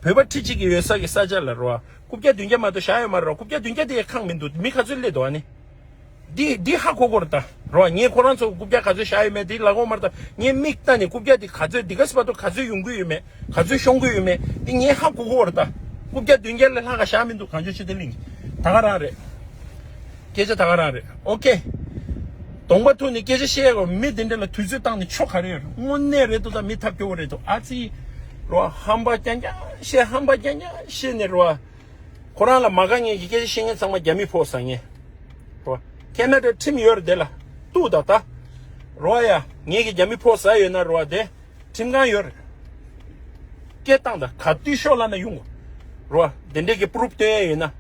བོད་པ་ཁྲི་གཅིག་གི་ཡོད་ས་གི་ས་ཆ་ལ་རོ། རྐུབ་བཀྱག་བདུན་བརྒྱ་མ་གཏོགས་བཞག་ཡོད་མ་རེད་རོ། རྐུབ་བཀྱག་བདུན་བརྒྱ་དེ་ཡ་ཁག་མི་འདུག་མི་ག་ཚོད་སླེབས་འདུག་ཨ་ནི། འདི་འདི་ཧ་གོ་གོ་རེད་ད། རོ། ངས་ཁོ་རང་ཚོ་རྐུབ་བཀྱག་ག་ཚོད་བཞག་ཡོད་མེད་འདི་ལ་གོ་མ་རེད་ད། ངས་མིག་ལྟ་ནས་རྐུབ་བཀྱག་འདི་ག་ཚོད་འདི་ག་སི་བར་དུ་ག་ཚོད་ཡོང་གི་ཡོད་མེད། ག་ཚོད་ཤོང་གི་ཡོད་མེད་འདི་ངས་ཧ་གོ་གོ་རེད་ད། རྐུབ་བཀྱག་བདུན་བརྒྱ་ལས་ལྷག་ག་བཞག་མི་འདུག་གངས་ལྗོངས་ཆོས་ལྡན་གླིང་གི། ད་ག་རང་རེད། སྐད་ཆ་ད་ག་རང་རེད། ཨོ་ཁེ། གདོང་པ་ཐུག་ནས་སྐད་ཆ་བཤད་དགོས། མི་དེ་འདྲ་ལ་དུས་ཚོད་བཏང་ནས་ཆོ་ག་རེ་ཡོད་རེད། དངོས་གནས་རེད་འདུག་ད་མི་ཐབས་སྐྱོ་བོ་རེད་འདུག་ཨ་ཙི། རོ། ཧམ་པ་རྐྱང་རྐྱང་བཤད། ཧམ་པ་རྐྱང་རྐྱང་བཤད་ནས་རོ། ཁོ་རང་ལ་མ་དགའ་མཁན་གྱི་སྐད་ཆ་བཤད་མཁན་ཚང་མ་རྒྱ་མི་ཕོག་ཟ་མཁན། རོ། ཁེ་ན་ཌ་ཁྲིམས་ཡོད་རེད་དེ་ལ། གཏུག་ད་ད། རོ་ཡ། ངེད་ཀྱི་རྒྱ་མི་ཕོག་ཟ་ཡོད་ན་རོ་དེ། ཁྲིམས་ཁང་ཡོད་རེད། སྐད་བཏང་ད་ག་དུས་ཤོག་ལབ་ན་ཡོང་གོ། རོ། དེ་འདྲས་ཀྱི་པུ་རུབ་སྟོན་ཡ་ཡོད་ན།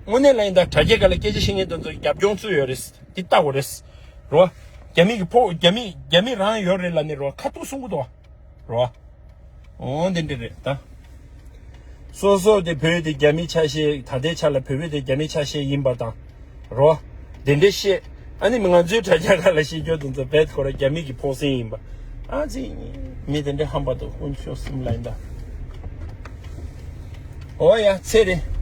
དངོས་གནས་ལ་ཡིན་ད་དྲ་རྒྱའི་སྒང་ལ་སྐད་ཆ་བཤད་མཁན་དེ་ཚོ་རྒྱབ་ལྗོངས་ཚུད་ཡོད་རེད། འདི་ལྟ་དགོས་རེད། རོ། རྒྱ་མི་གི་ཕོག་རྒྱ་མི་རྒྱ་མི་རང་ཡོད་རེད་ལབ་ནས་རོ་ཁ་ཐུག་གསུང་གི་འདུག་རོ། འོ་འདི་འདྲ་རེད་ད། སོ་སོ་དེ་བོད་དེ་རྒྱ་མི་ཆ་ཤས། ད་ལྟའི་ཆ་ལ་བོད་བོད་དེ་རྒྱ་མི་ཆ་ཤས་ཡིན་པ་དང་། རོ། དེ་འདྲ་བཤད། ཨ་ནི་མི་ང་ཚོའི་དྲ་རྒྱ་ཁག་ལ་བཤད་རྒྱུ་དེ་ཚོ་བེད་ཁོ་ར་རྒྱ་མི་གི་ཕོགས་སེང་ཡིན་པ། ཨ་ཙི། མི་དེ་འདྲ་ཧམ་པ་འདུག་དཀོན་མཆོག་གསུམ་ལ་ཡིན་ད། འོ་ཡ་ཚེ་རིང་།